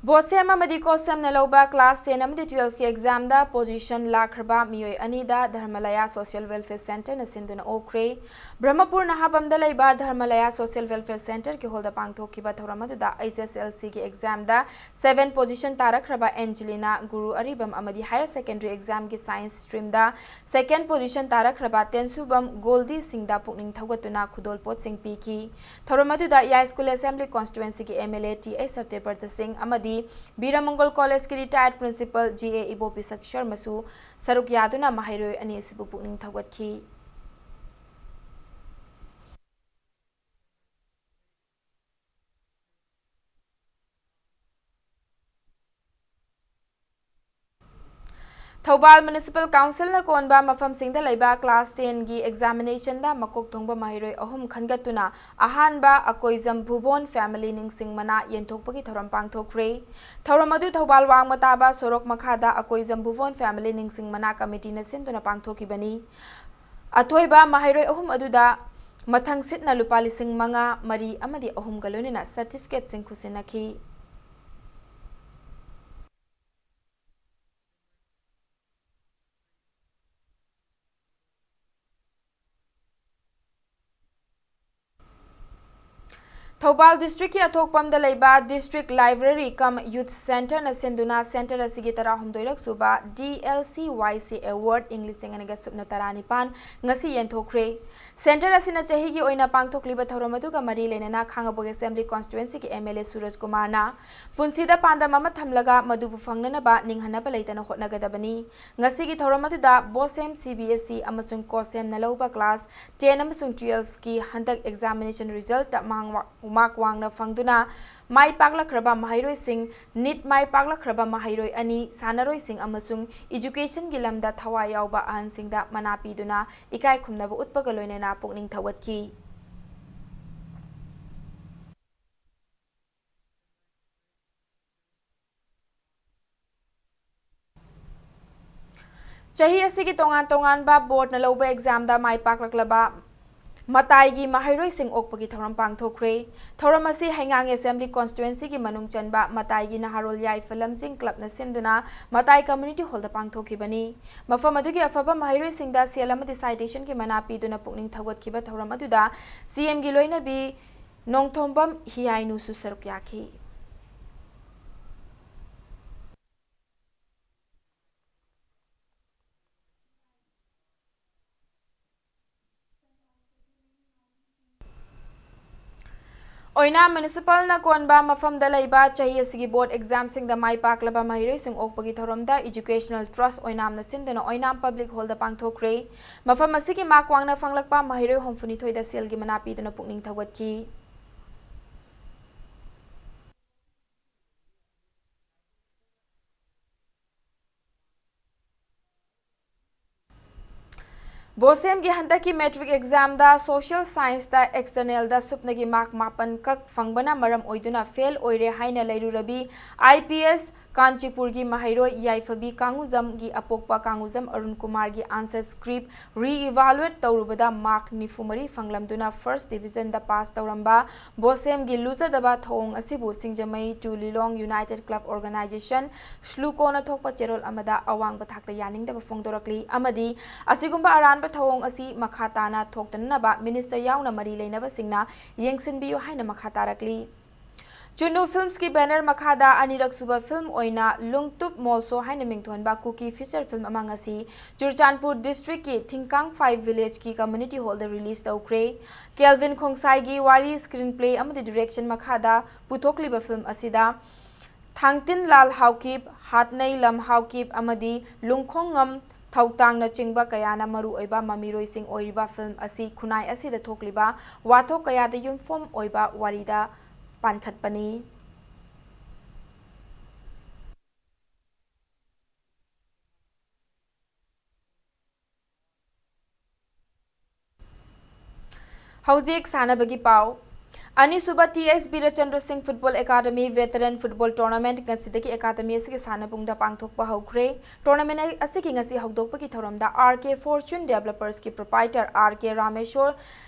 ꯕꯣꯁꯦꯝ ꯑꯃꯗꯤ ꯀꯣꯁꯦꯝꯅ ꯂꯧꯕ class ten ꯑꯃꯗꯤ twelve ꯀꯤ exam ꯗ position ꯂꯥꯛꯈ꯭ꯔꯕ ꯃꯤꯑꯣꯏ ꯑꯅꯤꯗ ꯙꯔꯃꯂꯌꯥ Social Welfare Centre ꯅ ꯁꯤꯟꯗꯨꯅ ꯑꯣꯛꯈ꯭ꯔꯦ꯫ ꯕ꯭ꯔꯍꯃꯄꯨꯔ ꯅꯍꯥꯕꯝꯗ ꯂꯩꯕ ꯙꯔꯃꯂꯌꯥ Social Welfare Centre ꯒꯤ hall ꯗ ꯄꯥꯡꯊꯣꯛꯈꯤꯕ ꯊꯧꯔꯝ ꯑꯗꯨꯗ H S L C ꯒꯤ exam ꯗ seven position ꯇꯥꯔꯛꯈ꯭ꯔꯕ ꯑꯦꯟꯖꯦꯂꯤꯅꯥ ꯒꯨꯔꯨ ꯑꯔꯤꯕꯝ ꯑꯃꯗꯤ higher secondary exam ꯒꯤ science stream ꯗ second position ꯇꯥꯔꯛꯈ꯭ꯔꯕ ꯇꯦꯟꯁꯨꯕꯝ ꯒꯣꯜꯗꯤ ꯁꯤꯡꯗ ꯄꯨꯛꯅꯤꯡ ꯊꯧꯒꯠꯇꯨꯅ ꯈꯨꯗꯣꯜꯄꯣꯠꯁꯤꯡ ꯄꯤꯈꯤ꯫ ꯊꯧꯔꯝ ꯑꯗꯨꯗ ꯌꯥꯏꯁ꯭ꯀꯨꯜ Assembly Constituency ꯒꯤ M L A T H ꯁꯇ꯭ꯌꯕ꯭ꯔꯇ ꯁꯤꯡ ꯑꯃꯗꯤ ꯕꯤꯔꯃꯪꯒꯣꯜ College ꯀꯤ retired principal G A ꯏꯕꯣꯄꯤꯁꯛ ꯁꯔꯃꯁꯨ ꯁꯔꯨꯛ ꯌꯥꯗꯨꯅ ꯃꯍꯩꯔꯣꯏ ꯑꯅꯤ ꯑꯁꯤꯕꯨ ꯄꯨꯛꯅꯤꯡ ꯊꯧꯒꯠꯈꯤ꯫ ꯊꯧꯕꯥꯜ Municipal Council ꯅ ꯀꯣꯟꯕ ꯃꯐꯝꯁꯤꯡꯗ ꯂꯩꯕ class ten ꯒꯤ examination ꯗ ꯃꯀꯣꯛ ꯊꯣꯡꯕ ꯃꯍꯩꯔꯣꯏ ꯑꯍꯨꯝ ꯈꯟꯒꯠꯇꯨꯅ ꯑꯍꯥꯟꯕ ꯑꯀꯣꯏꯖꯝ ꯚꯨꯕꯣꯟ family ꯅꯤꯡꯁꯤꯡ ꯃꯅꯥ ꯌꯦꯟꯊꯣꯛꯄꯒꯤ ꯊꯧꯔꯝ ꯄꯥꯡꯊꯣꯛꯈ꯭ꯔꯦ꯫ ꯊꯧꯔꯝ ꯑꯗꯨ ꯊꯧꯕꯥꯜ ꯋꯥꯡꯃ ꯇꯥꯕ ꯁꯣꯔꯣꯛ ꯃꯈꯥꯗ ꯑꯀꯣꯏꯖꯝ ꯚꯨꯕꯣꯟ family ꯅꯤꯡꯁꯤꯡ ꯃꯅꯥ committee ꯅ ꯁꯤꯟꯗꯨꯅ ꯄꯥꯡꯊꯣꯛꯈꯤꯕꯅꯤ꯫ ꯑꯊꯣꯏꯕ ꯃꯍꯩꯔꯣꯏ ꯑꯍꯨꯝ ꯑꯗꯨꯗ ꯃꯊꯪ ꯁꯤꯠꯅ ꯂꯨꯄꯥ ꯂꯤꯁꯤꯡ ꯃꯉꯥ, ꯃꯔꯤ ꯑꯃꯗꯤ ꯑꯍꯨꯝꯒ ꯂꯣꯏꯅꯅ certificate ꯁꯤꯡ ꯈꯨꯠꯁꯤꯟꯅꯈꯤ꯫ ꯊꯧꯕꯥꯜ district ꯀꯤ ꯑꯊꯣꯛꯄꯝꯗ ꯂꯩꯕ District Library cum Youth Centre ꯅ ꯁꯤꯟꯗꯨꯅ centre ꯑꯁꯤꯒꯤ ꯇꯔꯥꯍꯨꯝꯗꯣꯏꯔꯛ ꯁꯨꯕ D L C Y C Award ꯏꯪ ꯂꯤꯁꯤꯡ ꯑꯅꯤꯒ ꯁꯨꯞꯅ ꯇꯔꯥꯅꯤꯄꯥꯟ ꯉꯁꯤ ꯌꯦꯟꯊꯣꯛꯈ꯭ꯔꯦ꯫ Centre ꯑꯁꯤꯅ ꯆꯍꯤꯒꯤ ꯑꯣꯏꯅ ꯄꯥꯡꯊꯣꯛꯂꯤꯕ ꯊꯧꯔꯝ ꯑꯗꯨꯒ ꯃꯔꯤ ꯂꯩꯅꯅ ꯈꯥꯡꯉꯕꯣꯛ Assembly Constituency ꯒꯤ M L A ꯁꯨꯔꯖ ꯀꯨꯃꯥꯔꯅ ꯄꯨꯟꯁꯤꯗ ꯄꯥꯟꯗꯝ ꯑꯃ ꯊꯝꯂꯒ ꯃꯗꯨꯕꯨ ꯐꯪꯅꯅꯕ ꯅꯤꯡꯍꯟꯅꯕ ꯂꯩꯇꯅ ꯍꯣꯠꯅꯒꯗꯕꯅꯤ꯫ ꯉꯁꯤꯒꯤ ꯊꯧꯔꯝ ꯑꯗꯨꯗ ꯕꯣꯁꯦꯝ C B S E ꯑꯃꯁꯨꯡ ꯀꯣꯁꯦꯝꯅ ꯂꯧꯕ class ten ꯑꯃꯁꯨꯡ twelve ꯀꯤ ꯍꯟꯗꯛ examination result ꯇ ꯃꯥꯡ-, mark ꯋꯥꯡꯅ ꯐꯪꯗꯨꯅ ꯃꯥꯏ ꯄꯥꯛꯂꯛꯈ꯭ꯔꯕ ꯃꯍꯩꯔꯣꯏꯁꯤꯡ, NEET ꯃꯥꯏ ꯄꯥꯛꯂꯛꯈ꯭ꯔꯕ ꯃꯍꯩꯔꯣꯏ ꯑꯅꯤ, ꯁꯥꯟꯅꯔꯣꯏꯁꯤꯡ ꯑꯃꯁꯨꯡ education ꯒꯤ ꯂꯝꯗ ꯊꯋꯥꯏ ꯌꯥꯎꯕ ꯑꯍꯟꯁꯤꯡꯗ ꯃꯅꯥ ꯄꯤꯗꯨꯅ ꯏꯀꯥꯏ ꯈꯨꯝꯅꯕ ꯎꯠꯄꯒ ꯂꯣꯏꯅꯅ ꯄꯨꯛꯅꯤꯡ ꯊꯧꯒꯠꯈꯤ꯫ ꯆꯍꯤ ꯑꯁꯤꯒꯤ ꯇꯣꯉꯥꯟ ꯇꯣꯉꯥꯟꯕ board ꯅ ꯂꯧꯕ exam ꯗ ꯃꯥꯏ ꯄꯥꯛꯂꯛꯂꯕ ꯃꯇꯥꯏꯒꯤ ꯃꯍꯩꯔꯣꯏꯁꯤꯡ ꯑꯣꯛꯄꯒꯤ ꯊꯧꯔꯝ ꯄꯥꯡꯊꯣꯛꯈ꯭ꯔꯦ꯫ ꯊꯧꯔꯝ ꯑꯁꯤ ꯍꯩꯉꯥꯡ Assembly Constituencyꯒꯤ ꯃꯅꯨꯡ ꯆꯟꯕ ꯃꯇꯥꯏꯒꯤ ꯅꯍꯥꯔꯣꯜ ꯌꯥꯏꯐ ꯂꯝꯖꯤꯡ Clubꯅ ꯁꯤꯟꯗꯨꯅ ꯃꯇꯥꯏ Community Hallꯗ ꯄꯥꯡꯊꯣꯛꯈꯤꯕꯅꯤ꯫ ꯃꯐꯝ ꯑꯗꯨꯒꯤ ꯑꯐꯕ ꯃꯍꯩꯔꯣꯏꯁꯤꯡꯗ ꯁꯦꯜ ꯑꯃꯗꯤ citationꯒꯤ ꯃꯅꯥ ꯄꯤꯗꯨꯅ ꯄꯨꯛꯅꯤꯡ ꯊꯧꯒꯠꯈꯤꯕ ꯊꯧꯔꯝ ꯑꯗꯨꯗ CMꯒꯤ ꯂꯣꯏꯅꯕꯤ ꯅꯣꯡꯊꯣꯝꯕꯝ ꯍꯤꯌꯥꯏꯅꯨꯁꯨ ꯁꯔꯨꯛ ꯌꯥꯈꯤ꯫ ꯑꯣꯏꯅꯥꯝ Municipalꯅ ꯀꯣꯟꯕ ꯃꯐꯝꯗ ꯂꯩꯕ ꯆꯍꯤ ꯑꯁꯤꯒꯤ Board Examꯁꯤꯡꯗ ꯃꯥꯏ ꯄꯥꯛꯂꯕ ꯃꯍꯩꯔꯣꯏꯁꯤꯡ ꯑꯣꯛꯄꯒꯤ ꯊꯧꯔꯝꯗ Educational Trust ꯑꯣꯏꯅꯥꯝꯅ ꯁꯤꯟꯗꯨꯅ ꯑꯣꯏꯅꯥꯝ Public Hallꯗ ꯄꯥꯡꯊꯣꯛꯈ꯭ꯔꯦ꯫ ꯃꯐꯝ ꯑꯁꯤꯒꯤ ꯃꯥꯛ ꯋꯥꯡꯅ ꯐꯪꯂꯛꯄ ꯃꯍꯩꯔꯣꯏ ꯍꯨꯝꯐꯨꯅꯤꯊꯣꯏꯗ ꯁꯦꯜꯒꯤ ꯃꯅꯥ ꯄꯤꯗꯨꯅ ꯄꯨꯛꯅꯤꯡ ꯊꯧꯒꯠꯈꯤ꯫ BOSEMꯒꯤ ꯍꯟꯗꯛꯀꯤ Matric Examꯗ Social Scienceꯇ Externalꯗ ꯁꯨꯞꯅꯒꯤ ꯃꯥꯔꯛ ꯃꯥꯄꯟ ꯈꯛ ꯐꯪꯕꯅ ꯃꯔꯝ ꯑꯣꯏꯗꯨꯅ fail ꯑꯣꯏꯔꯦ ꯍꯥꯏꯅ ꯂꯩꯔꯨꯔꯕꯤ IPS ꯀꯥꯟꯆꯤꯄꯨꯔꯒꯤ ꯃꯍꯩꯔꯣꯏ ꯌꯥꯏꯐꯕꯤ ꯀꯥꯡꯉꯨꯖꯝꯒꯤ ꯑꯄꯣꯛꯄ ꯀꯥꯡꯉꯨꯖꯝ Arun ꯀꯨꯃꯥꯔꯒꯤ answer script re-evaluate ꯇꯧꯔꯨꯕꯗ mark ꯅꯤꯐꯨ ꯃꯔꯤ ꯐꯪꯂꯝꯗꯨꯅ first divisionꯗ pass ꯇꯧꯔꯝꯕ BOSEMꯒꯤ ꯂꯨꯖꯗꯕ ꯊꯧꯑꯣꯡ ꯑꯁꯤꯕꯨ ꯁꯤꯡꯖꯃꯩ to Lilong United Club Organization, SLUCOꯅ ꯊꯣꯛꯄ ꯆꯦꯔꯣꯜ ꯑꯃꯗ ꯑꯋꯥꯡꯕ ꯊꯥꯛꯇ ꯌꯥꯅꯤꯡꯗꯕ ꯐꯣꯡꯗꯣꯔꯛꯂꯤ ꯑꯃꯗꯤ ꯑꯁꯤꯒꯨꯝꯕ ꯑꯔꯥꯟꯕ ꯊꯧꯑꯣꯡ ꯑꯁꯤ ꯃꯈꯥ ꯇꯥꯅ ꯊꯣꯛꯇꯅꯅꯕ minister ꯌꯥꯎꯅ ꯃꯔꯤ ꯂꯩꯅꯕꯁꯤꯡꯅ ꯌꯦꯡꯁꯤꯟꯕꯤꯌꯨ ꯍꯥꯏꯅ ꯃꯈꯥ ꯇꯥꯔꯛꯂꯤ꯫ ꯆꯨꯅꯨ Filmsꯀꯤ banner ꯃꯈꯥꯗ ꯑꯅꯤꯔꯛ ꯁꯨꯕ film ꯑꯣꯏꯅ ꯂꯨꯡꯇꯨꯞ ꯃꯣꯜꯁꯣ ꯍꯥꯏꯅ ꯃꯤꯡꯊꯣꯟꯕ ꯀꯨꯀꯤ feature film ꯑꯃ ꯉꯁꯤ ꯆꯨꯔꯆꯥꯟꯄꯨꯔ districtꯀꯤ ꯊꯤꯡꯀꯥꯡꯐꯥꯏ villageꯀꯤ community hallꯗ release ꯇꯧꯈ꯭ꯔꯦ꯫ ꯀꯦꯜꯚꯤꯟ ꯈꯣꯡꯁꯥꯏꯒꯤ ꯋꯥꯔꯤ, screenplay ꯑꯃꯗꯤ direction ꯃꯈꯥꯗ ꯄꯨꯊꯣꯛꯂꯤꯕ film ꯑꯁꯤꯗ ꯊꯥꯡꯇꯤꯟꯂꯥꯜ ꯍꯥꯎꯀꯤꯞ, ꯍꯥꯠꯅꯩ ꯂꯝ ꯍꯥꯎꯀꯤꯞ ꯑꯃꯗꯤ ꯂꯨꯡꯈꯣꯡꯉꯝ ꯊꯧꯇꯥꯡꯅꯆꯤꯡꯕ ꯀꯌꯥꯅ ꯃꯔꯨꯑꯣꯏꯕ ꯃꯃꯤꯔꯣꯏꯁꯤꯡ ꯑꯣꯏꯔꯤꯕ film ꯑꯁꯤ ꯈꯨꯟꯅꯥꯏ ꯑꯁꯤꯗ ꯊꯣꯛꯂꯤꯕ ꯋꯥꯊꯣꯛ ꯀꯌꯥꯗ ꯌꯨꯝꯐꯝ ꯑꯣꯏꯕ ꯋꯥꯔꯤꯗ ꯄꯥꯟꯈꯠꯄꯅꯤ꯫ ꯍꯧꯖꯤꯛ ꯁꯥꯟꯅꯕꯒꯤ ꯄꯥꯎ꯫ ꯑꯅꯤꯁꯨꯕ T S ꯕꯤꯔꯆꯟꯗ꯭ꯔ ꯁꯤꯡ Football Academy Veteran Football Tournament ꯉꯁꯤꯗꯒꯤ academy ꯑꯁꯤꯒꯤ ꯁꯥꯟꯅꯕꯨꯡꯗ ꯄꯥꯡꯊꯣꯛꯄ ꯍꯧꯈ꯭ꯔꯦ꯫ Tournament ꯑꯁꯤꯒꯤ ꯉꯁꯤ ꯍꯧꯗꯣꯛꯄꯒꯤ ꯊꯧꯔꯝꯗ R K Fortune Developersꯀꯤ proprietor R K Rameshor,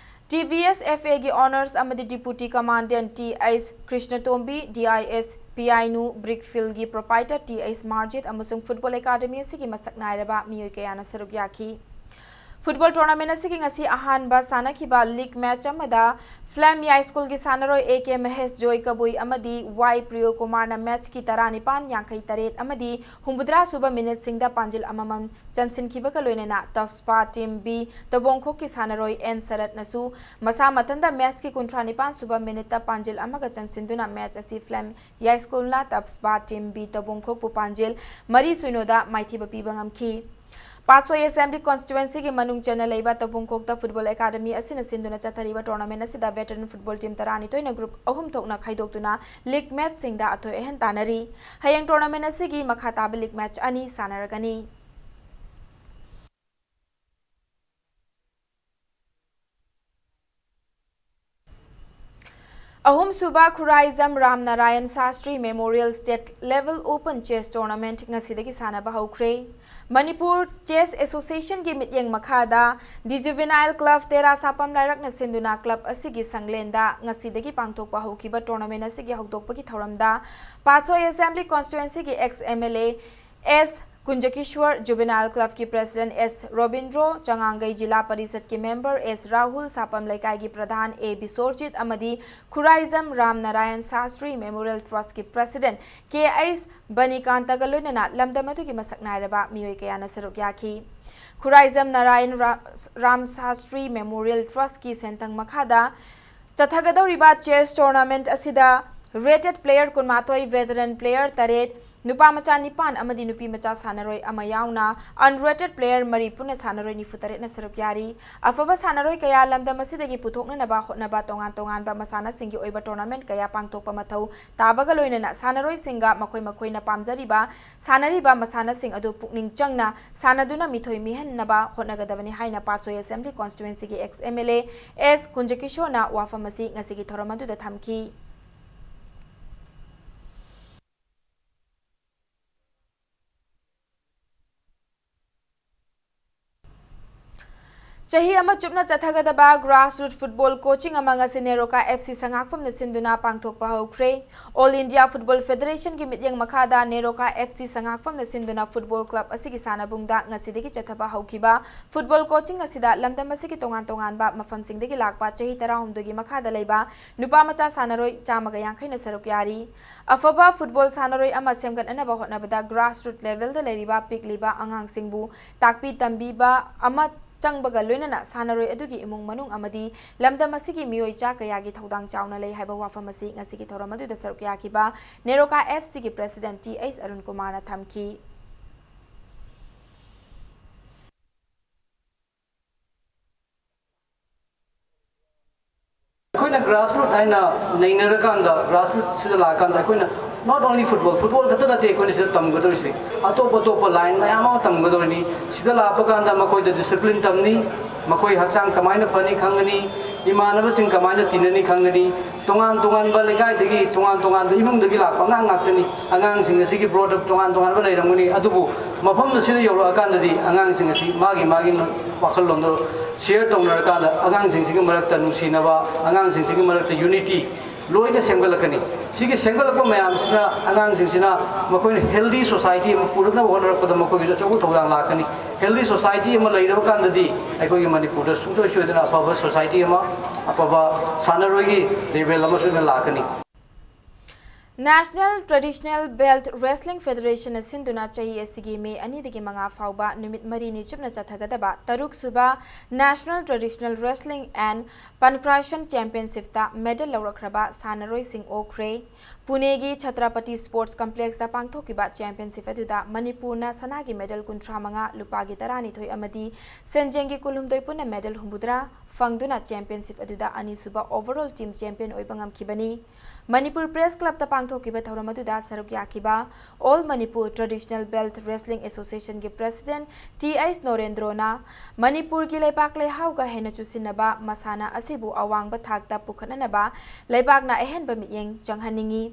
TVS FA ꯒꯤ owners ꯑꯃꯗꯤ Deputy Commandant T H Krishnatombi, DIS ꯄꯤꯌꯥꯏꯅꯨ, ꯕ꯭ꯔꯤꯛ ꯐꯤꯜꯒꯤ proprietor T H ꯃꯥꯔꯖꯤꯠ ꯑꯃꯁꯨꯡ football academy ꯑꯁꯤꯒꯤ ꯃꯁꯛ ꯅꯥꯏꯔꯕ ꯃꯤꯑꯣꯏ ꯀꯌꯥꯅ ꯁꯔꯨꯛ ꯌꯥꯈꯤ꯫ Football tournament ꯑꯁꯤꯒꯤ ꯉꯁꯤ ꯑꯍꯥꯟꯕ ꯁꯥꯟꯅꯈꯤꯕ league match ꯑꯃꯗ ꯐ꯭ꯂꯦꯝ ꯌꯥꯏ ꯁ꯭ꯀꯨꯜꯒꯤ ꯁꯥꯟꯅꯔꯣꯏ A K ꯃꯍꯦꯁ ꯖꯣꯏ ꯀꯕꯨꯏ ꯑꯃꯗꯤ Y ꯄ꯭ꯔꯤꯌꯣ ꯀꯨꯃꯥꯔꯅ match ꯀꯤ ꯇꯔꯥꯅꯤꯄꯥꯟ, ꯌꯥꯡꯈꯩ ꯇꯔꯦꯠ ꯑꯃꯗꯤ ꯍꯨꯝꯐꯨꯇꯔꯥ ꯁꯨꯕ minute ꯁꯤꯡꯗ ꯄꯥꯟꯖꯤꯜ ꯑꯃꯃꯝ ꯆꯟꯁꯤꯟꯈꯤꯕꯒ ꯂꯣꯏꯅꯅ ꯇꯞꯁꯄꯥ team B ꯇꯧꯕꯣꯡꯈꯣꯛꯀꯤ ꯁꯥꯟꯅꯔꯣꯏ N ꯁꯔꯠꯅꯁꯨ ꯃꯁꯥ ꯃꯊꯟꯇ match ꯀꯤ ꯀꯨꯟꯊ꯭ꯔꯥ ꯅꯤꯄꯥꯟ ꯁꯨꯕ minute ꯇ ꯄꯥꯟꯖꯤꯜ ꯑꯃꯒ ꯆꯟꯁꯤꯟꯗꯨꯅ match ꯑꯁꯤ ꯐ꯭ꯂꯦꯝ ꯌꯥꯏ ꯁ꯭ꯀꯨꯜꯅ ꯇꯞꯁꯄꯥ team B ꯇꯧꯕꯣꯡꯈꯣꯛꯄꯨ ꯄꯥꯟꯖꯤꯜ ꯃꯔꯤ ꯁꯨꯏꯅꯣꯗ ꯃꯥꯏꯊꯤꯕ ꯄꯤꯕ ꯉꯝꯈꯤ꯫ ꯄꯥꯠꯁꯣꯏ Assembly Constituency ꯒꯤ ꯃꯅꯨꯡ ꯆꯟꯅ ꯂꯩꯕ ꯇꯧꯕꯣꯡꯈꯣꯛꯇ football academy ꯑꯁꯤꯅ ꯁꯤꯟꯗꯨꯅ ꯆꯠꯊꯔꯤꯕ tournament ꯑꯁꯤꯗ veteran football team ꯇꯔꯥꯅꯤꯊꯣꯏꯅ group ꯑꯍꯨꯝ ꯊꯣꯛꯅ ꯈꯥꯏꯗꯣꯛꯇꯨꯅ league match ꯁꯤꯡꯗ ꯑꯊꯣꯏ ꯑꯍꯦꯟ ꯇꯥꯟꯅꯔꯤ꯫ ꯍꯌꯦꯡ tournament ꯑꯁꯤꯒꯤ ꯃꯈꯥ ꯇꯥꯕ league match ꯑꯅꯤ ꯁꯥꯟꯅꯔꯒꯅꯤ꯫ ꯑꯍꯨꯝꯁꯨꯕ Khuraijam Ram Narayan Shastri Memorial State Level Open Chess Tournament ꯉꯁꯤꯗꯒꯤ ꯁꯥꯟꯅꯕ ꯍꯧꯈ꯭ꯔꯦ꯫ ꯃꯅꯤꯄꯨꯔ Chess Association ꯒꯤ ꯃꯤꯠꯌꯦꯡ ꯃꯈꯥꯗ The Juvenile Club ꯇꯦꯔꯥ ꯁꯥꯄꯝ ꯂꯥꯏꯔꯛꯅ ꯁꯤꯟꯗꯨꯅ club ꯑꯁꯤꯒꯤ ꯁꯪꯂꯦꯟꯗ ꯉꯁꯤꯗꯒꯤ ꯄꯥꯡꯊꯣꯛꯄ ꯍꯧꯈꯤꯕ tournament ꯑꯁꯤꯒꯤ ꯍꯧꯗꯣꯛꯄꯒꯤ ꯊꯧꯔꯝꯗ ꯄꯥꯠꯁꯣꯏ Assembly Constituency ꯒꯤ ex MLA S ꯀꯨꯟꯖꯀꯤꯁ꯭ꯋꯔ, Juvenile Club ꯀꯤ President S ꯔꯣꯕꯤꯟꯗ꯭ꯔꯣ, ꯆꯉꯥꯡꯒꯩ ꯖꯤꯂꯥ ꯄꯔꯤꯁꯠꯀꯤ member S ꯔꯥꯍꯨꯜ, ꯁꯥꯄꯝ ꯂꯩꯀꯥꯏꯒꯤ ꯄ꯭ꯔꯙꯥꯟ A ꯕꯤꯁꯣꯔꯖꯤꯠ ꯑꯃꯗꯤ ꯈꯨꯔꯥꯏꯖꯝ ꯔꯥꯝ ꯅꯥꯔꯥꯌꯟ ꯁꯥꯁꯇ꯭ꯔꯤ Memorial Trust ꯀꯤ President K H ꯕꯅꯤꯀꯥꯟꯇꯒ ꯂꯣꯏꯅꯅ ꯂꯝꯗꯝ ꯑꯗꯨꯒꯤ ꯃꯁꯛ ꯅꯥꯏꯔꯕ ꯃꯤꯑꯣꯏ ꯀꯌꯥꯅ ꯁꯔꯨꯛ ꯌꯥꯈꯤ꯫ ꯈꯨꯔꯥꯏꯖꯝ ꯅꯥꯔꯥꯌꯟ ꯔꯥ-, ꯔꯥꯝ ꯁꯥꯁꯇ꯭ꯔꯤ Memorial Trust ꯀꯤ ꯁꯦꯟꯊꯪ ꯃꯈꯥꯗ ꯆꯠꯊꯒꯗꯧꯔꯤꯕ chess tournament ꯑꯁꯤꯗ rated player ꯀꯨꯟꯃꯥꯊꯣꯏ, veteran player ꯇꯔꯦꯠ, ꯅꯨꯄꯥ ꯃꯆꯥ ꯅꯤꯄꯥꯟ ꯑꯃꯗꯤ ꯅꯨꯄꯤ ꯃꯆꯥ ꯁꯥꯟꯅꯔꯣꯏ ꯑꯃ ꯌꯥꯎꯅ unrated player ꯃꯔꯤ, ꯄꯨꯟꯅ ꯁꯥꯟꯅꯔꯣꯏ ꯅꯤꯐꯨ ꯇꯔꯦꯠꯅ ꯁꯔꯨꯛ ꯌꯥꯔꯤ꯫ ꯑꯐꯕ ꯁꯥꯟꯅꯔꯣꯏ ꯀꯌꯥ ꯂꯝꯗꯝ ꯑꯁꯤꯗꯒꯤ ꯄꯨꯊꯣꯛꯅꯅꯕ ꯍꯣꯠꯅꯕ ꯇꯣꯉꯥꯟ ꯇꯣꯉꯥꯟꯕ ꯃꯁꯥꯟꯅꯁꯤꯡꯒꯤ ꯑꯣꯏꯕ tournament ꯀꯌꯥ ꯄꯥꯡꯊꯣꯛꯄ ꯃꯊꯧ ꯇꯥꯕꯒ ꯂꯣꯏꯅꯅ ꯁꯥꯟꯅꯔꯣꯏꯁꯤꯡꯒ ꯃꯈꯣꯏ ꯃꯈꯣꯏꯅ ꯄꯥꯝꯖꯔꯤꯕ ꯁꯥꯟꯅꯔꯤꯕ ꯃꯁꯥꯟꯅꯁꯤꯡ ꯑꯗꯨ ꯄꯨꯛꯅꯤꯡ ꯆꯪꯅ ꯁꯥꯟꯅꯗꯨꯅ ꯃꯤꯊꯣꯏ ꯃꯤꯍꯟꯅꯕ ꯍꯣꯠꯅꯒꯗꯕꯅꯤ ꯍꯥꯏꯅ ꯄꯥꯠꯁꯣꯏ Assembly Constituency ꯒꯤ ex MLA S ꯀꯨꯟꯖꯀꯤꯁꯣꯔꯅ ꯋꯥꯐꯝ ꯑꯁꯤ ꯉꯁꯤꯒꯤ ꯊꯧꯔꯝ ꯑꯗꯨꯗ ꯊꯝꯈꯤ꯫ ꯆꯍꯤ ꯑꯃ ꯆꯨꯞꯅ ꯆꯠꯊꯒꯗꯕ grassroot football coaching ꯑꯃ ꯉꯁꯤ ꯅꯦꯔꯣꯀꯥ F C ꯁꯉꯥꯛꯐꯝꯅ ꯁꯤꯟꯗꯨꯅ ꯄꯥꯡꯊꯣꯛꯄ ꯍꯧꯈ꯭ꯔꯦ꯫ All India Football Federation ꯒꯤ ꯃꯤꯠꯌꯦꯡ ꯃꯈꯥꯗ ꯅꯦꯔꯣꯀꯥ F C ꯁꯉꯥꯛꯐꯝꯅ ꯁꯤꯟꯗꯨꯅ football club ꯑꯁꯤꯒꯤ ꯁꯥꯟꯅꯕꯨꯡꯗ ꯉꯁꯤꯗꯒꯤ ꯆꯠꯊꯕ ꯍꯧꯈꯤꯕ football coaching ꯑꯁꯤꯗ ꯂꯝꯗꯝ ꯑꯁꯤꯒꯤ ꯇꯣꯉꯥꯟ ꯇꯣꯉꯥꯟꯕ ꯃꯐꯝꯁꯤꯡꯗꯒꯤ ꯂꯥꯛꯄ ꯆꯍꯤ ꯇꯔꯥꯍꯨꯝꯗꯣꯏꯒꯤ ꯃꯈꯥꯗ ꯂꯩꯕ ꯅꯨꯄꯥ ꯃꯆꯥ ꯁꯥꯟꯅꯔꯣꯏ ꯆꯥꯝꯃꯒ ꯌꯥꯡꯈꯩꯅ ꯁꯔꯨꯛ ꯌꯥꯔꯤ꯫ ꯑꯐꯕ football ꯁꯥꯟꯅꯔꯣꯏ ꯑꯃ ꯁꯦꯝꯒꯠꯅꯅꯕ ꯍꯣꯠꯅꯕꯗ grassroot level ꯗ ꯂꯩꯔꯤꯕ ꯄꯤꯛꯂꯤꯕ ꯑꯉꯥꯡꯁꯤꯡꯕꯨ ꯇꯥꯛꯄꯤ ꯇꯝꯕꯤꯕ ꯑꯃ ꯆꯪꯕꯒ ꯂꯣꯏꯅꯅ ꯁꯥꯟꯅꯔꯣꯏ ꯑꯗꯨꯒꯤ ꯏꯃꯨꯡ ꯃꯅꯨꯡ ꯑꯃꯗꯤ ꯂꯝꯗꯝ ꯑꯁꯤꯒꯤ ꯃꯤꯑꯣꯏ ꯆꯥ ꯀꯌꯥꯒꯤ ꯊꯧꯗꯥꯡ ꯆꯥꯎꯅ ꯂꯩ ꯍꯥꯏꯕ ꯋꯥꯐꯝ ꯑꯁꯤ ꯉꯁꯤꯒꯤ ꯊꯧꯔꯝ ꯑꯗꯨꯗ ꯁꯔꯨꯛ ꯌꯥꯈꯤꯕ ꯅꯦꯔꯣꯀꯥ F C ꯒꯤ president T H ꯑꯔꯨꯟ ꯀꯨꯃꯥꯔꯅ ꯊꯝꯈꯤ꯫ ꯑꯩꯈꯣꯏꯅ grassroot ꯍꯥꯏꯅ ꯅꯩꯅꯔꯀꯥꯟꯗ, grassroot ꯁꯤꯗ ꯂꯥꯛꯑꯀꯥꯟꯗ ꯑꯩꯈꯣꯏꯅ not only football, football ꯈꯛꯇ ꯅꯠꯇꯦ ꯑꯩꯈꯣꯏꯅ ꯁꯤꯗ ꯇꯝꯒꯗꯧꯔꯤꯁꯤ, ꯑꯇꯣꯞ ꯑꯇꯣꯞꯄ line ꯃꯌꯥꯝ ꯑꯃ ꯇꯝꯒꯗꯧꯔꯤꯅꯤ꯫ ꯁꯤꯗ ꯂꯥꯛꯄ ꯀꯥꯟꯗ ꯃꯈꯣꯏꯗ discipline ꯇꯝꯅꯤ, ꯃꯈꯣꯏ ꯍꯛꯆꯥꯡ ꯀꯃꯥꯏꯅ ꯐꯅꯤ ꯈꯪꯒꯅꯤ, ꯏꯃꯥꯟꯅꯕꯁꯤꯡ ꯀꯃꯥꯏꯅ ꯇꯤꯟꯅꯅꯤ ꯈꯪꯒꯅꯤ, ꯇꯣꯉꯥꯟ ꯇꯣꯉꯥꯟꯕ ꯂꯩꯀꯥꯏꯗꯒꯤ, ꯇꯣꯉꯥꯟ ꯇꯣꯉꯥꯟꯕ ꯏꯃꯨꯡꯗꯒꯤ ꯂꯥꯛꯄ ꯑꯉꯥꯡ ꯉꯥꯛꯇꯅꯤ꯫ ꯑꯉꯥꯡꯁꯤꯡ ꯑꯁꯤꯒꯤ brought up ꯇꯣꯉꯥꯟ ꯇꯣꯉꯥꯟꯕ ꯂꯩꯔꯝꯒꯅꯤ, ꯑꯗꯨꯕꯨ ꯃꯐꯝ ꯑꯁꯤꯗ ꯌꯧꯔꯛꯑꯀꯥꯟꯗꯗꯤ ꯑꯉꯥꯡꯁꯤꯡ ꯑꯁꯤ ꯃꯥꯒꯤ ꯃꯥꯒꯤ ꯋꯥꯈꯜꯂꯣꯟꯗꯣ share ꯇꯧꯅꯔꯀꯥꯟꯗ, ꯑꯉꯥꯡꯁꯤꯡꯁꯤꯒꯤ ꯃꯔꯛꯇ ꯅꯨꯡꯁꯤꯅꯕ, ꯑꯉꯥꯡꯁꯤꯡꯁꯤꯒꯤ ꯃꯔꯛꯇ unity ꯂꯣꯏꯅ ꯁꯦꯝꯒꯠꯂꯛꯀꯅꯤ꯫ ꯁꯤꯒꯤ ꯁꯦꯝꯒꯠꯂꯛꯄ ꯃꯌꯥꯝꯁꯤꯅ ꯑꯉꯥꯡꯁꯤꯡꯁꯤꯅ ꯃꯈꯣꯏꯅ healthy society ꯑꯃ ꯄꯨꯔꯛꯅꯕ ꯍꯣꯠꯅꯔꯛꯄꯗ ꯃꯈꯣꯏꯒꯤꯁꯨ ꯑꯆꯧꯕ ꯊꯧꯗꯥꯡ ꯂꯥꯛꯀꯅꯤ꯫ Healthy society ꯑꯃ ꯂꯩꯔꯕ ꯀꯥꯟꯗꯗꯤ ꯑꯩꯈꯣꯏꯒꯤ ꯃꯅꯤꯄꯨꯔꯗ ꯁꯨꯡꯁꯣꯏ ꯁꯣꯏꯗꯅ ꯑꯐꯕ society ꯑꯃ, ꯑꯐꯕ ꯁꯥꯟꯅꯔꯣꯏꯒꯤ level ꯑꯃ ꯁꯣꯏꯗꯅ ꯂꯥꯛꯀꯅꯤ꯫ National Traditional Belt Wrestling Federation ꯅ ꯁꯤꯟꯗꯨꯅ ꯆꯍꯤ ꯑꯁꯤꯒꯤ ꯃꯦ ꯑꯅꯤꯗꯒꯤ ꯃꯉꯥ ꯐꯥꯎꯕ ꯅꯨꯃꯤꯠ ꯃꯔꯤꯅꯤ ꯆꯨꯞꯅ ꯆꯠꯊꯒꯗꯕ ꯇꯔꯨꯛ ꯁꯨꯕ National Traditional Wrestling and Pancration Championship ꯇ medal ꯂꯧꯔꯛꯈ꯭ꯔꯕ ꯁꯥꯟꯅꯔꯣꯏꯁꯤꯡ ꯑꯣꯛꯈ꯭ꯔꯦ꯫ ꯄꯨꯅꯦꯒꯤ ꯆꯇ꯭ꯔꯄꯇꯤ Sports Complex ꯇ ꯄꯥꯡꯊꯣꯛꯈꯤꯕ championship ꯑꯗꯨꯗ ꯃꯅꯤꯄꯨꯔꯅ ꯁꯅꯥꯒꯤ medal ꯀꯨꯟꯊ꯭ꯔꯥ ꯃꯉꯥ, ꯂꯨꯄꯥꯒꯤ ꯇꯔꯥꯅꯤꯊꯣꯏ ꯑꯃꯗꯤ ꯁꯦꯟꯖꯦꯡꯒꯤ ꯀꯨꯟꯍꯨꯝꯗꯣꯏ ꯄꯨꯟꯅ medal ꯍꯨꯝꯐꯨꯇꯔꯥ ꯐꯪꯗꯨꯅ championship ꯑꯗꯨꯗ ꯑꯅꯤꯁꯨꯕ overall team champion ꯑꯣꯏꯕ ꯉꯝꯈꯤꯕꯅꯤ꯫ ꯃꯅꯤꯄꯨꯔ Press Club ꯇ ꯄꯥꯡꯊꯣꯛꯈꯤꯕ ꯊꯧꯔꯝ ꯑꯗꯨꯗ ꯁꯔꯨꯛ ꯌꯥꯈꯤꯕ All Manipur Traditional Belt Wrestling Association ꯒꯤ president T H ꯅꯣꯔꯦꯟꯗ꯭ꯔꯣꯅ ꯃꯅꯤꯄꯨꯔꯒꯤ ꯂꯩꯕꯥꯛ ꯂꯩꯍꯥꯎꯒ ꯍꯦꯟꯅ ꯆꯨꯁꯤꯟꯅꯕ ꯃꯁꯥꯟꯅ ꯑꯁꯤꯕꯨ ꯑꯋꯥꯡꯕ ꯊꯥꯛꯇ ꯄꯨꯈꯠꯅꯅꯕ ꯂꯩꯕꯥꯛꯅ ꯑꯍꯦꯟꯕ ꯃꯤꯠꯌꯦꯡ ꯆꯪꯍꯟꯅꯤꯡꯏ꯫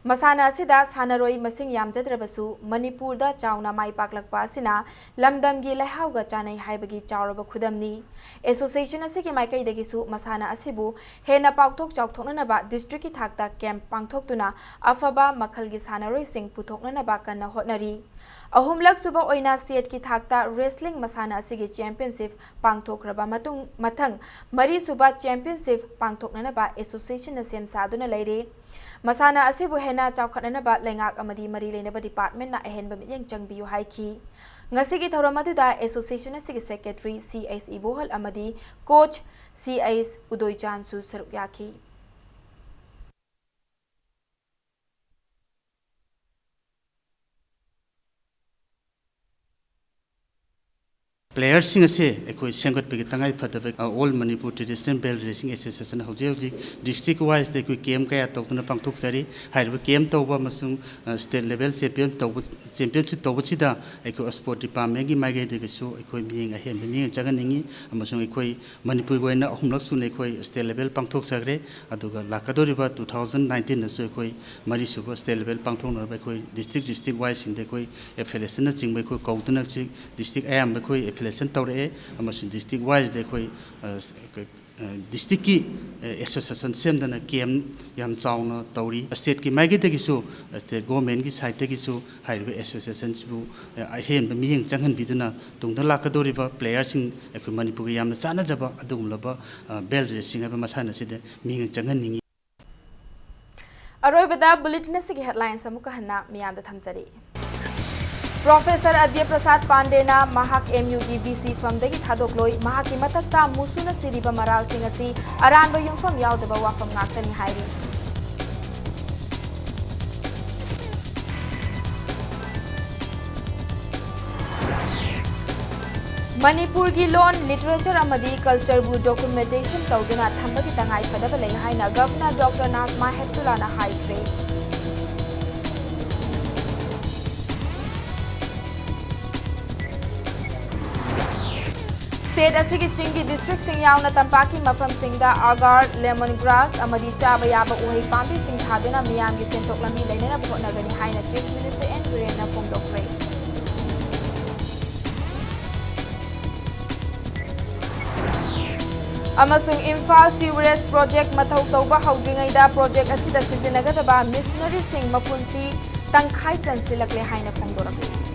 ꯃꯁꯥꯟꯅ ꯑꯁꯤꯗ ꯁꯥꯟꯅꯔꯣꯏ ꯃꯁꯤꯡ ꯌꯥꯝꯖꯗ꯭ꯔꯕꯁꯨ ꯃꯅꯤꯄꯨꯔꯗ ꯆꯥꯎꯅ ꯃꯥꯏ ꯄꯥꯛꯂꯛꯄ ꯑꯁꯤꯅ ꯂꯝꯗꯝꯒꯤ ꯂꯩꯍꯥꯎꯒ ꯆꯥꯟꯅꯩ ꯍꯥꯏꯕꯒꯤ ꯆꯥꯎꯔꯕ ꯈꯨꯗꯝꯅꯤ꯫ ꯑꯦꯁꯣꯁꯤꯌꯦꯁꯟ ꯑꯁꯤꯒꯤ ꯃꯥꯏꯀꯩꯗꯒꯤꯁꯨ ꯃꯁꯥꯟꯅ ꯑꯁꯤꯕꯨ ꯍꯦꯟꯅ ꯄꯥꯛꯊꯣꯛ ꯆꯥꯎꯊꯣꯛꯅꯅꯕ ꯗꯤꯁꯇ꯭ꯔꯤꯛꯀꯤ ꯊꯥꯛꯇ ꯀꯦꯝꯞ ꯄꯥꯡꯊꯣꯛꯇꯨꯅ ꯑꯐꯕ ꯃꯈꯜꯒꯤ ꯁꯥꯟꯅꯔꯣꯏꯁꯤꯡ ꯄꯨꯊꯣꯛꯅꯅꯕ ꯀꯟꯅ ꯍꯣꯠꯅꯔꯤ꯫ ꯑꯍꯨꯝꯂꯛ ꯁꯨꯕ ꯑꯣꯏꯅ ꯁ꯭ꯇꯦꯠꯀꯤ ꯊꯥꯛꯇ ꯔꯦꯁꯂꯤꯡ ꯃꯁꯥꯟꯅ ꯑꯁꯤꯒꯤ ꯆꯦꯝꯄꯤꯌꯟꯁꯤꯞ ꯄꯥꯡꯊꯣꯛꯈ꯭ꯔꯕ ꯃꯇꯨꯡ, ꯃꯊꯪ ꯃꯔꯤ ꯁꯨꯕ ꯆꯦꯝꯄꯤꯌꯟꯁꯤꯞ ꯄꯥꯡꯊꯣꯛꯅꯅꯕ ꯑꯦꯁꯣꯁꯤꯌꯦꯁꯟꯅ ꯁꯦꯝ ꯁꯥꯗꯨꯅ ꯂꯩꯔꯤ꯫ ꯃꯁꯥꯟꯅ ꯑꯁꯤꯕꯨ ꯍꯦꯟꯅ ꯆꯥꯎꯈꯠꯅꯅꯕ ꯂꯩꯉꯥꯛ ꯑꯃꯗꯤ ꯃꯔꯤ ꯂꯩꯅꯕ ꯗꯤꯄꯥꯔꯠꯃꯦꯟꯅ ꯑꯍꯦꯟꯕ ꯃꯤꯠꯌꯦꯡ ꯆꯪꯕꯤꯌꯨ ꯍꯥꯏꯈꯤ꯫ ꯉꯁꯤꯒꯤ ꯊꯧꯔꯝ ꯑꯗꯨꯗ ꯑꯦꯁꯣꯁꯤꯌꯦꯁꯟ ꯑꯁꯤꯒꯤ ꯁꯦꯀ꯭ꯔꯦꯇꯔꯤ ꯁꯤ ꯑꯩꯆ ꯏꯕꯣꯍꯜ ꯑꯃꯗꯤ ꯀꯣꯆ ꯁꯤ ꯑꯩꯆ ꯎꯗꯣꯏꯆꯥꯟꯁꯨ ꯁꯔꯨꯛ ꯌꯥꯈꯤ꯫ ꯄ꯭ꯂꯦꯌꯔꯁꯤꯡ ꯑꯁꯦ ꯑꯩꯈꯣꯏ ꯁꯦꯝꯒꯠꯄꯒꯤ ꯇꯉꯥꯏ ꯐꯗꯕ ꯑꯣꯜ ꯃꯅꯤꯄꯨꯔ ꯇ꯭ꯔꯦꯗꯤꯁꯅꯦꯜ ꯕꯦꯜ ꯔꯦꯁꯤꯡ ꯑꯦꯁꯣꯁꯤꯌꯦꯁꯟ ꯍꯧꯖꯤꯛ ꯍꯧꯖꯤꯛ ꯗꯤꯁꯇ꯭ꯔꯤꯛ ꯋꯥꯏꯁꯇ ꯑꯩꯈꯣꯏ ꯀꯦꯝ ꯀꯌꯥ ꯇꯧꯗꯨꯅ ꯄꯥꯡꯊꯣꯛꯆꯔꯤ꯫ ꯍꯥꯏꯔꯤꯕ ꯀꯦꯝ ꯇꯧꯕ ꯑꯃꯁꯨꯡ ꯁ꯭ꯇꯦꯠ ꯂꯦꯚꯦꯜ ꯆꯦꯝꯄꯤꯌꯟ ꯇꯧꯕ, ꯆꯦꯝꯄꯤꯌꯟꯁꯤꯞ ꯇꯧꯕꯁꯤꯗ ꯑꯩꯈꯣꯏ ꯁ꯭ꯄꯣꯔꯠ ꯗꯤꯄꯥꯔꯠꯃꯦꯟꯒꯤ ꯃꯥꯏꯀꯩꯗꯒꯤꯁꯨ ꯑꯩꯈꯣꯏ ꯃꯤꯠꯌꯦꯡ ꯑꯍꯦꯟꯕ ꯃꯤꯠꯌꯦꯡ ꯆꯪꯍꯟꯅꯤꯡꯏ꯫ ꯑꯃꯁꯨꯡ ꯑꯩꯈꯣꯏ ꯃꯅꯤꯄꯨꯔꯒꯤ ꯑꯣꯏꯅ ꯑꯍꯨꯝꯂꯛ ꯁꯨꯅ ꯑꯩꯈꯣꯏ ꯁ꯭ꯇꯦꯠ ꯂꯦꯚꯦꯜ ꯄꯥꯡꯊꯣꯛꯆꯈ꯭ꯔꯦ꯫ ꯑꯗꯨꯒ ꯂꯥꯛꯀꯗꯧꯔꯤꯕ ꯇꯨ ꯊꯥꯎꯖꯟ ꯅꯥꯏꯟꯇꯤꯟꯗꯁꯨ ꯑꯩꯈꯣꯏ ꯃꯔꯤꯁꯨꯕ ꯁ꯭ꯇꯦꯠ ꯂꯦꯚꯦꯜ ꯄꯥꯡꯊꯣꯛꯅꯕ ꯑꯩꯈꯣꯏ ꯗꯤꯁꯇ꯭ꯔꯤꯛ, ꯗꯤꯁꯇ꯭ꯔꯤꯛ ꯋꯥꯏꯁꯁꯤꯡꯗ ꯑꯩꯈꯣꯏ ꯑꯦꯐꯤꯂꯤꯌꯦꯁꯟꯅꯆꯤꯡꯕ ꯑꯩꯈꯣꯏ ꯀꯧꯗꯨꯅ ꯍꯧꯖꯤꯛ ꯗꯤꯁꯇ꯭ꯔꯤꯛ ꯑꯌꯥꯝꯕ ꯑꯩꯈꯣꯏ ꯑꯦꯐꯤꯂꯤꯌꯦꯁꯟ ꯇꯧꯔꯛꯑꯦ꯫ ꯑꯃꯁꯨꯡ ꯗꯤꯁꯇ꯭ꯔꯤꯛ ꯋꯥꯏꯁꯗ ꯑꯩꯈꯣꯏ, ꯑ, ꯁ-, ꯑ, ꯗꯤꯁꯇ꯭ꯔꯤꯛꯀꯤ, ꯑ, ꯑꯦꯁꯣꯁꯤꯌꯦꯁꯟ ꯁꯦꯝꯗꯅ ꯀꯦꯝ ꯌꯥꯝ ꯆꯥꯎꯅ ꯇꯧꯔꯤ꯫ ꯁ꯭ꯇꯦꯠꯀꯤ ꯃꯥꯏꯀꯩꯗꯒꯤꯁꯨ, ꯑ, ꯁ꯭ꯇꯦꯠ ꯒꯣꯔꯃꯦꯟꯒꯤ ꯁꯥꯏꯠꯇꯒꯤꯁꯨ ꯍꯥꯏꯔꯤꯕ ꯑꯦꯁꯣꯁꯤꯌꯦꯁꯟꯁꯤꯕꯨ, ꯑ, ꯑꯍꯦꯟꯕ ꯃꯤꯠꯌꯦꯡ ꯆꯪꯍꯟꯕꯤꯗꯨꯅ ꯇꯨꯡꯗ ꯂꯥꯛꯀꯗꯧꯔꯤꯕ ꯄ꯭ꯂꯦꯌꯔꯁꯤꯡ ꯑꯩꯈꯣꯏ ꯃꯅꯤꯄꯨꯔꯒ ꯌꯥꯝꯅ ꯆꯥꯟꯅꯖꯕ ꯑꯗꯨꯒꯨꯝꯂꯕ, ꯑ, ꯕꯦꯜ ꯔꯦꯁꯤꯡ ꯍꯥꯏꯕ ꯃꯁꯥꯟꯅ ꯑꯁꯤꯗ ꯃꯤꯠꯌꯦꯡ ꯆꯪꯍꯟꯅꯤꯡꯏ꯫ ꯑꯔꯣꯏꯕꯗ ꯕꯨꯂꯦꯇꯤꯟ ꯑꯁꯤꯒꯤ ꯍꯦꯗꯂꯥꯏꯟꯁ ꯑꯃꯨꯛꯀ ꯍꯟꯅ ꯃꯤꯌꯥꯝꯗ ꯊꯝꯖꯔꯤ꯫ ꯄ꯭ꯔꯣꯐꯦꯁꯔ ꯑꯗ꯭ꯌ ꯄ꯭ꯔꯁꯥꯗ ꯄꯥꯟꯗꯦꯅ ꯃꯍꯥꯛ ꯑꯦꯝ ꯌꯨꯒꯤ ꯚꯤ ꯁꯤ ꯐꯝꯗꯒꯤ ꯊꯥꯗꯣꯛꯂꯣꯏ, ꯃꯍꯥꯛꯀꯤ ꯃꯊꯛꯇ ꯃꯨꯁꯨꯅ ꯁꯤꯔꯤꯕ ꯃꯔꯥꯜꯁꯤꯡ ꯑꯁꯤ ꯑꯔꯥꯟꯕ ꯌꯨꯝꯐꯝ ꯌꯥꯎꯗꯕ ꯋꯥꯐꯝ ꯉꯥꯛꯇꯅꯤ ꯍꯥꯏꯔꯤ꯫ ꯃꯅꯤꯄꯨꯔꯒꯤ ꯂꯣꯟ, ꯂꯤꯇꯔꯦꯆꯔ ꯑꯃꯗꯤ ꯀꯜꯆꯔꯕꯨ ꯗꯣꯀꯨꯃꯦꯟꯇꯦꯁꯟ ꯇꯧꯗꯨꯅ ꯊꯝꯕꯒꯤ ꯇꯉꯥꯏꯐꯗꯕ ꯂꯩ ꯍꯥꯏꯅ ꯒꯚꯔꯅꯔ ꯗꯣꯛꯇꯔ ꯅꯥꯖꯃꯥ ꯍꯦꯞꯇꯨꯂꯥꯅ ꯍꯥꯏꯈ꯭ꯔꯦ꯫ State ꯑꯁꯤꯒꯤ ꯆꯤꯡꯒꯤ districtꯁꯤꯡ ꯌꯥꯎꯅ ꯇꯝꯄꯥꯛꯀꯤ ꯃꯐꯝꯁꯤꯡꯗ agar, lemon grass ꯑꯃꯗꯤ ꯆꯥꯕ ꯌꯥꯕ ꯎꯍꯩ ꯄꯥꯝꯕꯤꯁꯤꯡ ꯊꯥꯗꯨꯅ ꯃꯤꯌꯥꯝꯒꯤ ꯁꯦꯟꯊꯣꯛ ꯂꯝꯕꯤ ꯂꯩꯅꯅꯕ ꯍꯣꯠꯅꯒꯅꯤ ꯍꯥꯏꯅ Chief Minister N ꯕꯤꯔꯦꯟꯅ ꯐꯣꯡꯗꯣꯛꯈ꯭ꯔꯦ꯫ ꯑꯃꯁꯨꯡ ꯏꯝꯐꯥꯜ sewerage project ꯃꯊꯧ ꯇꯧꯕ ꯍꯧꯗ꯭ꯔꯤꯉꯩꯗ project ꯑꯁꯤꯗ ꯁꯤꯖꯤꯟꯅꯒꯗꯕ machineryꯁꯤꯡ ꯃꯄꯨꯟꯁꯤ ꯇꯪꯈꯥꯏ ꯆꯟꯁꯤꯜꯂꯛꯂꯦ ꯍꯥꯏꯅ ꯐꯣꯡꯗꯣꯔꯛꯂꯤ꯫